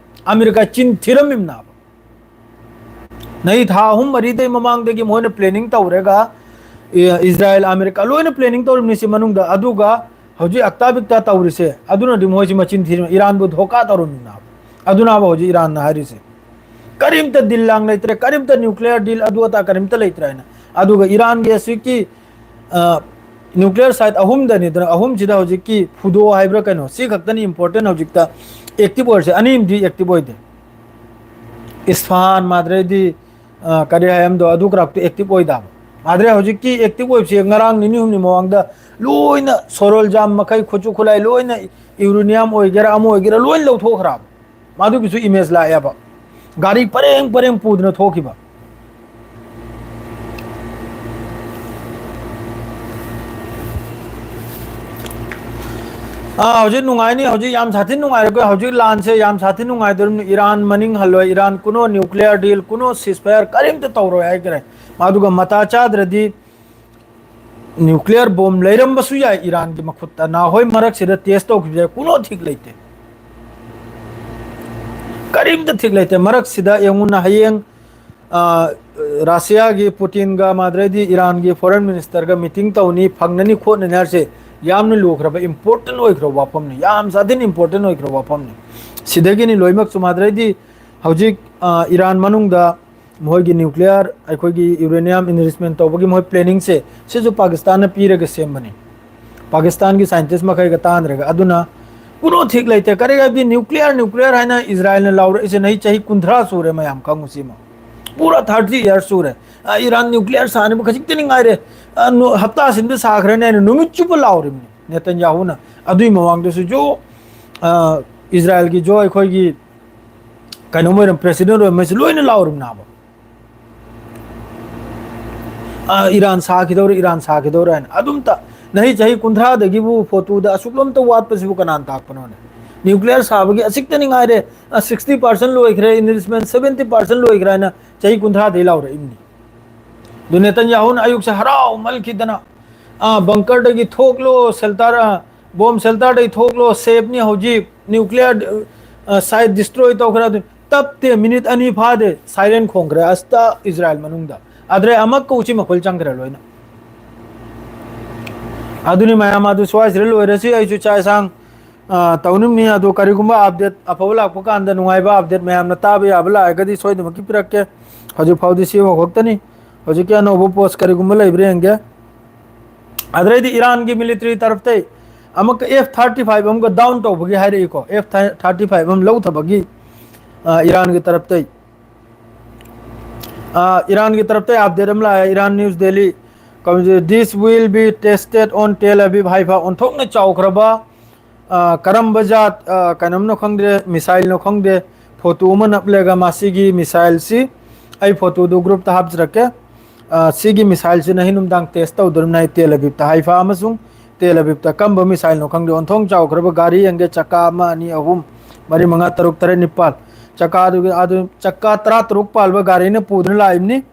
ꯑꯃꯦꯔꯤꯀꯥ ꯆꯤꯟ ꯊꯤꯔꯝꯃꯤꯕꯅꯦꯕ꯫ ꯅꯍꯤ ꯊꯥ ꯑꯍꯨꯝ ꯃꯔꯤꯗꯩ ꯃꯃꯥꯡꯗꯒꯤ ꯃꯣꯏꯅ ꯄ꯭ꯂꯦꯅꯤꯡ ꯇꯧꯔꯒ, ꯏ-, ꯏꯖꯔꯥꯏꯜ, ꯑꯃꯦꯔꯤꯀꯥ ꯂꯣꯏꯅ ꯄ꯭ꯂꯦꯅꯤꯡ ꯇꯧꯔꯤꯕꯅꯤ ꯁꯤ ꯃꯅꯨꯡꯗ꯫ ꯑꯗꯨꯒ ꯍꯧꯖꯤꯛ ꯑꯛꯇꯥ ꯕꯤꯛꯇꯥ ꯇꯧꯔꯤꯁꯦ, ꯑꯗꯨꯅꯗꯤ ꯃꯣꯏꯁꯤ ꯃꯆꯤꯟ ꯊꯤꯔꯤꯕ, ꯏꯔꯥꯟꯕꯨ ꯙꯣꯀꯥ ꯇꯧꯔꯝꯃꯤꯕꯅꯦꯕ꯫ ꯑꯗꯨꯅꯕ ꯍꯧꯖꯤꯛ ꯏꯔꯥꯟꯅ ꯍꯥꯏꯔꯤꯁꯦ, "ꯀꯔꯤꯝꯇ ꯗꯤꯜ ꯂꯥꯡ ꯂꯩꯇ꯭ꯔꯦ, ꯀꯔꯤꯝꯇ ꯅ꯭ꯌꯨꯀ꯭ꯂꯤꯌꯔ ꯗꯤꯜ ꯑꯗꯨ ꯑꯗꯥ ꯀꯔꯤꯝꯇ ꯂꯩꯇ꯭ꯔꯦ" ꯍꯥꯏꯅ꯫ ꯑꯗꯨꯒ ꯏꯔꯥꯟꯒꯤ ꯑꯁꯤꯒꯤ, ꯑ, ꯅ꯭ꯌꯨꯀ꯭ꯂꯤꯌꯔ ꯁꯥꯏꯠ ꯑꯍꯨꯝꯗꯅꯤꯗꯅ, ꯑꯍꯨꯝꯁꯤꯗ ꯍꯧꯖꯤꯛꯀꯤ ꯐꯨꯗꯣ ꯍꯥꯏꯕ꯭ꯔꯥ ꯀꯩꯅꯣ, ꯁꯤ ꯈꯛꯇꯅꯤ ꯏꯝꯄꯣꯔꯇꯦꯟ ꯍꯧꯖꯤꯛꯇ ꯑꯦꯛꯇꯤꯚ ꯑꯣꯏꯔꯤꯁꯦ, ꯑꯅꯤ ꯑꯃꯗꯤ ꯑꯦꯛꯇꯤꯚ ꯑꯣꯏꯗꯦ꯫ ꯏꯁꯐꯥꯍꯥꯟ, ꯃꯥꯗ꯭ꯔꯦꯗꯤ, ꯑ, ꯀꯔꯤ ꯍꯥꯏ ꯑꯃꯗꯣ, ꯑꯗꯨ ꯈꯔ ꯑꯦꯛꯇꯤꯚ ꯑꯣꯏꯗꯕ꯫ ꯃꯥꯗ꯭ꯔꯦ ꯍꯧꯖꯤꯛꯀꯤ ꯑꯦꯛꯇꯤꯚ ꯑꯣꯏꯕꯁꯦ ꯉꯔꯥꯡ ꯅꯤꯅꯤ ꯍꯨꯝꯅꯤ ꯃꯃꯥꯡꯗ ꯂꯣꯏꯅ ꯁꯣꯔꯣꯜꯖꯥꯝ ꯃꯈꯩ, ꯈꯨꯠꯁꯨ ꯈꯨꯠꯂꯥꯏ ꯂꯣꯏꯅ, ꯌꯨꯔꯦꯅꯤꯌꯝ ꯑꯣꯏꯒꯦꯔꯥ ꯑꯃ ꯑꯣꯏꯒꯦꯔꯥ ꯂꯣꯏ ꯂꯧꯊꯣꯛꯈ꯭ꯔꯕ꯫ ꯃꯗꯨꯒꯤꯁꯨ ꯏꯃꯦꯖ ꯂꯥꯛꯑꯦꯕ꯫ ꯒꯥꯔꯤ ꯄꯔꯦꯡ ꯄꯔꯦꯡ ꯄꯨꯗꯅ ꯊꯣꯛꯈꯤꯕ꯫ ꯑꯥ, ꯍꯧꯖꯤꯛ ꯅꯨꯡꯉꯥꯏꯅꯤ, ꯍꯧꯖꯤꯛ ꯌꯥꯝ ꯁꯥꯊꯤꯅ ꯅꯨꯡꯉꯥꯏꯔꯦꯀꯣ꯫ ꯍꯧꯖꯤꯛ ꯂꯥꯟꯁꯦ ꯌꯥꯝ ꯁꯥꯊꯤꯅ ꯅꯨꯡꯉꯥꯏꯗꯣꯔꯤꯕꯅꯤ꯫ ꯏꯔꯥꯟ ꯃꯅꯤꯡ ꯍꯜꯂꯣꯏ, ꯏꯔꯥꯟ ꯀꯨꯅꯣ ꯅ꯭ꯌꯨꯀ꯭ꯂꯤꯌꯔ ꯗꯤꯜ, ꯀꯨꯅꯣ ꯁꯤꯁꯐꯥꯌꯔ ꯀꯔꯤꯝꯇ ꯇꯧꯔꯣꯏ ꯍꯥꯏꯈ꯭ꯔꯦ꯫ ꯃꯗꯨꯒ ꯃꯇꯥ ꯆꯥꯗ꯭ꯔꯗꯤ ꯅ꯭ꯌꯨꯀ꯭ꯂꯤꯌꯔ ꯕꯣꯝ ꯂꯩꯔꯝꯕꯁꯨ ꯌꯥꯏ ꯏꯔꯥꯟꯒꯤ ꯃꯈꯨꯠꯇ꯫ ꯅꯍꯥꯟꯈꯣꯏ ꯃꯔꯛꯁꯤꯗ ꯇꯦꯁ ꯇꯧꯈꯤꯕ ꯌꯥꯏ, ꯀꯨꯅꯣ ꯊꯤꯛ ꯂꯩꯇꯦ꯫ ꯀꯔꯤꯝꯇ ꯊꯤꯛ ꯂꯩꯇꯦ꯫ ꯃꯔꯛꯁꯤꯗ ꯌꯦꯡꯉꯨꯅ, ꯍꯌꯦꯡ, ꯑ, ꯔꯁꯤꯌꯥꯒꯤ ꯄꯨꯇꯤꯟꯒ ꯃꯥꯗ꯭ꯔꯦꯗꯤ ꯏꯔꯥꯟꯒꯤ ꯐꯣꯔꯦꯟ ꯃꯤꯅꯤꯁꯇꯔꯒ ꯃꯤꯇꯤꯡ ꯇꯧꯅꯤ, ꯐꯪꯅꯅꯤ ꯈꯣꯠꯅꯅꯤ ꯍꯥꯏꯔꯁꯦ꯫ ꯌꯥꯝꯅ ꯂꯨꯈ꯭ꯔꯕ, ꯏꯝꯄꯣꯔꯇꯦꯟ ꯑꯣꯏꯈ꯭ꯔꯕ ꯋꯥꯐꯝꯅꯤ, ꯌꯥꯝ ꯁꯥꯊꯤꯅ ꯏꯝꯄꯣꯔꯇꯦꯟ ꯑꯣꯏꯈ꯭ꯔꯕ ꯋꯥꯐꯝꯅꯤ꯫ ꯁꯤꯗꯒꯤꯅꯤ ꯂꯣꯏꯅꯃꯛꯁꯨ꯫ ꯃꯥꯗ꯭ꯔꯦꯗꯤ ꯍꯧꯖꯤꯛ, ꯑ, ꯏꯔꯥꯟ ꯃꯅꯨꯡꯗ ꯃꯈꯣꯏꯒꯤ ꯅ꯭ꯌꯨꯀ꯭ꯂꯤꯌꯔ, ꯑꯩꯈꯣꯏꯒꯤ ꯌꯨꯔꯦꯅꯤꯌꯝ ꯏꯟꯔꯤꯆꯃꯦꯟ ꯇꯧꯕꯒꯤ ꯃꯈꯣꯏ ꯄ꯭ꯂꯦꯅꯤꯡꯁꯦ, ꯁꯤꯁꯨ ꯄꯥꯀꯤꯁꯇꯥꯟꯅ ꯄꯤꯔꯒ ꯁꯦꯝꯕꯅꯤ꯫ ꯄꯥꯀꯤꯁꯇꯥꯟꯒꯤ ꯁꯥꯏꯟꯇꯤꯁ ꯃꯈꯩꯒ ꯇꯥꯟꯅꯔꯒ꯫ ꯑꯗꯨꯅ ꯀꯨꯅꯣ ꯊꯤꯛ ꯂꯩꯇꯦ꯫ ꯀꯔꯤ ꯍꯥꯏꯕꯗꯤ ꯅ꯭ꯌꯨꯀ꯭ꯂꯤꯌꯔ, ꯅ꯭ꯌꯨꯀ꯭ꯂꯤꯌꯔ ꯍꯥꯏꯅ ꯏꯖꯔꯥꯏꯜꯅ ꯂꯥꯎꯔꯛꯏꯁꯦ ꯅꯍꯤ ꯆꯍꯤ ꯀꯨꯟꯊ꯭ꯔꯥ ꯁꯨꯔꯦ, ꯃꯌꯥꯝ ꯈꯪꯉꯨ ꯁꯤꯃ꯫ ꯄꯨꯔꯥ ꯊꯥꯔꯇꯤ ꯏꯌꯔꯁ ꯁꯨꯔꯦ꯫ ꯑ, ꯏꯔꯥꯟ ꯅ꯭ꯌꯨꯀ꯭ꯂꯤꯌꯔ ꯁꯥꯅꯕ ꯈꯖꯤꯛꯇꯅꯤ ꯉꯥꯏꯔꯦ꯫ ꯑ, ꯅꯨ-, ꯍꯞꯇꯥ ꯑꯁꯤꯗ ꯁꯥꯈ꯭ꯔꯅꯤ ꯍꯥꯏꯅ ꯅꯨꯃꯤꯠ ꯆꯨꯞꯄ ꯂꯥꯎꯔꯤꯕꯅꯤ ꯅꯦꯇꯟꯌꯥꯍꯨꯅ꯫ ꯑꯗꯨꯏ ꯃꯃꯥꯡꯗꯁꯨ ꯖꯣ, ꯑ, ꯏꯖꯔꯥꯏꯜꯒꯤꯁꯨ ꯑꯩꯈꯣꯏꯒꯤ ꯀꯩꯅꯣꯝ ꯑꯣꯏꯔꯝ, ꯄ꯭ꯔꯦꯁꯤꯗꯦꯟ ꯑꯣꯏꯔꯝꯃꯁꯨ ꯂꯣꯏꯅ ꯂꯥꯎꯔꯤꯕꯅꯦꯕ꯫ ꯑ, ꯏꯔꯥꯟ ꯁꯥꯈꯤꯗꯧꯔꯦ, ꯏꯔꯥꯟ ꯁꯥꯈꯤꯗꯧꯔꯦ ꯍꯥꯏꯅ꯫ ꯑꯗꯨꯝꯇ ꯅꯍꯩ ꯆꯍꯤ ꯀꯨꯟꯊ꯭ꯔꯥꯗꯒꯤꯕꯨ ꯐꯣꯇꯣꯗ ꯑꯁꯨꯛ ꯂꯣꯝꯇ ꯋꯥꯠꯄꯁꯤꯕꯨ ꯀꯅꯥꯅ ꯇꯥꯛꯄꯅꯣꯅꯦ? ꯅ꯭ꯌꯨꯀ꯭ꯂꯤꯌꯔ ꯁꯥꯕꯒꯤ ꯑꯁꯤꯛꯇꯅꯤ ꯉꯥꯏꯔꯦ, ꯑ, sixty percent ꯂꯣꯏꯈ꯭ꯔꯦ, enrichment seventy percent ꯂꯣꯏꯈ꯭ꯔꯦ ꯍꯥꯏꯅ ꯆꯍꯤ ꯀꯨꯟꯊ꯭ꯔꯥꯗꯒꯤ ꯂꯥꯎꯔꯛꯏꯕꯅꯤ꯫ ꯑꯗꯨ ꯅꯦꯇꯟꯌꯥꯍꯨꯅ ꯑꯌꯨꯛꯁꯦ ꯍꯔꯥꯎꯃꯜꯈꯤꯗꯅ, ꯑ, ꯕꯪꯀꯔꯗꯒꯤ ꯊꯣꯛꯂꯣ, ꯁꯦꯜꯇꯔ, ꯑ, ꯕꯣꯝ ꯁꯦꯜꯇꯔꯗꯒꯤ ꯊꯣꯛꯂꯣ, ꯁꯦꯐꯅꯤ ꯍꯧꯖꯤꯛ, ꯅ꯭ꯌꯨꯀ꯭ꯂꯤꯌꯔ, ꯑ, ꯁꯥꯏꯠ ꯗꯤꯁꯇ꯭ꯔꯣꯏ ꯇꯧꯈ꯭ꯔꯦ꯫ ꯑꯗꯨ ꯇꯞꯇꯦ, ꯃꯤꯅꯤꯠ ꯑꯅꯤ ꯐꯥꯗꯦ, ꯁꯥꯏꯔꯦꯟ ꯈꯣꯡꯈ꯭ꯔꯦ ꯑꯁꯇ ꯏꯖꯔꯥꯏꯜ ꯃꯅꯨꯡꯗ꯫ ꯑꯗ꯭ꯔꯦ ꯑꯃꯛꯀ ꯎꯆꯤ ꯃꯈꯣꯜ ꯆꯪꯈ꯭ꯔꯦ ꯂꯣꯏꯅ꯫ ꯑꯗꯨꯅꯤ ꯃꯌꯥꯝ ꯑꯗꯨ ꯁ꯭ꯋꯥꯏꯁꯤꯗ ꯂꯣꯏꯔꯁꯤ꯫ ꯑꯩꯁꯨ ꯆꯥꯛ ꯌꯦꯟꯁꯥꯡ, ꯑ, ꯇꯧꯅꯤꯡꯅꯤ꯫ ꯑꯗꯨ ꯀꯔꯤꯒꯨꯝꯕ ꯑꯞꯗꯦꯠ ꯑꯐꯕ ꯂꯥꯛꯄ ꯀꯥꯟꯗ, ꯅꯨꯡꯉꯥꯏꯕ ꯑꯞꯗꯦꯠ ꯃꯌꯥꯝꯅ ꯇꯥꯕ ꯌꯥꯕ ꯂꯥꯛꯑꯒꯗꯤ ꯁꯣꯏꯗꯅꯃꯛꯀꯤ ꯄꯤꯔꯛꯀꯦ꯫ ꯍꯧꯖꯤꯛ ꯐꯥꯎꯗꯤ ꯁꯤ ꯈꯛꯇꯅꯤ꯫ ꯍꯧꯖꯤꯛꯀꯤ ꯑꯅꯧꯕ ꯄꯣꯁ ꯀꯔꯤꯒꯨꯝꯕ ꯂꯩꯕ꯭ꯔꯥ ꯌꯦꯡꯒꯦ꯫ ꯑꯗꯨꯗꯩꯗꯤ ꯏꯔꯥꯟꯒꯤ ꯃꯤꯂꯤꯇꯔꯤ ꯇꯔꯞꯇꯩ ꯑꯃꯨꯛꯀ F thirty five ꯑꯃꯒ ꯗꯥꯎꯟ ꯇꯧꯕꯒꯤ ꯍꯥꯏꯔꯛꯏꯀꯣ꯫ F thirty five ꯑꯃ ꯂꯧꯊꯕꯒꯤ, ꯑ, ꯏꯔꯥꯟꯒꯤ ꯇꯔꯞꯇꯩ, ꯑ, ꯏꯔꯥꯟꯒꯤ ꯇꯔꯞꯇꯩ ꯑꯞꯗꯦꯠ ꯑꯃ ꯂꯥꯛꯑꯦ꯫ Iran News Daily, "This will be tested on Tel Aviv Haifa." ꯑꯣꯟꯊꯣꯛꯅ ꯆꯥꯎꯈ꯭ꯔꯕ, ꯑ, ꯀꯔꯝꯕ ꯖꯥꯠ, ꯑ, ꯀꯩꯅꯣꯝꯅꯣ ꯈꯪꯗꯦ, ꯃꯤꯁꯥꯏꯜꯅꯣ ꯈꯪꯗꯦ, ꯐꯣꯇꯣ ꯑꯃ ꯅꯞꯂꯒ ꯃꯁꯤꯒꯤ ꯃꯤꯁꯥꯏꯜꯁꯤ, ꯑꯩ ꯐꯣꯇꯣꯗꯨ ꯒ꯭ꯔꯨꯞꯇ ꯍꯥꯞꯆꯔꯛꯀꯦ꯫ ꯑ, ꯁꯤꯒꯤ ꯃꯤꯁꯥꯏꯜꯁꯤ ꯅꯍꯤ ꯅꯨꯡꯗꯥꯡ ꯇꯦꯁ ꯇꯧꯗꯣꯔꯤꯕꯅꯤ ꯑꯩ ꯇꯦꯜ ꯑꯕꯤꯕꯇ, ꯍꯥꯏꯐꯥ ꯑꯃꯁꯨꯡ ꯇꯦꯜ ꯑꯕꯤꯕꯇ꯫ ꯀꯔꯝꯕ ꯃꯤꯁꯥꯏꯜꯅꯣ ꯈꯪꯗꯦ, ꯑꯣꯟꯊꯣꯛ ꯆꯥꯎꯈ꯭ꯔꯕ ꯒꯥꯔꯤ ꯌꯦꯡꯒꯦ, ꯆꯀꯥ ꯑꯃ, ꯑꯅꯤ, ꯑꯍꯨꯝ, ꯃꯔꯤ, ꯃꯉꯥ, ꯇꯔꯨꯛ, ꯇꯔꯦꯠ, ꯅꯤꯄꯥꯜ꯫ ꯆꯀꯥꯗꯨꯒꯤ, ꯑꯗꯨ ꯆꯀꯥ ꯇꯔꯥ ꯇꯔꯨꯛ ꯄꯥꯜꯕ ꯒꯥꯔꯤꯅ ꯄꯨꯗꯨꯅ ꯂꯥꯛꯏꯕꯅꯤ꯫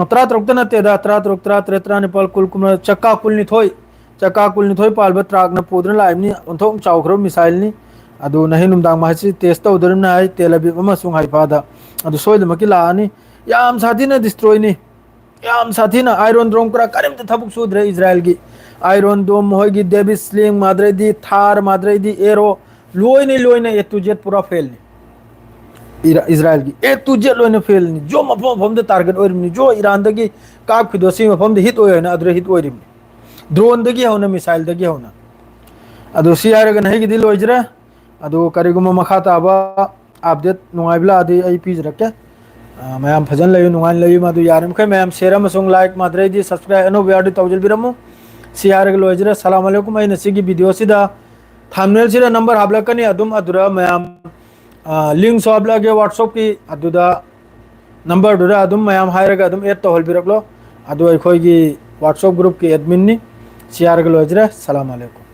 ꯇꯔꯥ ꯇꯔꯨꯛꯇ ꯅꯠꯇꯦꯗ, ꯇꯔꯥ ꯇꯔꯨꯛ, ꯇꯔꯥ ꯇꯔꯦꯠ, ꯇꯔꯥ ꯅꯤꯄꯥꯜ, ꯀꯨꯜ, ꯀꯨꯟꯃꯔꯤ, ꯆꯀꯥ ꯀꯨꯟꯅꯤꯊꯣꯏ, ꯆꯀꯥ ꯀꯨꯟꯅꯤꯊꯣꯏ ꯄꯥꯜꯕ ꯇ꯭ꯔꯥꯛꯅ ꯄꯨꯗꯨꯅ ꯂꯥꯛꯏꯕꯅꯤ꯫ ꯑꯣꯟꯊꯣꯛ ꯆꯥꯎꯈ꯭ꯔꯕ ꯃꯤꯁꯥꯏꯜꯅꯤ꯫ ꯑꯗꯨ ꯅꯍꯤ ꯅꯨꯡꯗꯥꯡ ꯃꯍꯥꯛꯁꯤ ꯇꯦꯁ ꯇꯧꯗꯣꯔꯤꯕꯅꯤ ꯍꯥꯏ, ꯇꯦꯜ ꯑꯕꯤꯕ ꯑꯃꯁꯨꯡ ꯍꯥꯏꯐꯥꯗ꯫ ꯑꯗꯨ ꯁꯣꯏꯗꯅꯃꯛꯀꯤ ꯂꯥꯛꯑꯅꯤ꯫ ꯌꯥꯝ ꯁꯥꯊꯤꯅ ꯗꯤꯁꯇ꯭ꯔꯣꯏꯅꯤ꯫ ꯌꯥꯝ ꯁꯥꯊꯤꯅ ꯑꯥꯏꯔꯣꯟ ꯗ꯭ꯔꯣꯝ ꯀꯔꯥ ꯀꯔꯤꯝꯇ ꯊꯕꯛ ꯁꯨꯗ꯭ꯔꯦ ꯏꯖꯔꯥꯏꯜꯒꯤ꯫ ꯑꯥꯏꯔꯣꯟ ꯗꯣꯝ, ꯃꯈꯣꯏꯒꯤ ꯗꯦꯕꯤꯁ ꯁ꯭ꯂꯤꯡ, ꯃꯥꯗ꯭ꯔꯩꯗꯤ ꯊꯥꯔ, ꯃꯥꯗ꯭ꯔꯩꯗꯤ ꯑꯦꯔꯣ, ꯂꯣꯏꯅ, ꯂꯣꯏꯅ A to Z ꯄꯨꯔꯥ ꯐꯦꯜꯅꯤ꯫ ꯏꯔꯥ-, ꯏꯖꯔꯥꯏꯜꯒꯤ A to Z ꯂꯣꯏꯅ ꯐꯦꯜꯅꯤ꯫ ꯖꯣ ꯃꯐꯝ ꯃꯐꯝꯗ ꯇꯥꯔꯒꯦꯠ ꯑꯣꯏꯔꯤꯕꯅꯤ꯫ ꯖꯣ ꯏꯔꯥꯟꯗꯒꯤ ꯀꯥꯞꯈꯤꯗꯣ ꯁꯤ ꯃꯐꯝꯗ ꯍꯤꯠ ꯑꯣꯏ ꯍꯥꯏꯅ ꯑꯗꯨꯗ ꯍꯤꯠ ꯑꯣꯏꯔꯤꯕꯅꯤ꯫ ꯗ꯭ꯔꯣꯟꯗꯒꯤ ꯍꯧꯅ, ꯃꯤꯁꯥꯏꯜꯗꯒꯤ ꯍꯧꯅ꯫ ꯑꯗꯨ ꯁꯤ ꯍꯥꯏꯔꯒꯅ ꯑꯩꯒꯤꯗꯤ ꯂꯣꯏꯖꯔꯦ꯫ ꯑꯗꯨ ꯀꯔꯤꯒꯨꯝꯕ ꯃꯈꯥ ꯇꯥꯕ ꯑꯞꯗꯦꯠ ꯅꯨꯡꯉꯥꯏꯕ ꯂꯥꯛꯑꯗꯤ ꯑꯩ ꯄꯤꯖꯔꯛꯀꯦ꯫ ꯑ, ꯃꯌꯥꯝ ꯐꯖꯅ ꯂꯩꯌꯨ, ꯅꯨꯡꯉꯥꯏꯅ ꯂꯩꯌꯨ꯫ ꯃꯗꯨ ꯌꯥꯔꯤꯃꯈꯩ ꯃꯌꯥꯝ share ꯑꯃꯁꯨꯡ like, ꯃꯥꯗ꯭ꯔꯩꯗꯤ subscribe ꯑꯅꯧꯕ ꯌꯥꯎꯔꯗꯤ ꯇꯧꯖꯤꯟꯕꯤꯔꯝꯃꯨ꯫ ꯁꯤ ꯍꯥꯏꯔꯒ ꯂꯣꯏꯖꯔꯦ꯫ ꯑꯁꯂꯥꯃꯨ ꯑꯂꯥꯏꯀꯨꯝ꯫ ꯑꯩꯅ ꯁꯤꯒꯤ video ꯁꯤꯗ Thumbnail ꯁꯤꯗ number ꯍꯥꯞꯂꯛꯀꯅꯤ, ꯑꯗꯨꯝ ꯑꯗꯨꯗ ꯃꯌꯥꯝ, ꯑ, link ꯁꯨ ꯍꯥꯞꯂꯛꯑꯒꯦ WhatsApp ꯀꯤ, ꯑꯗꯨꯗ number ꯗꯨꯗ ꯑꯗꯨꯝ ꯃꯌꯥꯝ ꯍꯥꯏꯔꯒ ꯑꯗꯨꯝ add ꯇꯧꯍꯟꯕꯤꯔꯛꯂꯣ꯫ ꯑꯗꯨ ꯑꯩꯈꯣꯏꯒꯤ WhatsApp group ꯀꯤ admin ꯅꯤ꯫ ꯁꯤ ꯍꯥꯏꯔꯒ ꯂꯣꯏꯖꯔꯦ꯫ ꯁꯂꯥꯝ ꯑꯂꯩꯀꯨꯝ꯫